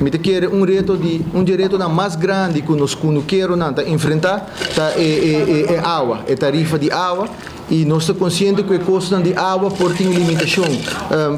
Mi ta kere un reto di un di e retonan mas grandi ku nos kunukeronan ta enfrentá ta e e e e awa, e tarifa di awa i nos ta konsiente ku e kostonan di awa por tin limitashon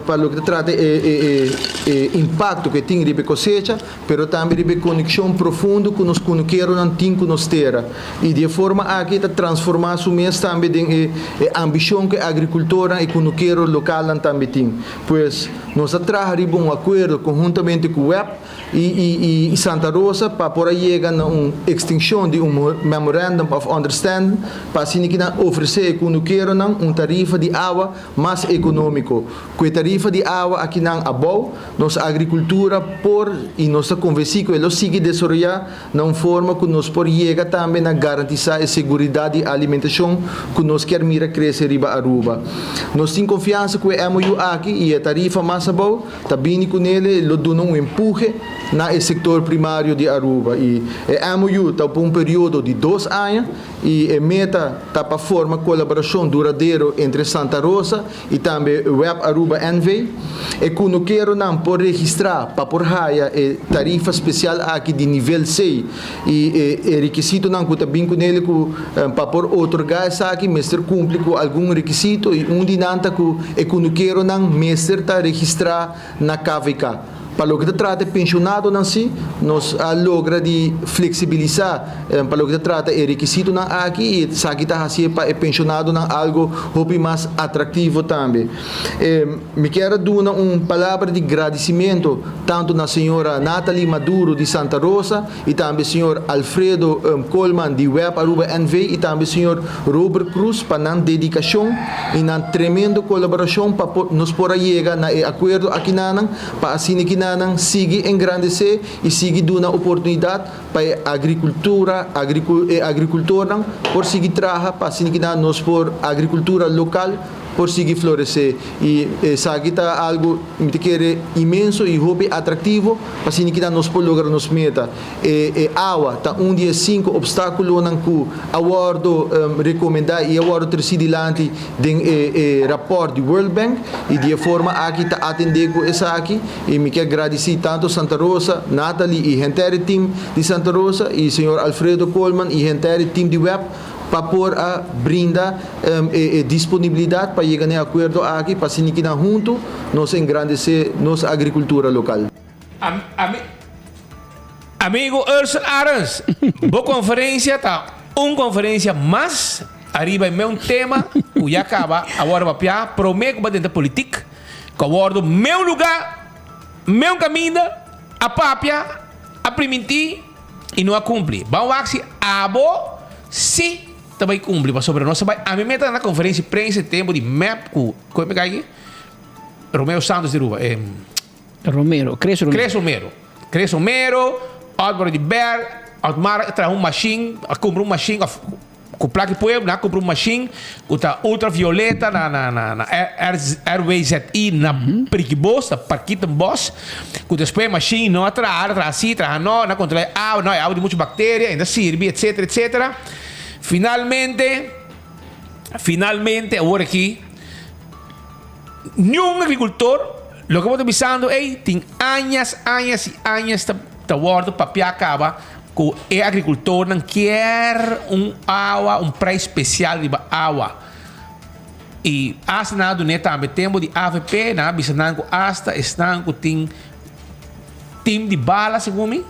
pa loke ta trata e e e e impakto ku e tin riba e kosecha. pero tambe riba e konekshon profundo ku nos kunukeronan tin ku nos tera i di e forma aki e ta transformá su mes tambe den e e ambishon ku e agrikultornan i kunukero lokalnan tambe tin. Pues, nos a traha riba un akuerdo konhuntamente ku web i i i Santa Rosa pa por a yega na un ekstenshon di un Memorandum of Understanding pa asina ki nan ofresé e kunukeronan un tarifa di awa mas ekonómiko. Ku e tarifa di awa akinan abou, nos agrikultura por i nos ta konvensí ku e lo sigui desaroyá na un forma ku nos por yega tambe na garantisá e seguridat di alimentashon ku nos kier mira krese riba Aruba. Nos tin konfiansa ku e MOU aki i e tarifa mas abou ta bini kunele i lo duna un empuhe na e sektor primario di Aruba. I e MOU ta pa un periodo di dos aña i e meta ta pa forma kolaborashon duradero entre Santa Rosa i tambe Web Aruba NV. E kunukeronan por registrá pa por haya e tarifa spesial aki di nivel C i e rekisitonan ku ta bin kunele ku pa por otorgá esaki mester kumpli ku algun rekisito i un di nan ta ku e kunukeronan mester ta registrá na KVK. Pa loke ta trata e penshonadonan si, nos a logra di fleksibilisá pa loke ta trata e rekisitonan aki i esaki ta hasié pa e penshonadonan algo hopi mas atraktivo tambe. Mi kier a duna un palabra di gradisimentu tantu na señora Nathalie Maduro di Santa Rosa i tambe señor Alfredo Koolman di Web Aruba NV i tambe señor Robert Cruz pa nan dedikashon i nan tremendo kolaborashon pa por nos por a yega na e akuerdo akinanan pa asina kinanan sigui engrandesé i sigui duna oportunidat pa e agrikultura e agrikultornan por sigui traha pa asina kinan nos por agrikultura lokal por sigui floresé i esaki ta algu mi ta kere inmenso i hopi atraktivo pa asina kinan nos por logra nos meta. E e awa ta un di e sinku opstákulonan ku a wòrdu rekomendá i a wòrdu tresí dilanti den e e rapòrt di World Bank i di e forma aki ta atendé ku esaki i mi ke gradisí tantu Santa Rosa, Nathalie i henter e tim di Santa Rosa i señor Alfredo Koolman i henter e tim di web pa por a brinda e e disponibilidat pa yega na e akuerdo aki pa asina kinan huntu nos engrandesé nos agrikultura lokal. Amigo Ursel Arends, bo conferencia ta un conferencia mas ariba e meun tema cu ya caba a wordo papia prome cu bo a drenta politic, cu a wordo meun lugar, meun caminda, a papia, a priminti y no a cumpli. Ban wak si abo si ta bay cumpli pasobra nos a bay, ami meta na conferencia di prensa e tempo di mep cu, con e me cay aki? Romeo Santos di Aruba, e. Romero, Chris Romero. Chris Romero. Chris Romero, Otmar Oduber, Otmar a traha un machine, a cumpra un machine of cu placa di pueblo nan a cumpra un machine cu ta ultravioleta na na na na RWZI na Prikibos, na Parkietenbos, cu despues e machine no a traha, a traha si, traha no, nan a controla e awa, no e awa di mucho bacteria, e no ta sirbi, etcetera, etcetera. Finalmente, finalmente awor aki. Niun agricultor, loke bo ta bisando ey, tin añas, añas y añas ta ta wordo papia caba cu e agricultornan kier un awa, un prijs special riba awa. Y hasta nan a dun'e tambe tempo di avp, nan a bisa nan cu hasta esnan cu tin team di bala segun mi,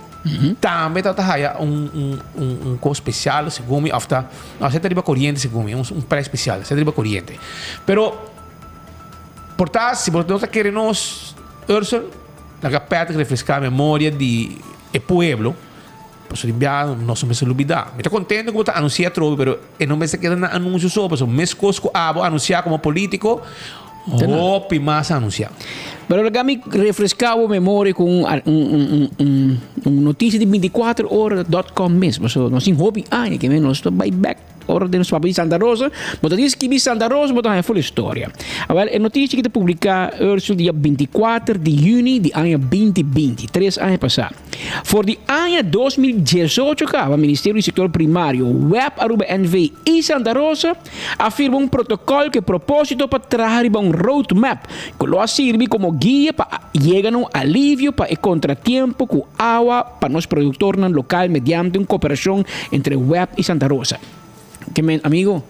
tambe ta ta haya un un un un cos special segun mi of ta, no, esey ta riba coriente segun mi, un prijs special, esey ta riba coriente. Pero. Por ta, si bo no ta kere nos, Ursel, laga Patrick refreská memoria di e pueblo, pasobra di biaha nos no mester lubidá. Mi ta kontento ku bo ta anunsiá atrobe, pero e no mester keda na anunsio so, pasobra meskos ku abo anunsiá komo polítiko, hopi mas a anunsiá. Pero laga mi refreská bo memoria ku un un un un notisia di 24 ora dot com mes, pasobra nos tin hopi aña ke nos ta bai bèk. Ora den nos papia di Santa Rosa, bo ta skibi Santa Rosa, bo ta haña full historia. Awel, e noticia ki ta publica Ursel dia 24 di juni di aña 2020, tres aña pasá. For di aña 2018 kaba, Ministerio di Sector Primario, web Aruba NV y Santa Rosa a firma un protocol ku e proposito pa traha riba un roadmap ku lo a sirbi komo guia pa yega na un alivio pa e kontratiempo ku awa pa nos produktornan lokal mediante un koperashon entre web i Santa Rosa. Ke men, amigo,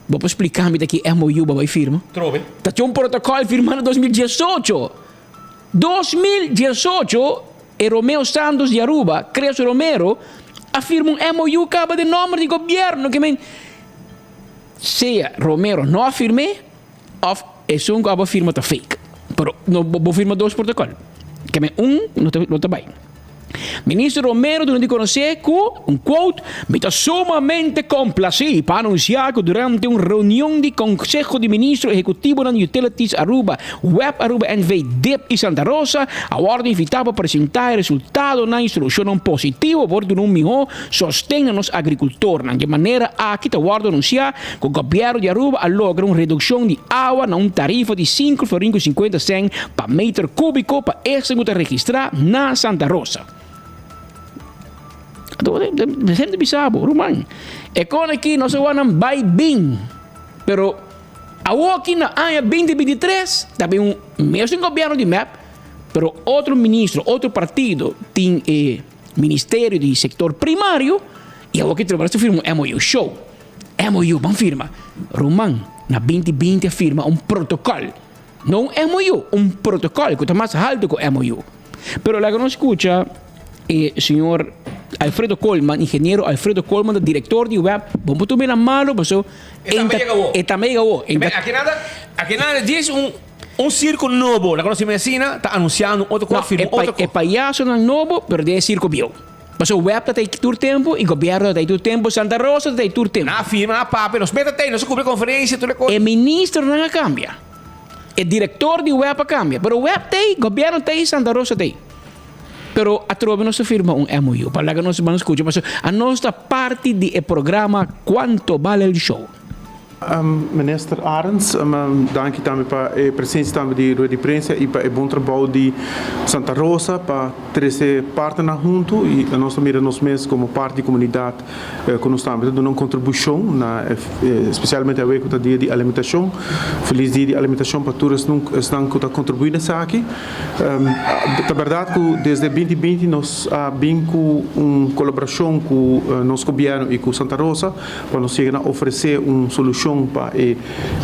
bo por splika mi ta ki MOU bo bai firma? Trobe. Ta tin un protokòl firmá na 2018. 2018 e Romeo Santos di Aruba, Creso Romero, a firma un MOU kaba den nòmber di gobièrnu. Ke men, sea Romero no a firm'é òf esun ku abo firma ta fake. Pero no bo firma dos protokòl. Ke men un no ta no ta bai. Minister Romero duna di konosé ku, un quote, Mi ta sumamente komplasí pa anunsiá ku durante un reunion di Konseho di Ministro Ehekutivonan Utilities Aruba, web Aruba NV, dip i Santa Rosa a wòrdu invitá pa presentá e resultadonan i solushonnan positivo por duna un mihó sosten na nos agrikultornan. Di e manera aki ta wòrdu anunsiá ku gobièrnu di Aruba a logra un redukshon di awa na un tarifa di sinku florin ku sinkuenta sèn pa meter kúbiko pa esnan ku ta registrá na Santa Rosa. Hende bisa bo, ruman, e kon aki nos a wak nan bai bin, pero awoki na aña 2023 ta bin un mesun gobièrnu di mep, pero otro ministro, otro partido tin e ministerio di sektor primario i awoki trobe nos ta firma un MOU. Show! MOU, ban firma. Ruman, na 2020 a firma un protokòl. No un MOU, un protocol cu ta mas halto cu MOU. Pero laga nos scucha e señor Alfredo Koolman, ingeniero Alfredo Koolman ta director di web. Bon por tuma e na malo paso E tambe yega awo. E tambe yega awo. E Aki nada, aki nada djis un un circo nobo. Laga nos asina ta anunciando un otro cos, firma otro cos. E payasonan nobo pero den e circo bieu. Pasobra web ta tei tur tempu i gobièrnu ta tei tur tempu, Santa Rosa ta tei tur tempu. Nan a firma, nan a papia, nos meta tei, nos a kubri konferensia, tur e kos. E ministernan a kambia, e direktor di web a kambia, pero web tei, gobièrnu tei, Santa Rosa tei. Pero atrobe nos a firma un MOU pa laga nos ban skucha pasobra anos ta parti di e programa Cuanto Vale el Show. Minister Arends, danki tambe pa e presencia tambe di rueda di prensa y pa e bon trabou di Santa Rosa pa trece partnernan hunto y nos ta mira nos mes como parti di comunidad cu nos tambe ta duna un contribucion na especialmente awe cu ta dia di alimentacion. Feliz dia di alimentacion pa tur esnan cu ta contribui na esaki. Ta berdad cu desde 2020 nos a bin cu un colaboracion cu nos gobierno y cu Santa Rosa. Pa nos yega na ofresé un solushon pa e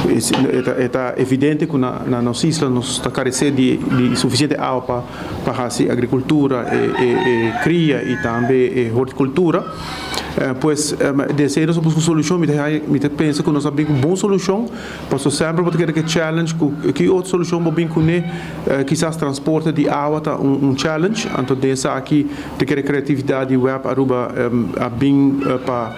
e ta evidente ku na nos isla nos ta karesé di sufisiente awa pa pa hasi agrikultura e kria i tambe e hortikultura. Pues den esei nos a buska un solushon mi ta mi ta pensa ku nos a bin ku bon solushon pasobra semper bo ta keda ku e challenge ku ki otro solushon bo bin kuné kisas transporte di awa ta un challenge anto den esaki ta kere kreatividat di web Aruba a bin pa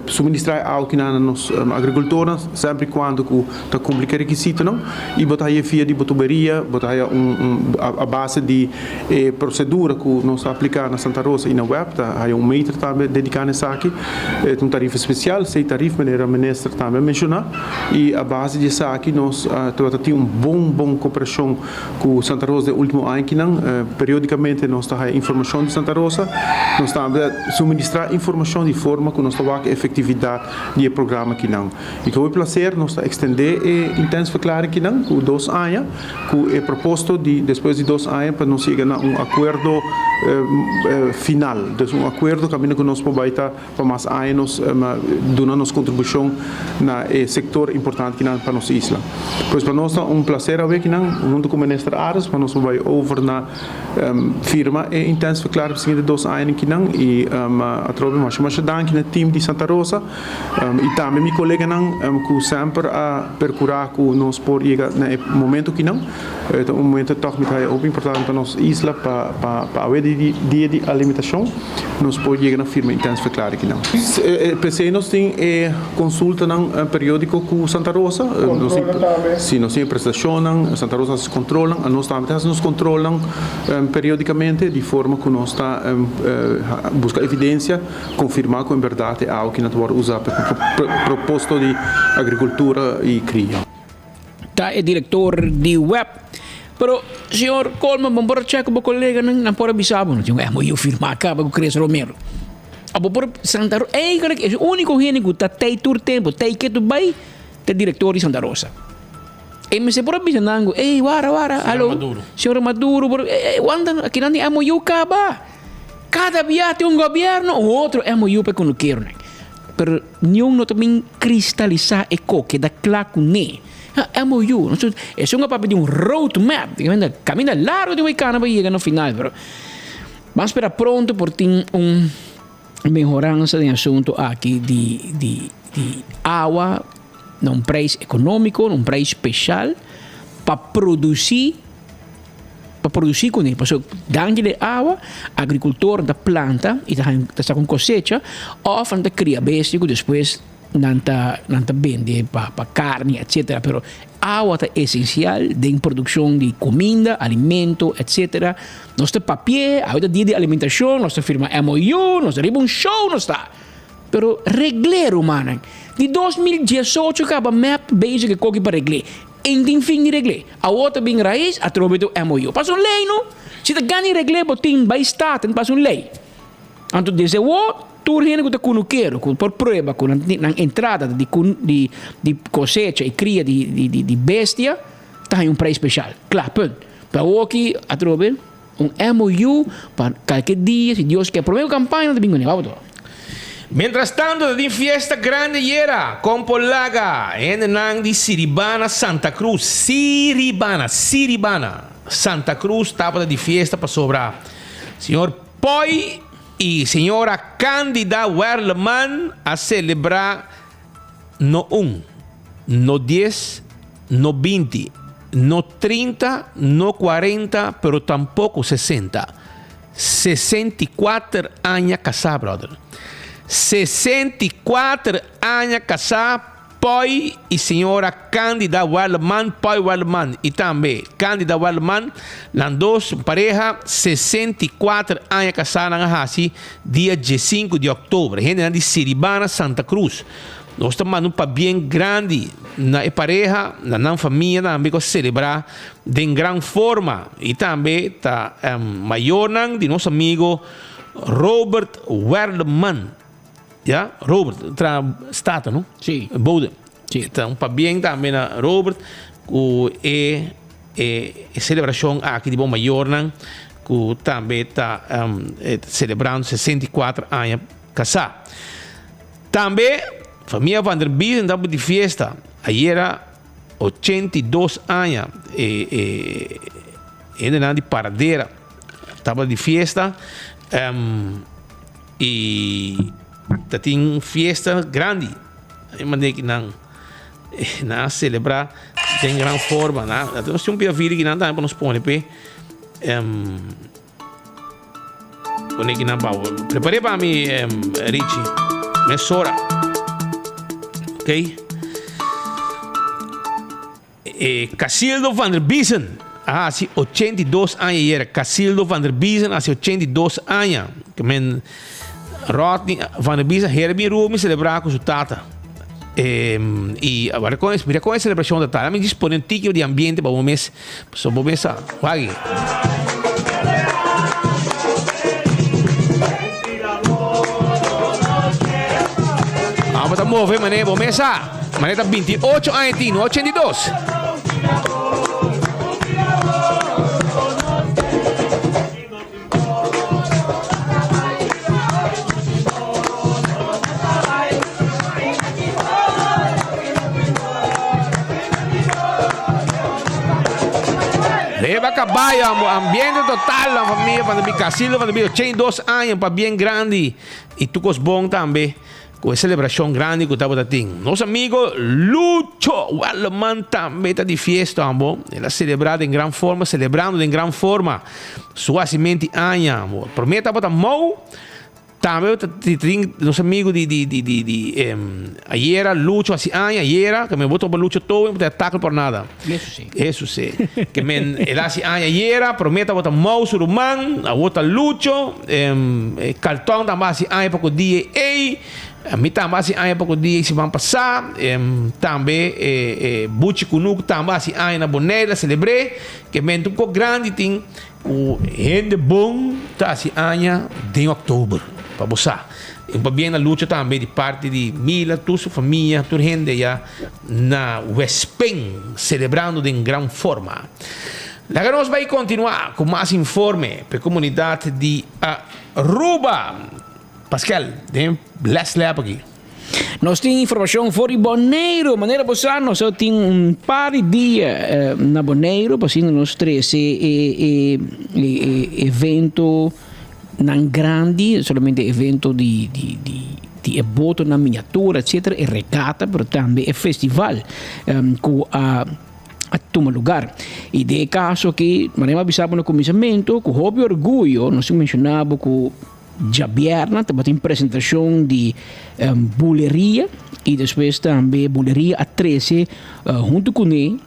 Suministrá e awa kinan na nos agrikultornan semper i kuando ku ta kumpli ku e rekisitonan i bo ta haya via di bo tuberia, bo ta haya un a base di e prosedura ku nos ta apliká na Santa Rosa i na web ta haya un meter tambe dediká na esaki. E ta un tarifa spesial, sei tarif manera minister tambe a menshoná i a base di esaki nos tabata tin un bon bon koperashon Ku Santa Rosa den ultimo añakinan, periodikamente nos ta haya informashon di Santa Rosa. Nos tambe ta suministrá informashon di forma ku nos ta wak e efektividat di e programa kinan. I ku hopi plaser nos ta ekstendé e intensverklaring kinan ku dos aña, ku e proposto di despues di dos aña pa nos yega na un akuerdo final. Dus un akuerdo kaminda ku nos por bai ta. pa mas aña nos duna nos kontribushon na e sektor importante kinan pa nos isla. Pues pa nos ta un plaser awe kinan huntu ku Minister Arends pa nos por bai over na firma e intensverklaring pa siguiente dos añanan kinan i atrobe masha masha danki na team di Santa Rosa i tambe mi koleganan ku semper a perkurá ku nos por yega na e momento kinan. E ta un momento tòg mi ta haya hopi importante pa nos isla pa pa pa awe di dia di alimentashon nos por yega na firma intensverklaring kinan. P'esei nos tin e konsultanan periódiko ku Santa Rosa. Nos tin si nos tin e prestashonnan, Santa Rosa hasi kontrolnan, anos tambe ta hasi nos kontrolnan periódikamente di forma ku nos ta buska evidensia konfirmá ku en bèrdat e awa kinan ta wòrdu usá pa propósito di agrikultura i kria. Ta e director di web. Pero señor Coleman bo por check bo coleganan nan por a bisa bo no tin un MOU firma caba cu Chris Romero. Abo por Santa Rosa eigenlijk e unico hende cu ta tey tur tempo tey ketu bay ta e director di Santa Rosa. E mester por a bisa nan cu ey wara wara hallo señor Maduro por ey wanta akinan tin MOU caba. Cada bia tin un gobierno un otro MOU pa e cunukeronan. Pero niun no ta bin kristalisá e ko keda kla kuné. Ha, MOU, nos esun a papia di un road map, di kaminda, kaminda largu di wei kana pa yega na final, pero ban spera pronto por tin un mehoransa den asuntu aki di di di awa na un prijs ekonómiko, na un prijs speshal pa produsí. Pa produsí kuné, pasobra danki di e awa agrikultor ta planta i ta ta saka un kosecha òf nan ta kria bestia ku despues nan ta nan ta bende pa pa karni etsetera pero awa ta esensial den produkshon di kuminda alimento etsetera nos ta papi'é awe ta dia di alimentashon nos ta firma MOU nos ta riba un show nos ta pero regl'é rumannan di 2018 kaba mep bezig e koki pa regl'é. En tin fin di regl'é. Awor ta bin rais atrobe tu MOU. Pasa un lei no. Si ta gana di regl'é bo tin bai Staten pasa un lei. Anto desde awor tur hende ku ta kunukero ku por prueba ku nan nan entrada ta di kun di di kosecha i kria di di di di bestia ta haña un preis speshal. Kla punt. Pero awor aki atrobe un MOU pa kalke dia si Dios ke prome ku kampaña nan ta bin kuné. Wou to. Mientras tanto ta tin fiesta grandi ayera con por laga hendenan di Siribana Santa Cruz Siribana Siribana Santa Cruz tabata di fiesta pasobra señor Poy y señora Candida Werleman a celebra no un, no dies, no 20, no 30, no 40, pero tampoco 60. 64 aña kasá, brother. 64 aña kasá, Pòi i señora Candida Werleman, Pòi Werleman i tambe Candida Werleman, nan dos pareha, 64 aña kasá nan a hasi dia diesinku di òktober. Hendenan di Siribana, Santa Cruz. Nos ta manda un pabien grandi na e pareha, na nan famia tambe ku a selebrá den gran forma i tambe ta mayornan di nos amigo Robert Werleman. Ya, Robert tra Staten, no? Sí. Bode. Sí. Ta un pabien tambe na Robert ku e e selebrashon aki di bo mayornan ku tambe ta selebrando 64 aña kasá. Tambe famia Van der Biesen ta di fiesta. Ayera 82 aña e e hendenan di Paradera tabata di fiesta i ta tin un fiesta grandi. E manera ki nan nan a selebrá den gran forma. Nan nos tin un pia video ki nan tambe pa nos pone p'e. Pone ki nan pa Preparé pa mi Richie. Mesora. Ok. E Casildo van der Biesen a hasi 82 aña ayera. Casildo van der Biesen a hasi 82 aña. Ke men Rodney van der Biesen hera bin Rumi selebrá ku su tata. I awor kon mira kon e selebrashon ta ta. Mi djis pone un tiki di ambiente pa bo mes So bo mesa wak. Abo ta move mane bo mesa. Mane ta 28 aña tin, no 82. Riba caballo, ambo ambiente total, la familia van de Casilo van de 82 años, pa bien grandi. Y tu cos bon tambe, cu e celebracion grandi cu tabata tin. Nos amigo Lucho Welleman tambe ta di fiesta, ambo. El a celebra den gran forma, celebrando den gran forma su hacimenti aña, ambo. Prome tabata mou, Tambe ta tin nos amigo di di di di di ayera Lucho hasi aña ayera ke men bo topa Lucho Towen bo ta takel por nada. Eso si. Eso si. Ke men el hasi aña ayera prome tabata Mou su ruman awor ta Lucho Carlton tambe hasi aña poko dia ei mi tambe hasi aña poko dia ei siman pasa tambe Buchi Kunuku tambe hasi aña na Bonaire a selebre ke men tur kos grandi tin. Ku hende bon ta hasi aña den òktober, pa bo sa. I un pabien na lucha tambe di parti di Mila, tur su famia, tur hende ya na Wespen selebrando den gran forma. Laga nos bai kontinuá ku mas informe pa e komunidat di Aruba. Paskel, den les lèp aki. Nos tin informacion for di Boneiru. Manera bo sa, nos a tin un par di dia na Boneiru pa asina nos trece e e evento nan grandi, no solamente evento di di di di e botonan miniatura etcetera, e regata, pero tambe e festival cu a a tuma lugar. Y den e caso aki, manera mi a bisa bo na cuminsamento, cu hopi orguyo nos tin menciona bo cu Djabièrnè tabatin presentashon di Buleria i despues tambe Buleria a trese huntu kuné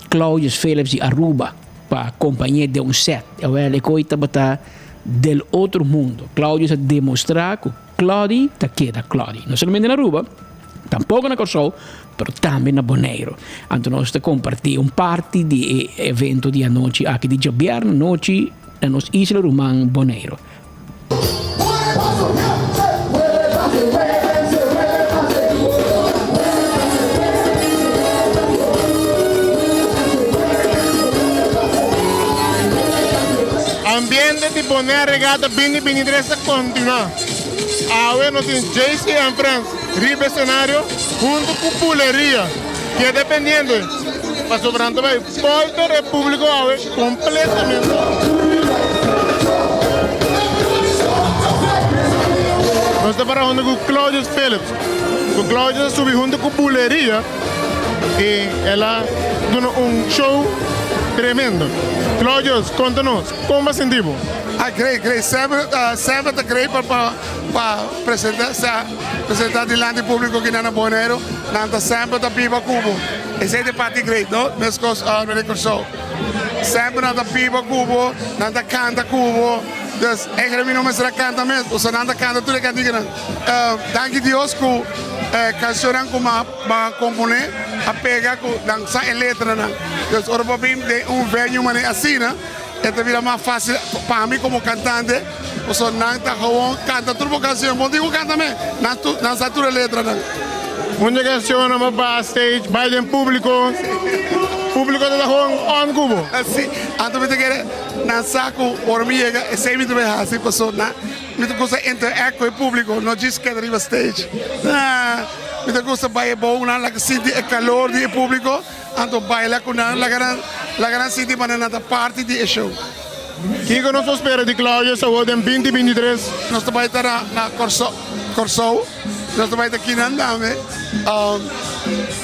Claudius Philips di Aruba pa kompañ'é den un sèt. Awèl e koi tabata del otro mundo. Claudius a demostrá ku Claudy ta keda Claudy. No solamente na Aruba, tampoko na Kòrsou, pero tambe na Boneiru. Anto nos ta kompartí un parti di e evento di anochi aki di djabièrnè nochi. Na nos isla ruman Boneiru. Ambiente di Bonaire Regatta 2023 ta continua. Awe nos tin JC and Friends riba e scenario hunto cu Buleria. Keda pendiente pasobra nan ta bay bolter e publico awe completamente. Nos ta para hunto cu Claudius Philips. Cu Claudius a subi hunto cu Buleria y el a duna un show tremendo. Claudius, conta nos, con bo a sinti bo? Ah, great, great. Semper, semper ta great pa, pa, pa presenta, sa, presenta dilanti publico kinan na Boneiru. Nan ta semper ta biba cu bo. Esey ta e parti great, no? Mescos Meneer Corsou. Semper nan ta biba cu bo, nan ta canta cu bo. Dus eigenlijk mi no mester a canta mes, pasobra nan ta canta tur e canticanan. Danki Dios cu e cancionnan cu mi a compone a pega cu nan sa e letranan. Dus ora bo bin den un venue manera asina, e ta bira mas facil pa mi como cantante, pasobra nan ta gewoon canta tur bo cancion. Bo no tin cu canta mes, nan sa tur e letranan. Un di e cancionnan bo baha stage, bai den publico, publico ta ta gewoon on cu bo. Si, anto mi ta kere nan sa cu ora mi yega esey mi ta bay haci pasobra nan mi ta gusta interact cu e publico, no djis keda riba stage. Mi ta gusta bai abou nan laga sinti e calor di e publico. Anto baila ku nan, laga nan laga nan sinti manera nan ta parti di e show. Kiko nos por spera di Claudio Saúl den 2023? Nos ta bai ta na na Kòrsou Kòrsou, nos ta bai ta kinan tambe.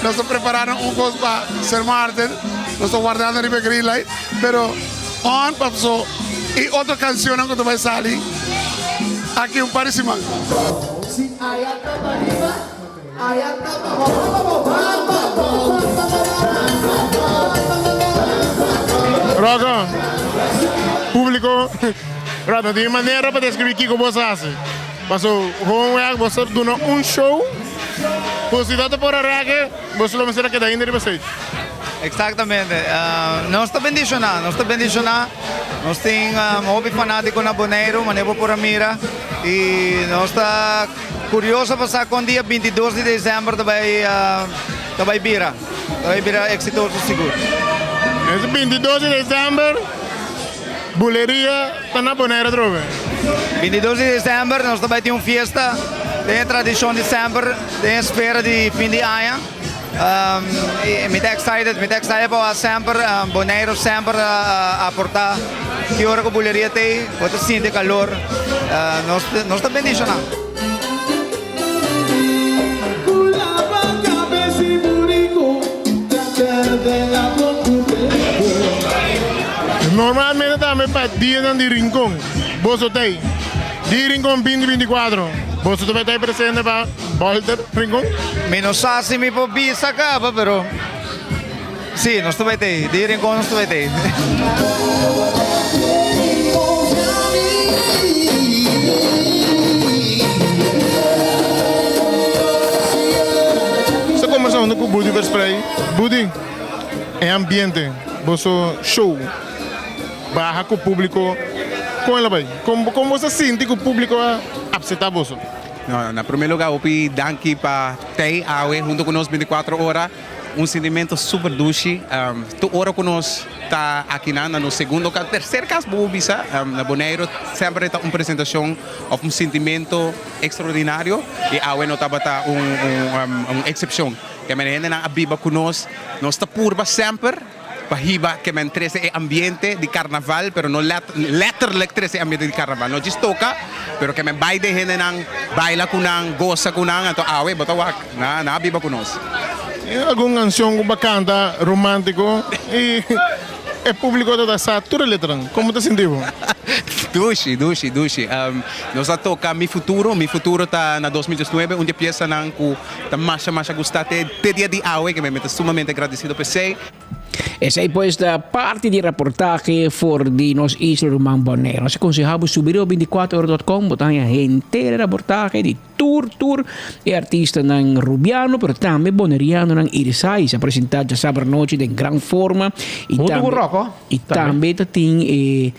Nos ta preparando un kos pa Sint Maarten, nos ta wardando riba e green light, pero on paso i otro kanshonnan ku ta bai sali aki un par di siman. Rocco, Publico, Rocco, no tin manera pa describi kico bo sa haci. Paso gewoon weg bo sa duna un show cu si ta por a reggae bo lo mester a keda ainda riba stage. Exactamente. Nos ta bendiciona, nos ta bendiciona. Nos tin hopi fanatico na Boneiru, manera bo por a mira. Y nos ta Curioso pa sa con dia 22 di december ta bay ta bay bira. Ta bay bira exitoso sigur. Es 22 di december Buleria ta na Bonaire atrobe. 22 di december nos ta bay tin un fiesta den e tradicion di semper den e sfera di fin di aña. Mi ta excited, mi ta excited pa wak semper Boneiru semper a aporta ki ora ku buleria ta ei, bo ta sinti kalor. Nos nos ta bendishoná. Normalmente tambe pa dianan di Rincon boso ta ei. Di Rincon binti 24 boso ta bai ta ei presente pa Bolter Rincon? Mi no sa si mi por bisa caba pero si nos ta bai ta ei. Di Rincon nos ta bai ta ei. Nos ta combersa hunto cu Budi Versprey. Budi, e ambiente, boso show baha cu publico, con el a bai? Con con boso a sinti cu publico a apseta boso? No, na prome lugar hopi danki pa tei awe hunto cu nos 24 ora. Un sintimento super dushi. Tur ora cu nos ta akinan na nos segundo cas, tercer cas bo por bisa, na Boneiru semper e ta un presentacion of un sintimento extraordinario y awe no tabata un un excepcion. Ke men hendenan a biba cu nos, nos ta purba semper pa hiba ke men trece e ambiente di carnaval, pero no letterlijk trece e ambiente di carnaval, no djis toca, pero ke men bay den hendenan, baila cu nan, goza cu nan, anto awe bo ta wak, nan a biba cu nos. Tin algun cancion cu bo a canta romantico y e publico ta sa tur e letranan, como ta sinti bo? Dushi, dushi, dushi. Nos a toca Mi Futuro, Mi Futuro ta na 2019, un di e piesanan cu Ta masha masha gusta te te dia di awe ke mi ta sumamente agradecido p'esei. Esei pues ta parti di raportahe for di nos isla ruman Bonaire. Nos a konseha bo subi riba 24 ora dot com, bo ta haña henter e raportahe di tur tur e artistanan rubiano pero tambe bonerianonan Irisais a presenta djasabra anochi den gran forma y Hunto ku tambe Rocco y tambe. tambe ta tin e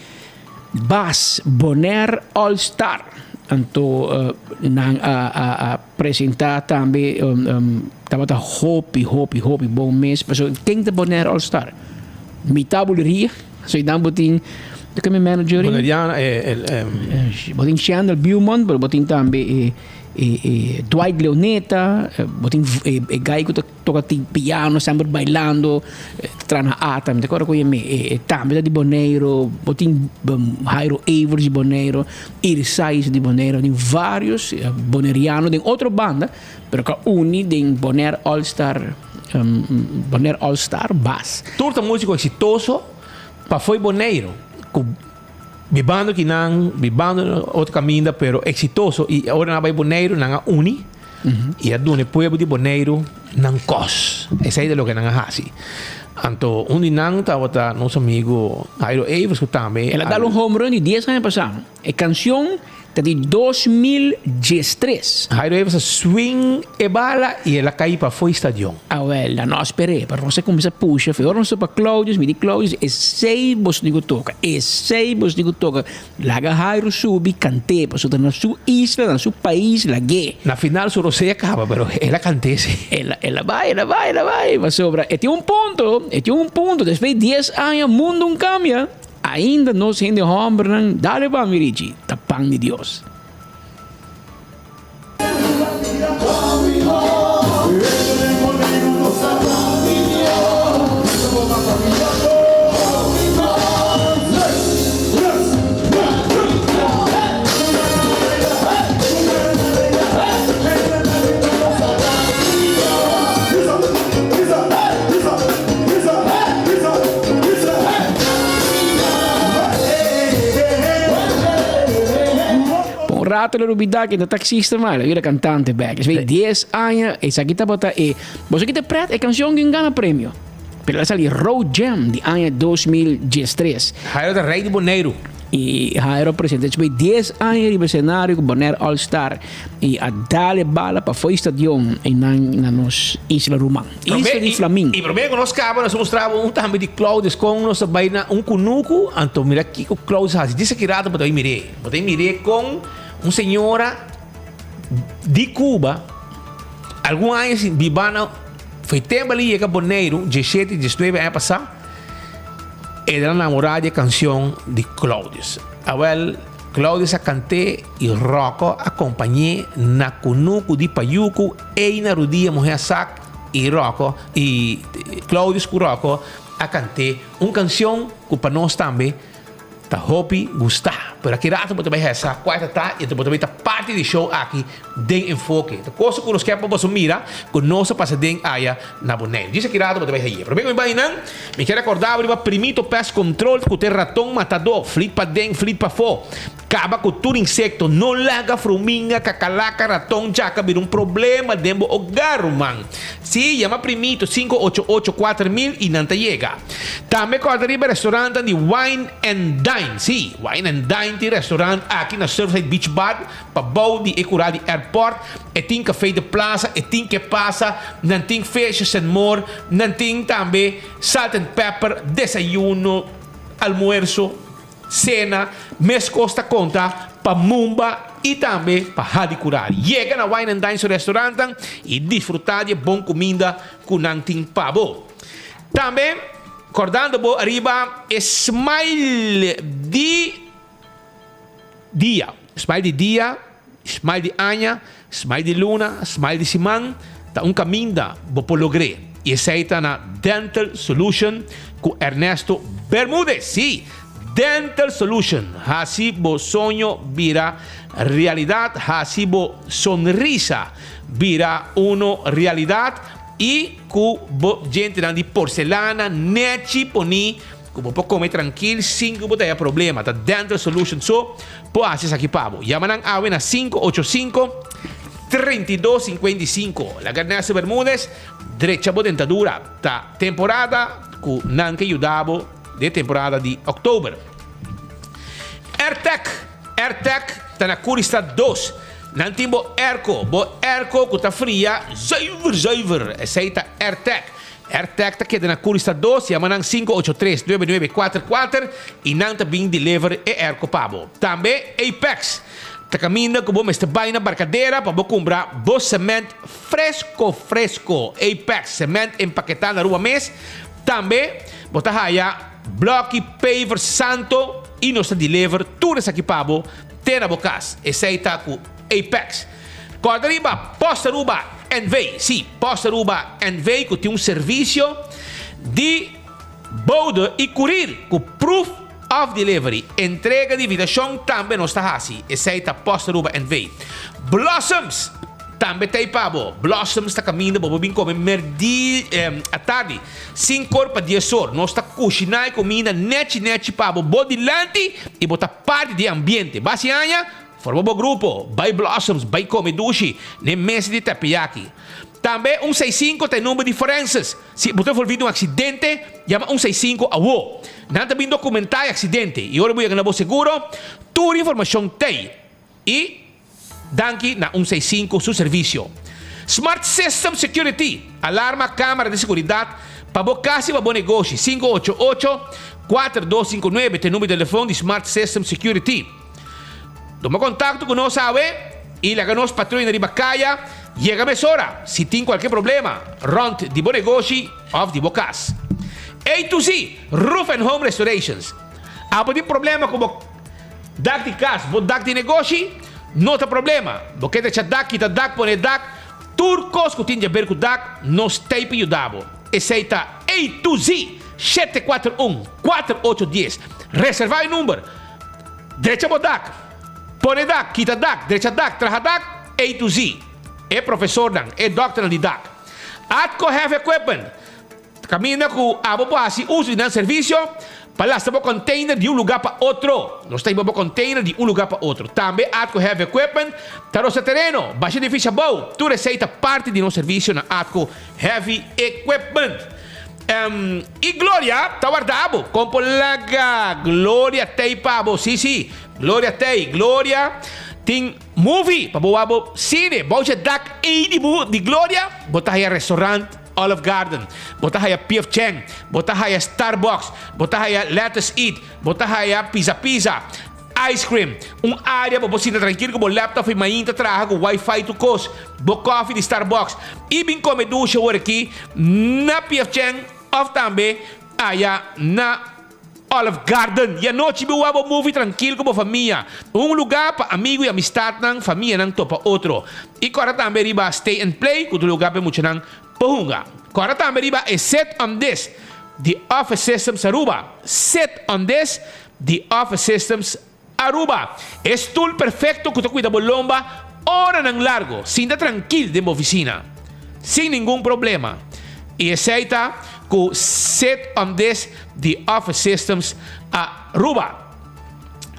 Bas Bonaire All Star. Anto nan a a a Presenta tambe tabata hopi hopi hopi bon mes pasobra ken ta Bonaire All Star? Mitad buleria so dan bo tin ke mi manager Boneriana e bo tin Chandler Beaumont pero bo tin tambe e e Dwight Leoneta bo tin e guy ku ta Toca tin piano semper bailando tra na ata mi ta acorda cu mi e tambe ta di Boneiro bo tin Jairo Evers di Boneiro Irsais di Boneiro tin varios Boneriano den otro banda pero cu a uni den Bonaire All Star Bonaire All Star Bas. Tur ta musico exitoso pa fo'i Boneiro cu bibando kinan bibando na otro caminda pero exitoso y ora nan a bay Boneiro nan a uni. I a duna e pueblo di Boneiru nan kos. Esei ta loke nan a hasi. Anto un di nan tabata nos amigu Jairo Evers ku tambe. El a dal un home run di dies aña pasá. E kanshon ta di 2013. Jairo Evers a swing e bala i el a kai pafó e stadion. Awel, nan no a sper'é, pero nos a kuminsá pusha. Ora nos topa Claudius, mi di Claudius, esei boso tin ku toka, esei boso tin ku toka. Laga Jairo subi kant'é, pasobra ta na su isla, na su pais lag'é. Na final su rosé a kaba, pero el a kant'é sí. El a, el a bai, el a bai, el a bai, pasobra e tin un punto, e tin un punto, despues di dies aña mundu un kambia, ainda nos hende hòmbernan, dale pa mi Richie, ta pan di Dios. Pa un rato lo rubida ke no taxista mas, lo bira cantante bek. Esei dies aña, esaki tabata e, boso ki ta pret e cancion kin gana premio. Pero el a sali Road Jam di aña 2013. Jairo ta rey di Boneiru. Y Jairo a presenta esei dies aña riba escenario cu Bonaire All Star y a dal e bala pa fo'i stadion eynan na nos isla ruman. Isla di Flamingo. Y prome cu nos caba nos a mustra bo un tambe di Claudius con nos a bay na un cunucu anto mira kico Claudius a haci. Disa ki rato bo ta bay mir'é. Bo ta mir'é con un señora di Cuba algun aña sin biba na foi tempo el a yega Boneiru diesshete diesnuebe aña pasá el a namorá di e cancion di Claudius. Awel Claudius a cant'é y Rocco a compañ'é na cunucu di Payucu ey na rudia muher a sak. i Rocco i Claudius ku Rocco a kant'é un kanshon ku pa nos tambe ta hopi gustá. Pero aki rato bo ta bai hesa kua ta ta i bo ta bai ta parti di show aki den Enfoke. Ta cosa ku nos ke pa boso mira ku nos a pasa den aya na Boneiru. Djis aki rato bo ta bai haye. Prome ku mi bai nan, mi ke rekorda bo riba Primito Pest Control ku ta e raton matadó, flit paden, flit pafó. Kaba ku tur insekto, no laga fruminga, kakalaka, raton, djaka bira un problema den bo ogar, ruman. Sí, yama Primito 588 4000 i nan ta yega. Tambe kòrda riba e restaurantnan di Wine and Dine. Sí, Wine and Dine tin restaurant aki na Surfside Beach Bar, pa bou di e kura di airport. E tin Café de Plaza, e tin Ke Pasa, nan tin Fishes and More, nan tin tambe Salt and Pepper, desayuno, almuerso. Sena, meskos ta konta pa Mumba i tambe pa Hadi Kurar. Yega na Wine and Dine su restaurantnan i disfrutá di e bon kuminda ku nan tin pa bo. Tambe kòrdando bo ariba e smile di dia, smile di dia, smile di aña, smile di luna, smile di siman, ta un kaminda bo por logr'é. I esei ta na Dental Solution ku Ernesto Bermudez. Sí, Dental Solution hasi bo soño bira realidat, hasi bo sonrisa bira uno realidat i ku bo djentenan di porselana nechi poni Ku bo por kome trankil sin ku bo ta haya problema. Ta Dental Solution so por hasi esaki pa bo. Yama nan awe na 585 32 55. Laga Ernesto Bermudez drecha bo dentadura. Ta temporada ku nan ke yuda bo den temporada di oktober. Airtec, Airtec ta na Curistad 2. Nan tin bo airco, bo airco ku ta fria zuiver zuiver. Esei ta Airtec. Airtag ta keda na Curista 2, yama nan 583 9944 y nan ta bin deliver e airco pa bo. Tambe Apex ta caminda cu bo mester bay na Barcadera pa bo cumbra bo cement fresco fresco. Apex cement empaketa na Aruba mes. Tambe bo ta haya bloki paver santo y nos ta deliver tur esaki pa bo te na bo cas. Esey ta cu Apex. Kòrda riba Post Aruba NV. Sí, Post Aruba NV ku tin un servisio di bode i kurir ku proof of delivery. Entrega di invitashon tambe nos ta hasi. Esei ta Post Aruba NV. Blossoms tambe ta ei pa bo. Blossoms ta kaminda bo por bin kome merdi atardi sinkor pa dies or. Nos ta kushiná e kuminda nechi nechi pa bo bo dilanti i bo ta parti di e ambiente. Basi aña Forma bo grupo, bai Blossoms, bai come dushi n'e mesa di teppanyaki. Tambe un sei sinku ta e number di forenses. Si bo ta envolvi den un accidente, yama un sei sinku awo. Nan ta bin documenta e accidente y ora bo yega na bo seguro, tur informacion t'ey. Y danki na un sei sinku su servicio. Smart System Security, alarma, camera di seguridad pa bo cas y pa bo negoshi. 588 4259 ta e number di telefon di Smart System Security. Tuma kontakto ku nos awe i laga nos patruina riba kaya yega mesora si tin kualke problema rònt di bo negoshi òf di bo kas. A to Z Roof and Home Restorations Abo tin problema ku bo dak di kas, bo dak di negoshi? No ta problema, bo ke drecha dak, kita dak, pone dak, tur kos ku tin djaber ku dak, nos t'ei pa yuda bo. Esei ta A to Z 741 4810. Reserva e number. Drecha bo dak, pone dak, kita dak, drecha dak, traha dak, A to Z. E profesornan, e dòkternan di dak. Atco Heavy Equipment ta kaminda ku abo por hasi uso di nan servisio pa lastra bo container di un lugá pa otro. Nos ta hiba bo container di un lugá pa otro. Tambe Atco Heavy Equipment ta rosa tereno, basha edifisio abou. Tur esei ta parti di nos servisio na Atco Heavy Equipment. I Gloria ta warda bo. Kon por laga Gloria tei pa bo? Sí, sí, Gloria tei. Gloria tin movie pa bo wak bo cine. Bou dje dak ei di bo di Gloria, bo ta haya restaurant Olive Garden, bo ta haya P.F. Chang, bo ta haya Starbucks, bo ta haya Let Us Eat, bo ta haya Pizza Pizza. Ice cream, un área pa bo sinta trankil ku bo laptop i mainta traha ku wifi tur kos, bo kòfi di Starbucks i bin kome dushi awor aki na PF Chang òf tambe aya na Olive Garden. I anochi bin wak bo movie trankil ku bo famia. Un lugá pa amigu i amistatnan, famianan topa otro. I kòrda tambe riba Stay and Play ku ta un lugá pa e muchanan. Por hunga. Kòrda tambe riba e Sit on This di Office Systems Aruba. Sit on This di Office Systems Aruba. E stul perfecto cu ta cuida bo lomba oranan largo. Sinta trankil den bo oficina. Sin ningun problema. Y esey ta cu Sit on This di Office Systems Aruba.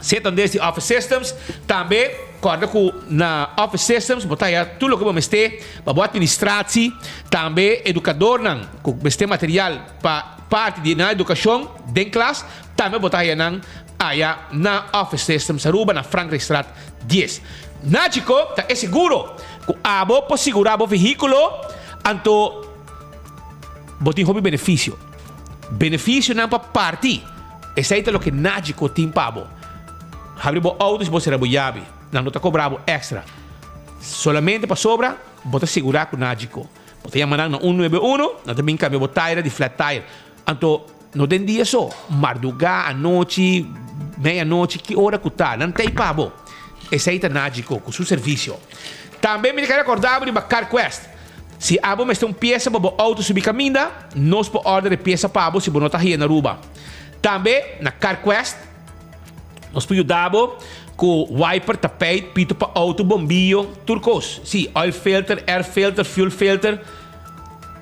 Sit on This di Office Systems. Tambe corda cu na Office Systems bo ta haya tur loke bo mester pa bo administratie. Tambe educadornan cu mester material pa parti di nan educacion den klas. Tambe bo ta haya nan aya na Office Systems Aruba na Frankrijkstraat dies. Nagico ta e seguro cu abo por sigura bo vehiculo anto bo tin hopi beneficio. Beneficionan pa parti. Esey ta loke Nagico tin pa bo. Habri bo auto si bo sera bo yabi. Nan no ta cobra bo extra. Solamente pasobra bo ta sigura cu Nagico. Bo ta yama nan na un nuebe uno, nan ta bin cambia bo taira di flat tire. Anto no den dia so, mardugá, anochi, mei anochi, ki ora ku ta, nan ta ei pa bo. Esei ta Nagico ku su servisio. Tambe mi ta kere rekordá bo riba CarQuest. Si abo mester un piesa pa bo outo subi kaminda, nos por order e piesa pa bo si bo no ta hia na Aruba. Tambe na CarQuest nos por yuda bo ku wiper, tapijt, pito pa outo, bombiyo, tur kos. Sí, oil filter, air filter, fuel filter.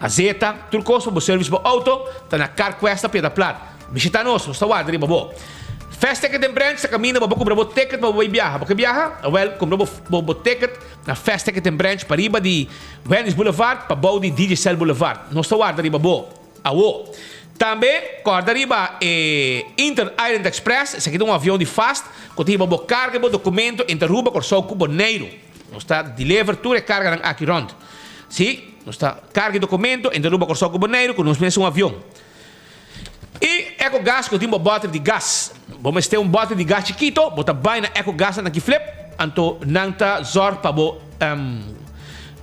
Azeta, tur kos pa bo service bo auto ta na Carquest na Piedra Plat. Bishita nos, nos ta warda riba bo. Fast Ticket den Branch ta kaminda pa bo kumpra bo ticket pa bo bai biaha. Bo ke biaha? Awel, kumpra bo bo bo ticket na Fast Ticket den Branch pariba di Wendy's Boulevard pa bou di Digicel Boulevard. Nos ta warda riba bo. Awo. Tambe kòrda riba e Inter Island Express, esaki ta un avion di fast ku ta hiba bo karga i bo dokumento entre Aruba, Kòrsou ku Boneiru. Nos ta deliver tur e karganan aki rònt. Sí, nos ta karga e dokumento entre Aruba, Kòrsou ku Boneiru ku nos mes un avion. I Ecogas ku tin bo bòter di gas. Bo mester un bòter di gas chikito, bo ta bai na Ecogas nan aki flip, anto nan ta zòrg pa bo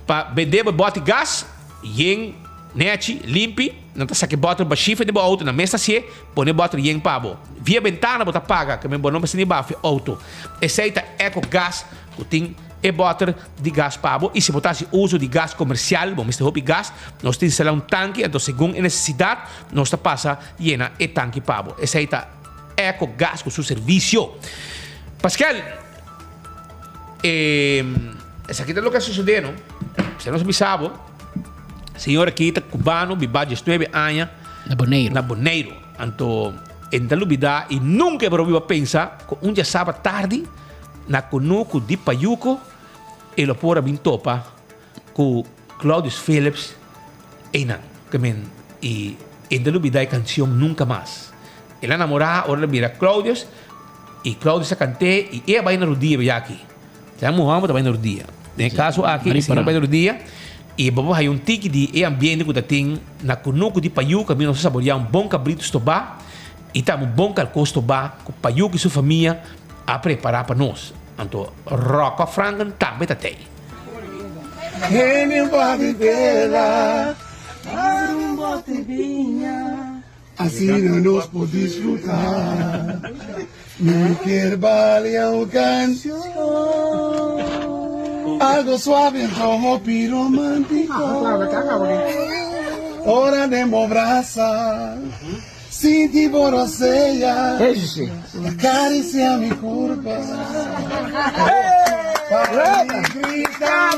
pa bende bo bòter gas yen nechi, limpi. Nan ta saka e bòter bashí for di bo outo, nan mes ta hasié, pone e bòter yen pa bo. Via bentana bo ta paga, ke men bo no mester ni baha for e outo. Esei ta Ecogas. Ku tin e bòter di gas pa bo i si bo ta hasi uso di gas komersial bo mester hopi gas, nos ta instalá un tanki anto segun e nesesidat nos ta pasa yena e tanki pa bo. Esei ta Eco Gas ku su servisio. Paskel, e esaki ta loke a sosodé no. Esei nos a bisa bo, señor aki ta kubano bibá diesnuebe aña Na Boneiru. na Boneiru. Anto e no ta lubidá i nunka e por a biba pensa ku un djasabra tardi, Na kunuku di Payuko e lo por a bin topa ku Claudius Philips einan. Ke men i e no ta lubida e kansion nunka mas. El a namorá ora el a mira Claudius i Claudius a kant'é i e a bai na rudia beyaki. Sa un hòmber ta bai na rudia. Den e kaso aki e señor a bai na rudia i bo por haya un tiki di e ambiente ku ta tin na kunuku di Payuko kaminda nos a saboreá un bon kabritu stobá i tambe un bon kalkó stobá ku Payuko i su famia A prepara pa nos. Anto Rocco Franken tambe ta tei. Hende pa di tera. Abri un bote biña. Asina nos por disfruta. Mi kier balia un cancion. Algo suave anto hopi romantico. Ora den bo brasa. Sinti bo rosea Acaricia mi curpa Pa mi grita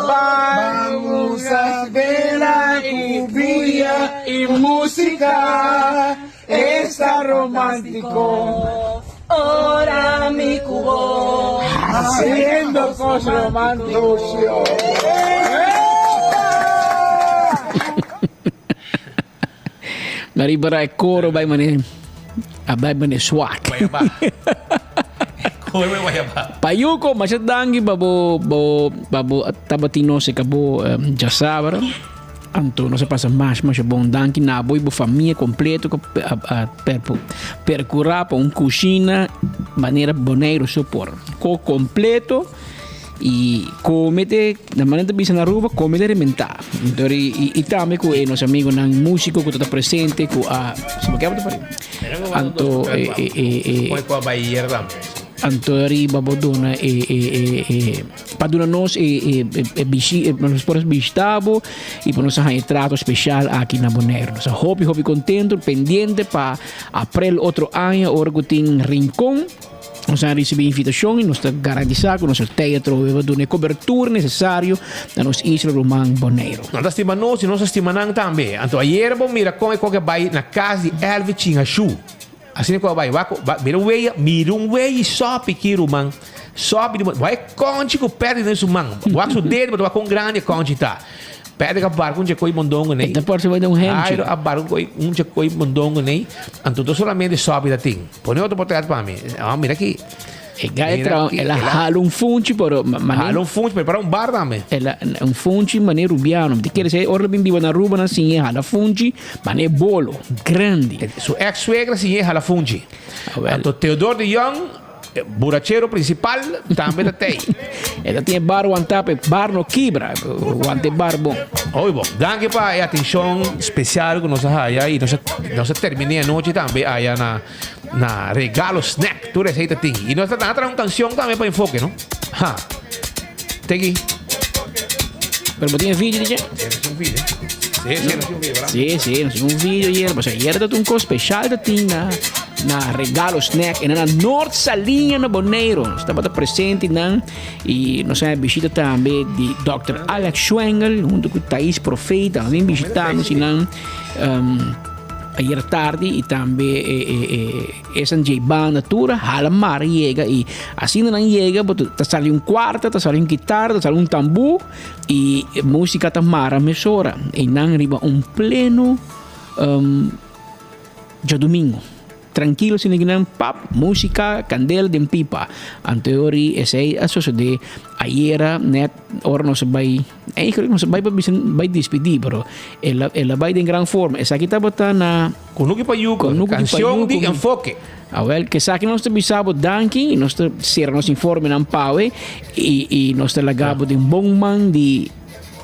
Vamos a bela cu buya y musica Esta romantico Ora mi cu bo Haciendo cos romantico Na riba ra e coro bai mane a bai mane swak. Guayabá. Coro bai guayabá. Payuco, masha danki pa bo bo pa bo tabatin nos e kabo um, djasabra. Anto nos a pasa mas masha bon. Danki na bo y bo famia completo cu a, a perpu, percura pa un cushina manera Boneiru so por. Ko completo y come te, na manera ta bisa na Aruba, come te rementa. Entonces, y, y tambe cu e nos amigonan musico cu ta presente cu a, si bo ke ta pari. Anto, e, e, e, e, Mooi kwa bai hier tambe. Anto riba bo duna e e e e pa duna nos e e e e bishi e nos por bishita bo y pa nos a haña trato special aki na Bonaire. Nos a hopi hopi contento, pendiente pa aprel otro aña ora cu tin Rincon. Nos a ricibi invitacion y nos ta garantisa cu nos tey atrobe pa duna e cobertura necesario na nos isla ruman Bonaire. Nan ta stima nos y nos ta stima nan tambe. Anto ayer bo mira con e koke bay na cas di Elvi Chingashu. Asina ku a bai, wak, wak, mira un wei, mira un wei sopi ki ruman. Sopi di, wak e konchi ku Patrick den su man. Wak su dedo, bo ta wak kon grandi e konchi ta. Patrick a barka un dje koi mondongo nei. E ta parse bai den un hemchi. Jairo a barka un un dje koi mondongo nei. Anto no solamente sopi ta tin. Pone otro portret pa mi. Ah, mira aki. E gai a traha, el a hala un funchi, pero mane. Hala un funchi, prepara un bar tambe. El a, un funchi mane Rubiano. Mi ta kere sey ora el bin biba na Aruba nan siñ'é hala funchi, mane bolo, grandi. Su ex suegra siñ'é hala funchi. Anto Theodor de Jong, burachero principal, tambe ta tey. E ta tin e bar wantá pa e bar no kibra, wanta e bar bon. Hopi bon. Danki pa e atencion special cu nos a haya y nos a, nos a terminé anochi tambe aya na. Na regalo snack tur esey ta tin. Y nos ta traha un cancion tambe pa enfoke, no? Ha. Teki. Pero bo tin e video di dje? Sí, nos tin un video. Sí, sí, nos tin un video, ¿verdad? Sí, sí, nos tin un video ayer. Pasobra ayer ta un cos special ta tin na, na regalo snack. En na Noord Saliña na Boneiro. Nos tabata presente nan. Y nos a bishita tambe di Dr. Alex Schwengel hunto cu Thais Profeta. Nos a bishita nos y nan. Um, Ayer tardi y tambe e e e esan dje banda tur a hala mar yega y asina nan yega bo ta sali un cuarta, ta sali un guitarra, ta sali un tambú y musica ta mara mesora y nan riba un pleno djadumingo. Trankilo asina ki nan pap musica candela den pipa. Anto e ora esey a sosode ayera net ora nos a bay Eigenlijk nos a bai pa bisa bai despedí, pero el a el a bai den gran forma. Esaki tabata na Kunuki pa Yuko, Kunuki pa kanshon di Yuko. enfoke. Awel, ke esaki nos ta bisa bo danki, nos ta sera nos informenan pawe i i nos ta laga bo den bon man di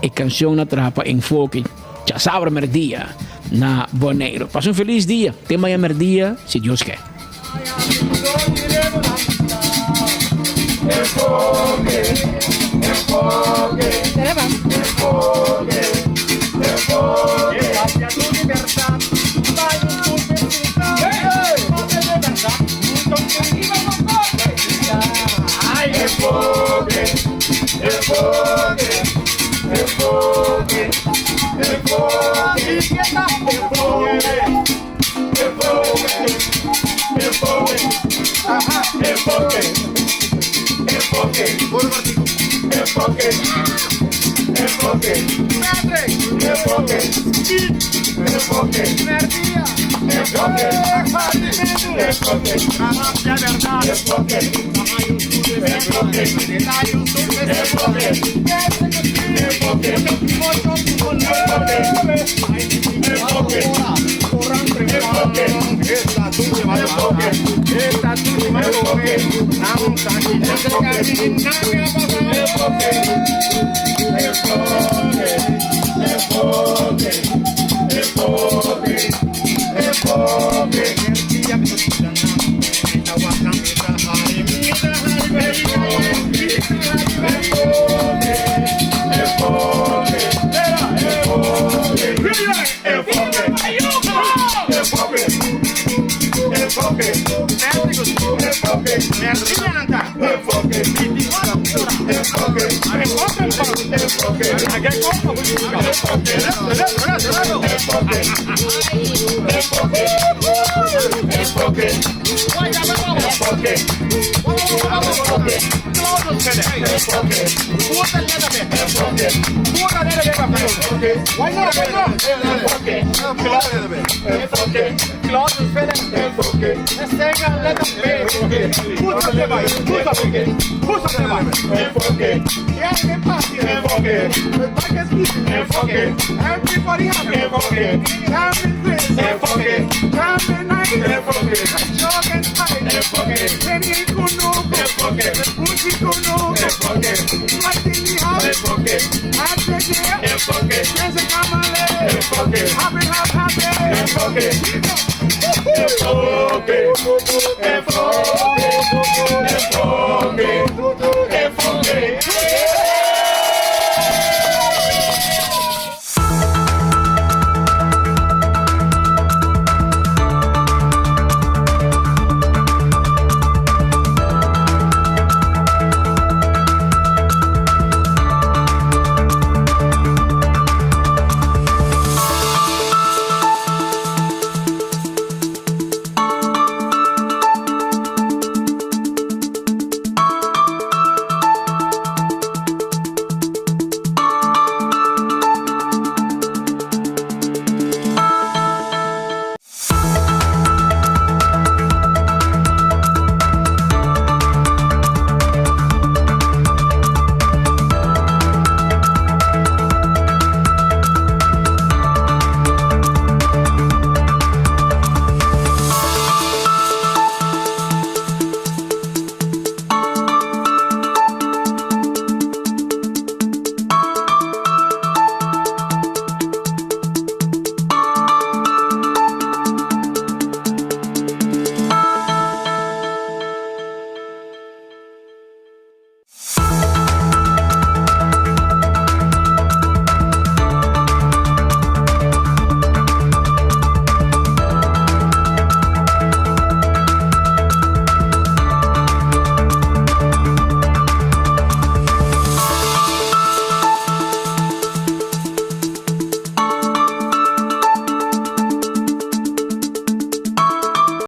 e kanshon na traha pa enfoke djasabra merdia na Boneiru. Pasa un felis dia, te maña merdia si Dios ke.